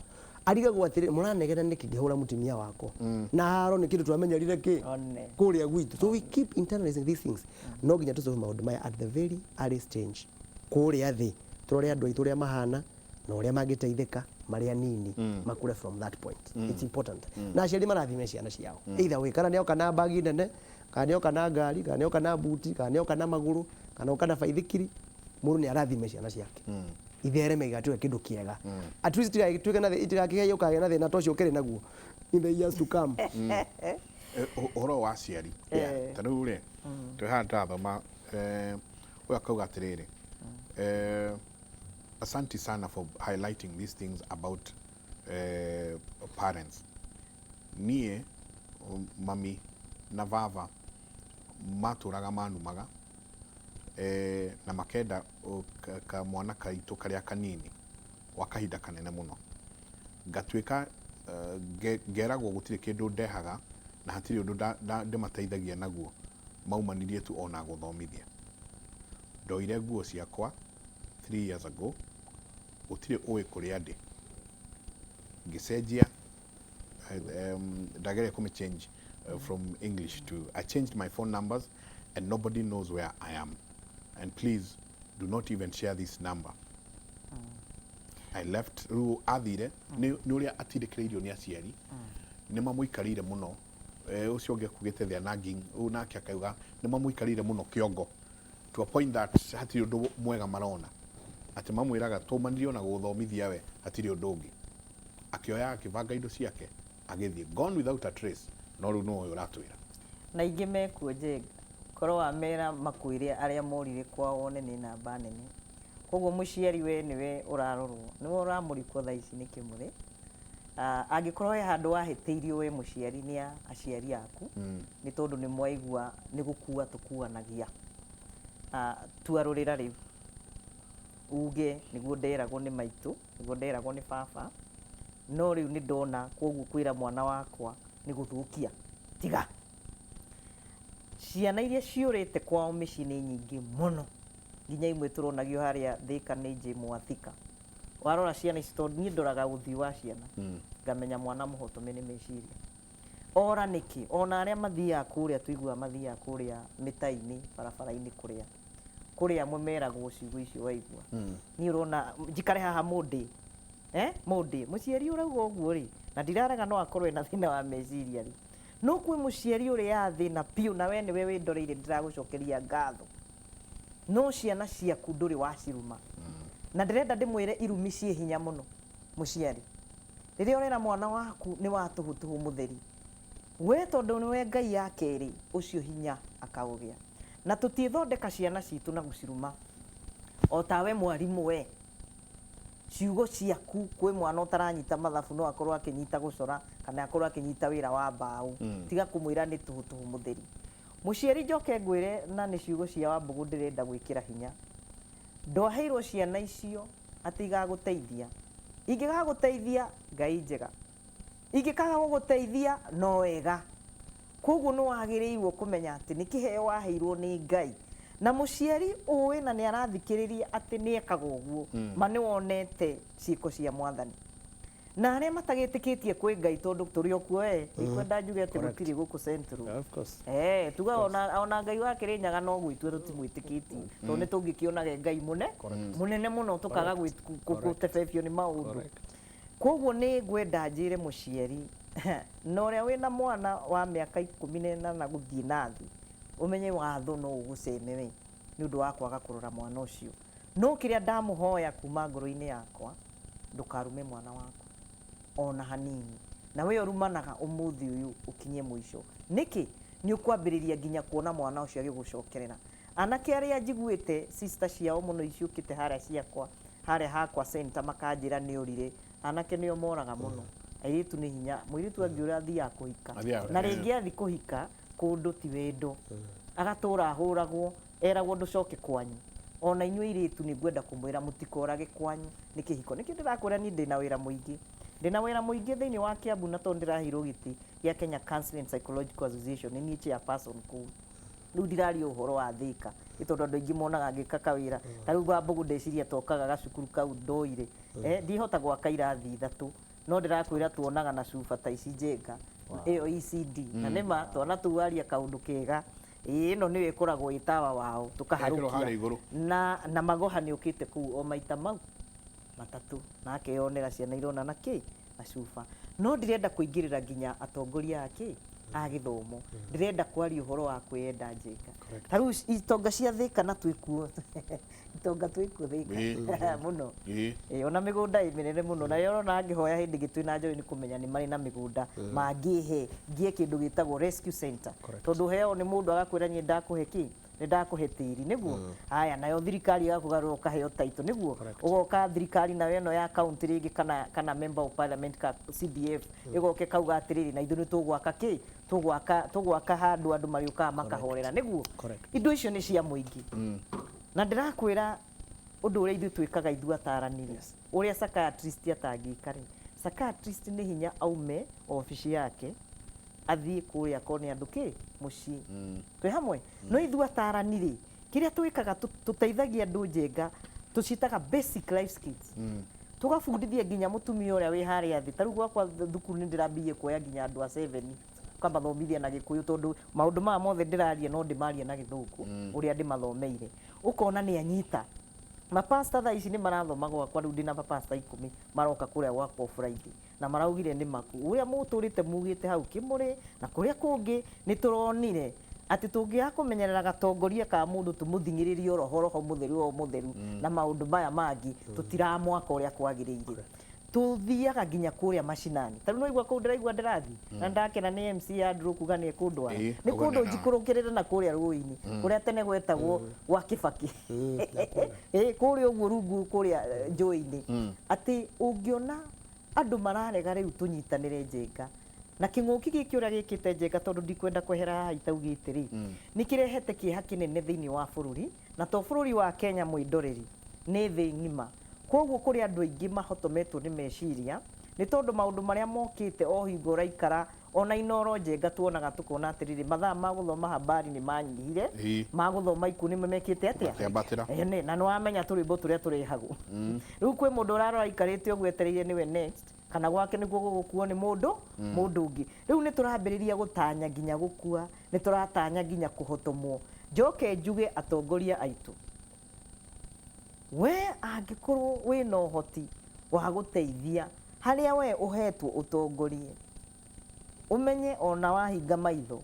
Arigagwo atĩrĩ, mũranegena nĩkĩ ngĩhũra mũtumia wakwa? Na haro nĩ kĩndũ twamenyerire kĩ One. kũrĩa gwitũ. So we keep internalizing these things. No nginya tũsolve maũndũ maya at the very early stage kũrĩa thĩ, tũrore andũ aitũ ũrĩa mahana na ũrĩa mangĩteithĩka marĩ anini, makũre from that point. It's important na aciari marathime ciana ciao either way, kana nĩoka na bagi nene, kana nĩoka na ngari, kana nĩoka na buti, kana nĩoka na magũrũ, kana oka na baithikiri, mũndũ nĩ arathime ciana ciake ithereme igatuĩka kĩndũ kĩega. At least itigagĩtuĩke na itigakĩgerie ũkagĩa na thĩna ta ũcio ũkĩrĩ naguo in the years to come. Ũhoro wa aciari ta rĩu rĩ, twĩ haha ndĩrathoma, ũyũ akauga atĩrĩrĩ, "Asante sana for highlighting these things about parents. Niĩ mami na baba matũraga manumaga na makenda kamwana kaitũ karĩa kanini gwa kahinda kanene mũno. Ngatuĩka ngeragwo gũtirĩ kĩndũ ndehaga na hatirĩ ũndũ ndĩmateithagia naguo. Maumanirie tu ona gũthomithia. Ndoire nguo ciakwa 3 years ago, gũtirĩ ũĩ kũrĩa ndĩ. Ngĩcenjia, ndageria kũmĩ change from English to, I changed my phone numbers and nobody knows where I am, and please do not even share this number. I left." Rĩu athire nĩ ũrĩa atindĩkĩrĩirio nĩ aciari, nĩ mamũikarĩire mũno. Ũcio ũngĩ akugĩte they are nagging. Ũyũ nake akauga nĩ mamũikarĩire mũno kĩongo to a point that hatirĩ ũndũ mwega marona, atĩ mamwĩraga twaumanirie ona gũgũthomithia, we hatirĩ ũndũ ũngĩ. Akĩoya, akĩbanga indo ciake, agĩthiĩ, gone without a trace. No rĩu no ũyũ ũratwĩra. Na ingĩ mekuo njenga korwo wamera makwĩre arĩa morire kwao wone nĩ namba nene. Koguo mũciari we nĩwe ũrarorwo, nĩwe ũramũrikwo thaa ici nĩ kĩmũrĩ. Angĩkorwo he handũ wahĩtĩirio we mũciari nĩ aciari aku, nĩ tondũ nĩ mwaigua nĩ gũkua tũkuanagia. Tuarũrĩra rĩu uge nĩguo nderagwo nĩ maitũ, nĩguo nderagwo nĩ baba, no rĩu nĩ ndona koguo kwĩra mwana wakwa nĩ gũthũkia. Tiga ciana iria ciũrĩte kwao mĩciĩ nĩ nyingĩ mũno, nginya imwe tũronagio harĩa Thĩka nĩ njĩ Mwathika. Warora ciana ici, tondũ niĩ ndoraga ũthiũ wa ciana ngamenya mwana mũhotome nĩ meciria ora nĩkĩ. Ona arĩa mathiaga kũrĩa tũiguaga mathiaga kũrĩa mĩta-inĩ, barabara-inĩ kũrĩa kũrĩ amwe meragwo ciugo icio waigua, niĩ ũrona njikare haha mũndĩ, mũndĩ mũciari ũrauga ũguo rĩ, na ndirarega no akorwo ena thĩna wa meciria rĩ, no kwĩ mũciari ũrĩa thĩna biũ na we nĩwe wĩndoreire. Ndĩragũcokeria ngatho, no ciana ciaku ndũrĩ waciruma, na ndĩrenda ndĩmwĩre irumi ciĩ hinya mũno. Mũciari, rĩrĩa ũrera mwana waku nĩ wa tũhũ tũhũ mũtheri, we tondũ nĩwe Ngai ya kerĩ, ũcio hinya akaũgĩa. Na tũtiĩthondeka ciana citũ na gũciruma. O tawe mwarimũ, we ciugo ciaku kwĩ mwana ũtaranyita mathabu no akorwo akĩnyita gũcora kana akorwo akĩnyita wĩra wa mbaũ. Tiga kũmwĩra nĩ tũhũ tũhũ mũtheri. Mũciari, njoke ngwĩre, na nĩ ciugo cia Wambũgũ ndĩrenda gwĩkĩra hinya, ndwaheirwo ciana icio atĩ igagũteithia. Ingĩgagũteithia, Ngai njega; ingĩkaga gũgũteithia, no wega. Koguo nĩ wagĩrĩirwo kũmenya atĩ nĩ kĩheo waheirwo nĩ Ngai. Na mũciari ũĩ na nĩ arathikĩrĩria atĩ nĩ ekaga ũguo, ma nĩ wonete ciĩko cia Mwathani. Na arĩa matagĩtĩkĩtie kwĩ Ngai, tondũ tũrĩ o kuo, eh, ndikwenda njuge atĩ gũtirĩ gũkũ Central. Of course. Eh, tugaga ona Ngai wa Kĩrĩnyaga no gwĩtua tũtimwĩtĩkĩtie, tondũ nĩ tũngĩkĩonage Ngai mũne mũnene mũno tũkaga gũtebebio nĩ maũndũ. Koguo nĩ ngwenda njĩre mũciari na ũrĩa wĩna mwana wa mĩaka 18 gũthiĩ na thĩ, ũmenye watho no ũgũceme we nĩ ũndũ wa kwaga kũrora mwana ũcio. No kĩrĩa ndamũhoya kuma ngoro-inĩ yakwa, ndũkarume mwana waku ona hanini, na we ũrumanaga ũmũthĩ ũyũ ũkinye mũico. Nĩkĩ? Nĩ ũkwambĩrĩria nginya kuona mwana ũcio agĩgũcokerera. Anake arĩa njiguĩte sister ciao mũno iciũkĩte harĩa ciakwa, harĩa hakwa center, makanjĩra nĩ orire. Anake nĩo moraga mũno, airĩtu nĩ hinya. Mũirĩtu angĩũra athiaga kũhika, Athiaga, na rĩngĩ athi kũhika kũndũ ti wendo, agatũra ahũragwo, eragwo ndũcoke kwanyu. Ona inyuĩ airĩtu nĩ ngwenda kũmwĩra mũtikorage kwanyu nĩ kĩhiko. Nĩkĩo ndĩrakwĩra niĩ ndĩna wĩra mũingĩ, ndĩna wĩra mũingĩ thĩinĩ wa Kiambu, na tondũ ndĩraheirwo gĩtĩ gĩa Kenya Counseling and Psychological Association, nĩ niĩ chairperson kũu. Rĩu ndiraria ũhoro wa Thĩka nĩ tondũ andũ aingĩ monaga ngĩka kawĩra ta rĩu Wambũgũ, ndeciria tokaga gacukuru kau ndoire, eh, ndihota gwaka irathi ithatũ, no ndĩrakwĩra tuonaga na cuba ta ici njenga ĩyo ECD, na nĩma twana tũu aria kaũndũ kega. Ĩĩ, ĩno nĩyo ĩkoragwo ĩ tawa wao. Ĩkĩrwo tũkaharũkia harĩa igũrũ. Na magoha nĩ ũkĩte kũu o maita mau matatũ na akeyonera ciana irona na kĩ na cuba. No ndirenda kũingĩrĩra nginya atongoria a kĩ a gĩthomo, ndĩrenda kwaria ũhoro wa kwĩyenda njenga. Ta rĩu itonga cia Thĩka, na twĩkuo itonga, twĩkuo Thĩka mũno. Ĩ, ona mĩgũnda ĩ mĩnene mũno, na ũrona angĩhoya hĩndĩ ĩngĩ twĩna Njohi nĩ kũmenya nĩ marĩ na mĩgũnda mangĩhe ngie kĩndũ gĩtagwo rescue center, tondũ ũheagwo nĩ mũndũ agakwĩra niĩ ndakũhe kĩ, nĩ ndakũhe tĩri nĩguo haya, nayo thirikari ĩgakũgarũra ũkaheo title nĩguo ũgoka thirikari nayo ĩno ya county rĩngĩ kana member of parliament ka CDF ĩgoke kauga atĩrĩrĩ, na ithuĩ nĩ tũgwaka kĩ, tũgwaka handũ andũ marĩũkaga makahorera nĩguo. Indo icio nĩ cia mũingĩ, na ndĩrakwĩra ũndũ ũrĩa ithuĩ twĩkaga ithuĩ ataranire, ũrĩa psychiatrist atangĩka rĩ, psychiatrist nĩ hinya aume obici yake athiĩ kũrĩa akone andũ kĩ mũciĩ twĩ hamwe. No ithuĩ atarani rĩ, kĩrĩa twĩkaga tũteithagia andũ njenga, tũciĩtaga basic life skills, tũgabundithia nginya mũtumia ũrĩa wĩ harĩa thĩ. Ta rĩu gwakwa thukuru nĩ ndĩrambirie kuoya nginya andũ a 7 ũkamathomithia na Gĩkũyũ, tondũ maũndũ maya mothe ndĩraria no ndĩmarie na Gĩthũngũ ũrĩa ndĩmathomeire, ũkona nĩ anyita. Mapasta thaa ici nĩ marathoma gwakwa. Rĩu ndĩna mapasta 10 maroka kũrĩa gwakwa o Friday, na maraugire nĩ maku ũrĩa mũtũrĩte mugĩte hau Kĩmũrĩ na kũrĩa kũngĩ. Nĩ tũronire atĩ tũngĩaga kũmenyerera gatongoria ka mũndũ, tũmũthing'ĩrĩrie roho roho mũtheru o mũtheru na maũndũ maya mangĩ, tũtiramwaka ũrĩa kwagĩrĩire. Tũthiaga nginya kũrĩa macinani. Ta rĩu no igua kũu ndĩraigua ndĩrathiĩ na ndakena nĩ MC Andrew kuga nĩ ekũndwara. Nĩ ũguo kũndũ nĩ njikũrũkĩrĩre na kũrĩa rũĩ-inĩ kũrĩa tene gwetagwo gwa Kĩbakĩ. Ĩ, kũrĩa ũguo rungu kũrĩa njũĩ-inĩ, atĩ ũngĩona andũ mararega rĩu tũnyitanĩre njenga na kĩng'ũki gĩkĩ ũrĩa gĩkĩte njenga, tondũ ndikwenda kwehera haha itaugĩte rĩ, nĩ kĩrehete kĩeha kĩnene thĩinĩ wa bũrũri, na to bũrũri wa Kenya, mwĩndoreri, nĩ thĩ ng'ima. Koguo kũrĩ andũ aingĩ mahotometwo nĩ meciria nĩ tondũ maũndũ marĩa mokĩte o hingo ũraikara ona Inoro njenga tuonaga tũkona atĩrĩrĩ, mathaa ma gũthoma habari nĩ manyihire, ma gũthoma ikuũ nĩ mekĩte atĩa? Makĩambatĩra. Na nĩ wamenya tũrwĩmbo tũrĩa tũrehagwo rĩu, kwĩ mũndũ ũrarora aikarĩte ũguo etereire nĩwe next, kana gwake nĩkuo gũgũkuo nĩ mũndũ ũngĩ. Rĩu nĩ tũrambĩrĩria gũtanya nginya gũkua, nĩ tũratanya nginya kũhotomwo. Njoke njuge atongoria aitũ, we angĩkorwo wĩna ũhoti wa gũteithia harĩa we ũhetwo ũtongorie, ũmenye ona wahinga maitho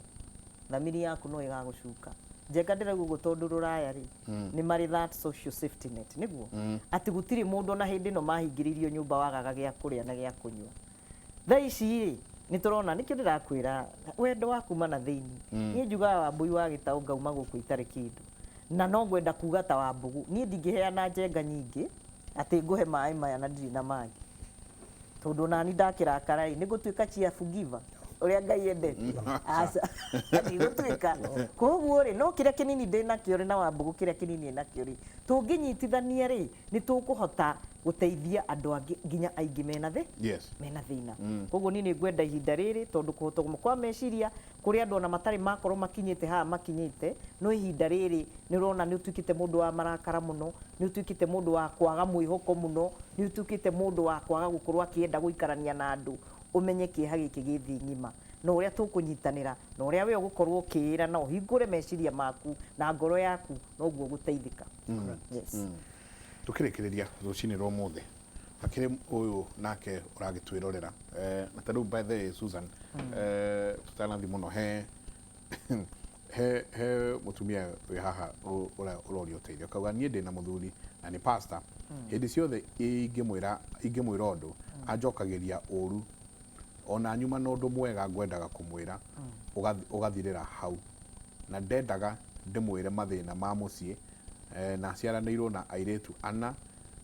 thamiri yaku no ĩgagũcuka njenga. Ndĩrauga ũguo tondũ rũraya rĩ, nĩ marĩ that social safety net, nĩguo atĩ gũtirĩ mũndũ ona hĩndĩ ĩno mahingĩrĩirio nyũmba wagaga gĩa kũrĩa na gĩa kũnyua. Thaa ici rĩ, nĩ tũrona nĩkĩo ndĩrakwĩra wendo wa kuma na thĩinĩ. Niĩ njugaga Wambũi wa Gĩtaũ ngauma gũkũ itarĩ kĩndũ, na no ngwenda kuga ta Wambũgũ, niĩ ndingĩheana njenga nyingĩ atĩ ngũhe maĩ maya na ndirĩ na mangĩ, tondũ nani ndakĩrakara rĩ, nĩ ngũtuĩka cheerful giver ũrĩa Ngai endete? Aca, ndigũtuĩka. Koguo rĩ, no kĩrĩa kĩnini ndĩ nakĩo rĩ, na Wambũgũ kĩrĩa kĩnini ĩ nakĩo rĩ, tũngĩnyitithania rĩ, nĩ tũkũhota. Gũteithia andũ angĩ nginya aingĩ mena thĩ mena thĩna. Koguo niĩ nĩ ngwenda ihinda rĩrĩ, tondũ kũhotwo kwa meciria kũrĩ andũ ona matarĩ makorwo makinyĩte haha makinyĩte, no ihinda rĩrĩ nĩ ũrona nĩ ũtuĩkĩte mũndũ wa marakara mũno, nĩ ũtuĩkĩte mũndũ wa kwaga mwĩhoko mũno, nĩ ũtuĩkĩte mũndũ wa kwaga gũkorwo akĩenda gũikarania na andũ, ũmenye kĩeha gĩkĩ gĩ thĩ ng'ima. Na ũrĩa tũkũnyitanĩra na ũrĩa we ũgũkorwo ũkĩĩra na ũhingũre meciria maku na ngoro yaku, noguo ũgũteithĩka. Yes. Tukĩrĩkĩrĩria rũcinĩ rwa ũmũthĩ, hakĩrĩ ũyũ nake ũragĩtwĩrorera, na ta rĩu, by the way, Susan, tũtanathiĩ mũno, he mũtumia wĩ haha ũrĩa ũroria ũteithio, akauga, "Niĩ ndĩna mũthuri na nĩ pastor. Hĩndĩ ciothe ingĩmwĩra ũndũ anjokagĩria ũru, ona nyuma na ũndũ mwega ngwendaga kũmwĩra, ũgathirĩra hau, na ndendaga ndĩmwĩre mathĩna ma mũciĩ, na aciaranĩirwo na airĩtu ana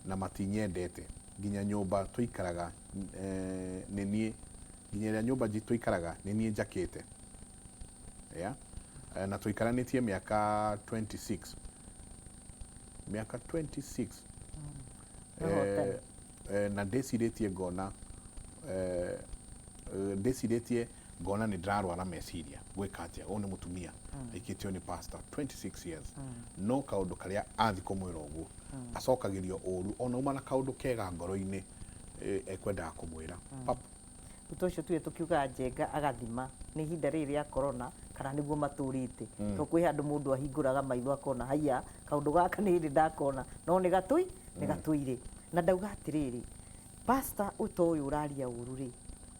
na matinyendete. Nginya nyũmba tũikaraga nĩ niĩ nginya ĩrĩa nyũmba tũikaraga nĩ niĩ njakĩte, yeah? Na tũikaranĩtie mĩaka 26, mĩaka 26." Ũhotani. Na ndĩcirĩtie ngona, ndĩcirĩtie ngona nĩ ndĩrarwara meciria, gwĩka atĩa? Ũyũ nĩ mũtumia aikĩtio nĩ pastor 26 years, no kaũndũ karĩa athi kũmwĩra ũguo acokagĩrio ũru, ona uma na kaũndũ kega ngoro-inĩ, ekwendaga kũmwĩra pap. Ũndũ ũcio tuge tũkiugaga njenga agathima nĩ ihinda rĩrĩ rĩa corona kana nĩguo matũrĩte, to kwĩ handũ mũndũ ahingũraga maitho akona, haiya, kaũndũ gaka nĩ hĩndĩ ndakona, no nĩ gatũi nĩ gatũire. Na ndauga atĩrĩrĩ, pastor ũta ũyũ ũraria ũru rĩ,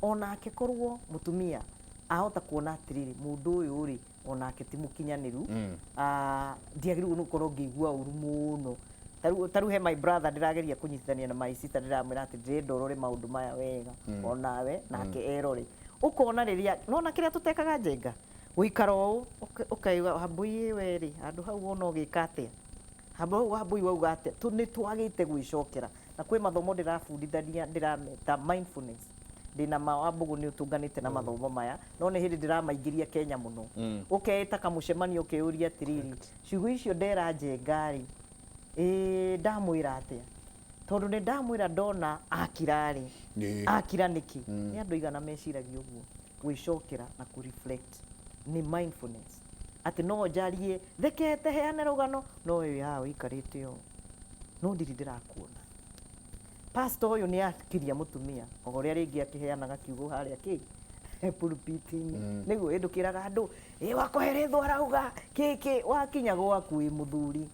onake korwo mũtumia ahota kuona atĩrĩrĩ, mũndũ ũyũ rĩ, onake ti mũkinyanĩru. Ah, ndiagĩrĩirwo nĩ gũkorwo ngĩigua ũru mũno. Ta rĩu he my brother ndĩrageria kũnyitithania na my sister, ndĩramwĩra atĩ ndĩrenda ũrore maũndũ maya wega onawe, nake erore. Ũkona rĩrĩa nona kĩrĩa tũtekaga njenga gũikara ũũ, ũkaiga wambui we rĩ, handũ hau wona ũgĩka atĩa, handũ hau wambui wauga atĩa? Nĩ twagĩte gwĩcokera. Na kwĩ mathomo ndĩrabundithania ndĩrameta mindfulness. Ndĩna ma Wambũgũ nĩ ũtũnganĩte na mathomo maya, no nĩ hĩndĩ ndĩramaingĩria Kenya mũno. Ũkeĩta kamũcemanio, ũkeyũria atĩrĩrĩ, ciugo icio ndera njenga rĩ, ĩĩ ndamwĩra atĩa? Tondũ nĩ ndamwĩra ndona akira rĩ, akira nĩkĩ? Nĩ andũ aigana meciragia ũguo? Gwĩcokera na kũ reflect nĩ mindfulness, atĩ no njarie thekete, heane rũgano, no wĩ haha ũikarĩte ũũ, no ndirĩ ndĩrakuona. Pastor ũyũ nĩ akiria mũtumia o ũrĩa rĩngĩ akĩheanaga kiugo harĩa kĩ pulpit-inĩ, nĩguo ĩ ndũkĩraga andũ ĩ wakoherethwo arauga kĩkĩ. Wakinya gwaku wĩ mũthuri,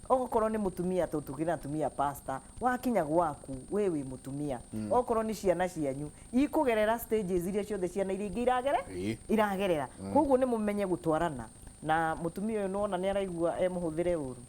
okorwo nĩ mũtumia, tũkĩrĩ na atumia pastor, wakinya gwaku we wĩ mũtumia, okorwo nĩ ciana cianyu ikũgerera stages iria ciothe ciana iria ingĩ iragere iragerera. Koguo nĩ mũmenye gũtwarana na mũtumia ũyũ. Nĩwona nĩ araigua e mũhũthĩre ũru.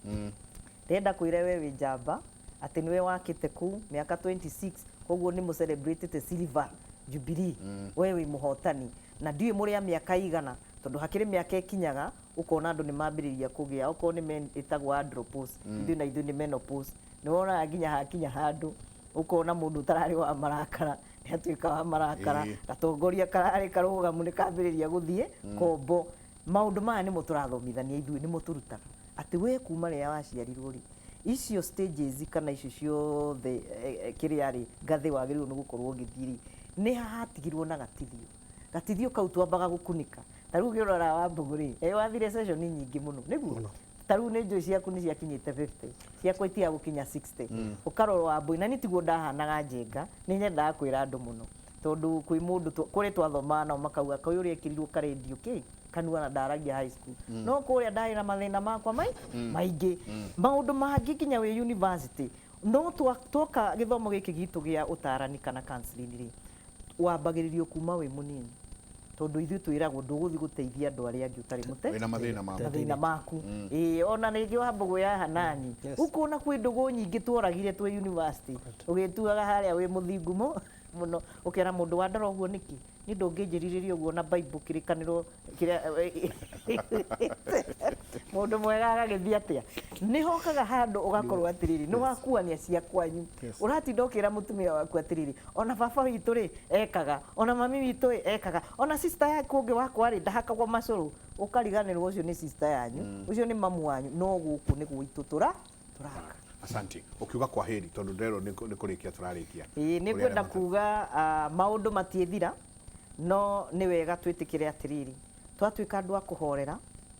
Ndĩrenda kwĩra we wĩ njamba atĩ nĩwe wakĩte kũu mĩaka 26, koguo nĩ mũcelebrate silver jubilee. We wĩ mũhotani, na ndiũĩ mũrĩ a mĩaka igana, tondũ hakĩrĩ mĩaka ĩkinyaga ũkona andũ nĩ mambĩrĩria kũgĩa, okorwo nĩ ĩtagwo andropause, ithuĩ na ithuĩ nĩ menopause. Nĩ wonaga nginya hakinya handũ ũkona mũndũ ũtararĩ wa marakara nĩ atuĩka wa marakara. Gatongoria kararĩ karũgamu nĩ kambĩrĩria gũthiĩ kombo. Maũndũ maya nĩmo tũrathomithania ithuĩ, nĩmo tũrutaga atĩ we kuma rĩrĩa waciarirwo rĩ, icio stages kana icio ciothe, kĩrĩa rĩ ngathĩ wagĩrĩirwo nĩ gũkorwo ũgĩthiĩ rĩ, nĩ hatigirwo na gatithio. Gatithio kau twambaga gũkunĩka. Ta rĩu ũngĩrora Wambũgũ rĩ, wathire session nyingĩ mũno, nĩguo ta rĩu nĩ njũĩ ciaku nĩ ciakinyĩte 50, ciakwa itiga gũkinya 60. Ũkarora Wambũi, na niĩ tiguo ndahanaga njenga, nĩ nyendaga kwĩra andũ mũno, tondũ kwĩ mũndũ kũrĩ twathomaga nao makauga kaũyũ ũrĩa ekĩrirwo karendio kĩ kanua na ndaragia high school, no kũrĩa ndarĩ na mathĩna makwa maingĩ, maũndũ mangĩ nginya wĩ university. No twoka gĩthomo gĩkĩ gitũ gĩa ũtarani kana counseling rĩ, wambagĩrĩrio kuma wĩ mũnini, tondũ ithuĩ twĩragwo ndũgũthiĩ gũteithia andũ arĩa angĩ ũtarĩ mũte Wĩna mathĩna maku. Mathĩna maku. Ĩĩ, ona rĩngĩ Wambũgũ ya hanani. Ũkona kwĩ ndũgũ nyingĩ tworagire twĩ university, ũgĩtuaga harĩa wĩ mũthingu mũno, ũkera mũndũ wandora ũguo nĩkĩ, niĩ ndũngĩnjĩrirĩria ũguo na Bible kĩrĩkanĩro kĩrĩa mũndũ mwega agagĩthiĩ atĩa. Nĩ hokaga handũ ũgakorwo atĩrĩrĩ, nĩ wakuania cia kwanyu. Ũratinda ũkĩra mũtumia waku atĩrĩrĩ, ona baba witũ rĩ ekaga, ona mami witũ rĩ ekaga, ona sister yaku ũngĩ wakwa rĩ ndahakagwo macũrũ. Ũkariganĩrwo ũcio nĩ sister yanyu, ũcio nĩ mamu wanyu, no gũkũ nĩ gwitũ tũraka. Asante. Ukiuga kwa heri tondu ndero nĩ kũrĩkia tũrarĩkia. Ĩĩ, nĩ Kũrĩ ngwenda arĩa kuga maũndũ matiĩthira, no nĩ wega twĩtĩkĩre atĩrĩrĩ, twatuĩka andũ a kũhorera,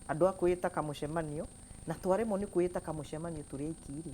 andũ a kwĩĩta kamũcemanio, na twaremwo nĩ kwĩĩta kamũcemanio tũrĩ aiki rĩ,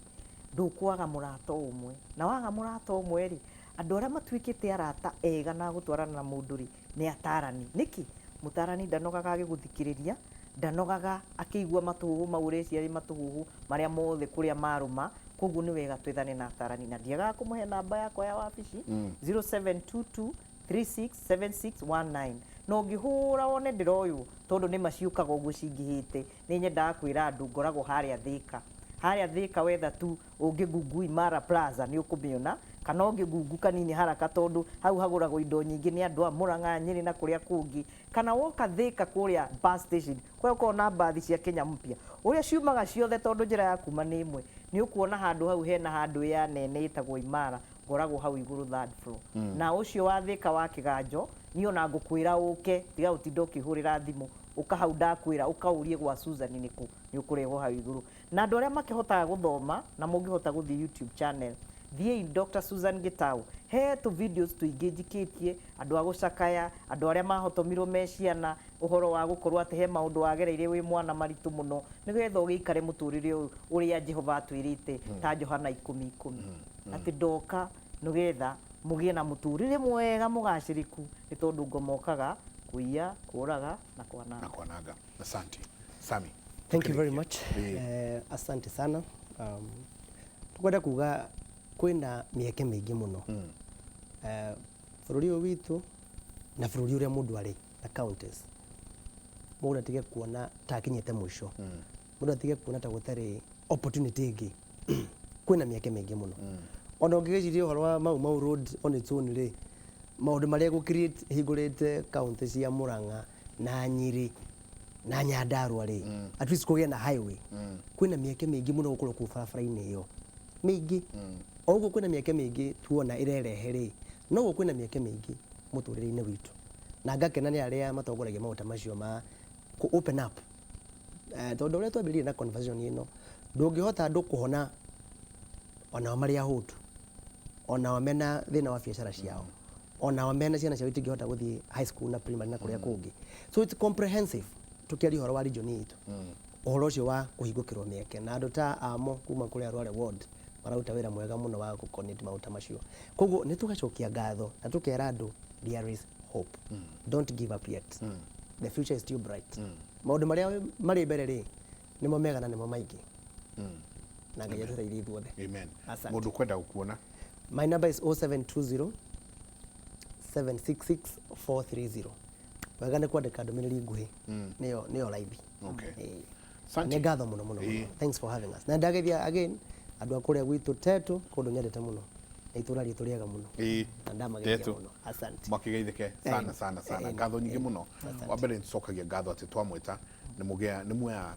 ndũkwaga mũrata o ũmwe, na waga mũrata ũmwe rĩ, andũ arĩa matuĩkĩte arata ega na gũtwarana na mũndũ rĩ, nĩ atarani. Nĩkĩ? Mũtarani ndanogaga agĩgũthikĩrĩria, ndanogaga akĩigua matũhũhũ mau ũreciria nĩ matũhũhũ marĩa mothe kũrĩa marũma. Koguo nĩ wega twethane na atarani, na ndiagaga kũmũhe namba yakwa ya wabici 0722 367619, na ũngĩhũra wone ndĩroywo, tondũ nĩ maciũkaga ũguo cingĩhĩte. Nĩ nyendaga kwĩra andũ ngoragwo harĩa Thĩka, harĩa Thĩka wetha tu ũngĩgungu Imara Plaza nĩ ũkũmĩona, kana ũngĩgungu kanini haraka, tondũ hau hagũragwo indo nyingĩ nĩ andũ a Mũrang'a, Nyĩrĩ na kũrĩa kũngĩ. Kana woka Thĩka kũrĩa bus station, kũrĩa ũkoragwo na mbathi cia Kenya Mpya, ũrĩa ciumaga ciothe, tondũ njĩra ya kuma nĩ ĩmwe, nĩ ũkuona handũ hau hena handũ ya nene ĩtagwo Imara, ngoragwo hau igũrũ third floor. Na ũcio wa Thĩka wa Kĩganjo, niĩ ona ngũkwĩra ũke, tiga gũtinda ũkĩhũrĩra thimũ, ũka hau ndakwĩra, ũkaũrie gwa Susan nĩkũ, nĩ ũkũrehwo hau igũrũ. Na andũ arĩa makĩhotaga gũthoma na mũngĩhota gũthiĩ YouTube channel, thiĩi Dr. Susan Gitau, he tũ videos tũingĩ njikĩtie andũ a gũcakaya, andũ arĩa mahotomirwo me ciana, ũhoro wa gũkorwo atĩ he maũndũ wagereire wĩ mwana maritũ mũno, nĩgetha ũgĩikare mũtũrĩre ũyũ ũrĩa Jehova atwĩrĩte ta Johana 10:10, atĩ ndoka nĩgetha mũgĩe na mũtũrĩre mwega mũgacĩrĩku, nĩ tondũ ngomokaga kũiya, kũraga na kwananga. Na kwananga. Asante. Sami. Thank you very much. Ĩĩ. Asante sana. Tukwenda kuga kwĩna mĩeke mĩingĩ mũno bũrũri ũyũ witũ na bũrũri ũrĩa mũndũ arĩ na counties. Mũndũ atige kuona ta akinyĩte mũico, mũndũ atige kuona ta gũtarĩ opportunity ĩngĩ. Kwĩna mĩeke mĩingĩ mũno. Ona ũngĩgĩciria ũhoro wa Mau Mau Road on its own rĩ, maũndũ marĩa gũ create hingũrĩte county cia Murang'a na Nyĩrĩ na Nyandarua rĩ, at least kũgĩe na highway, kwĩna mĩeke mĩingĩ mũno gũkorwo kũu barabara-inĩ ĩyo mĩingĩ. O ũguo kwĩna mĩeke mĩingĩ tuona ĩrerehe rĩ, noguo kwĩna mĩeke mĩingĩ mũtũrĩre-inĩ witũ, na ngakena nĩ arĩa matongoragia maũndũ ta macio ma kũ open up, tondũ ũrĩa twambĩrĩirie na conversation ĩno, ndũngĩhota andũ kũhona onao marĩ ahũtu, onao mena thĩna wa biacara ciao, onao mena ciana ciao itingĩhota gũthiĩ high school na primary na kũrĩa kũngĩ. So it's comprehensive. Tũkĩaria ũhoro wa region itũ, ũhoro ũcio wa kũhingũkĩrwo mĩeke, na andũ ta amo kuma kũrĩa Rware ward mararuta wĩra mwega mũno wa gũ-coordinate maũndũ ta macio. Koguo nĩ tũgacokia ngatho na tũkera andũ there is hope. Don't give up yet, the future is still bright. Maũndũ marĩa marĩ mbere rĩ, nĩmo mega na nĩmo maingĩ, na Ngai atũteithie ithuothe. Amen. Asante. Mũndũ kwenda gũkuona? My number is 0720 766 430. Wega nĩ kwandĩka ndũmĩrĩri nguhĩ, nĩyo raithi. Okay. Ĩĩ. Asante. Nĩ ngatho mũno mũno Ĩĩ. mũno. Thanks for having us. Na ndageithia again andũ a kũrĩa gwitũ Tetu, kũndũ nyendete mũno, na itũra ritũ rĩega mũno. Ĩĩ. Na ndamageithia Tetu. mũno. Asante. Makigeithĩke sana sana sana. Ĩĩ. Ngatho nyingĩ mũno. Asante. Wa mbere nĩtũcokagia ngatho atĩ twamwĩta nĩ muoya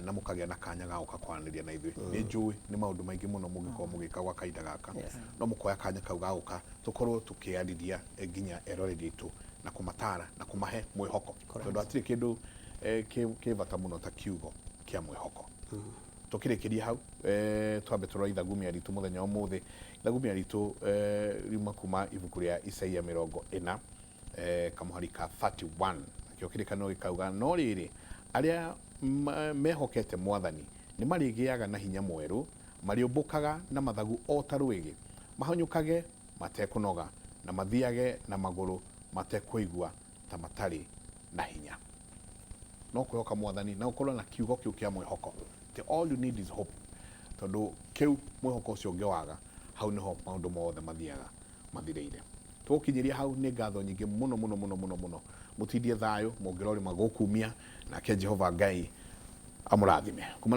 na mũkagĩa na kanya ga gũka kwaranĩria na ithuĩ. Nĩ njũĩ nĩ maũndũ maingĩ mũno mũngĩkorwo mũgĩka gwa kahinda gaka, no mũkoya kanya kau ga gũka tũkorwo tũkĩarĩria nginya eroreri aitũ na kũmatara na kũmahe mwĩhoko, tondũ hatirĩ kĩndũ kĩ bata mũno ta kiugo kĩa mwĩhoko. Tũkĩrĩkĩria hau, twambe tũrore ithagumia ritũ mũthenya wa ũmũthĩ. Ithagumia ritũ riuma kuma ibuku rĩa Isaia 40 kamũhari ka 31. Nakĩo kĩrĩkanĩro gĩkauga, no rĩrĩ, arĩa mehokete Mwathani nĩ marĩgĩaga na hinya mwerũ, marĩũmbũkaga na mathagu o ta rwĩgĩ, mahanyũkage matekũnoga, na mathiage na magũrũ matekũigua ta matarĩ na hinya. No kwĩhoka Mwathani na ũkorwo na kiugo kĩu kĩa mwĩhoko. The all you need is hope, tondũ kĩu mwĩhoko ũcio ũngĩwaga, hau nĩho maũndũ mothe mathiaga mathirĩire. Tũgũkinyĩria hau. Nĩ ngatho nyingĩ mũno mũno mũno mũno mũno. Mũtindie thayũ, mũngĩrorĩma gũkumia nake Jehova Ngai amũrathime. Kumana.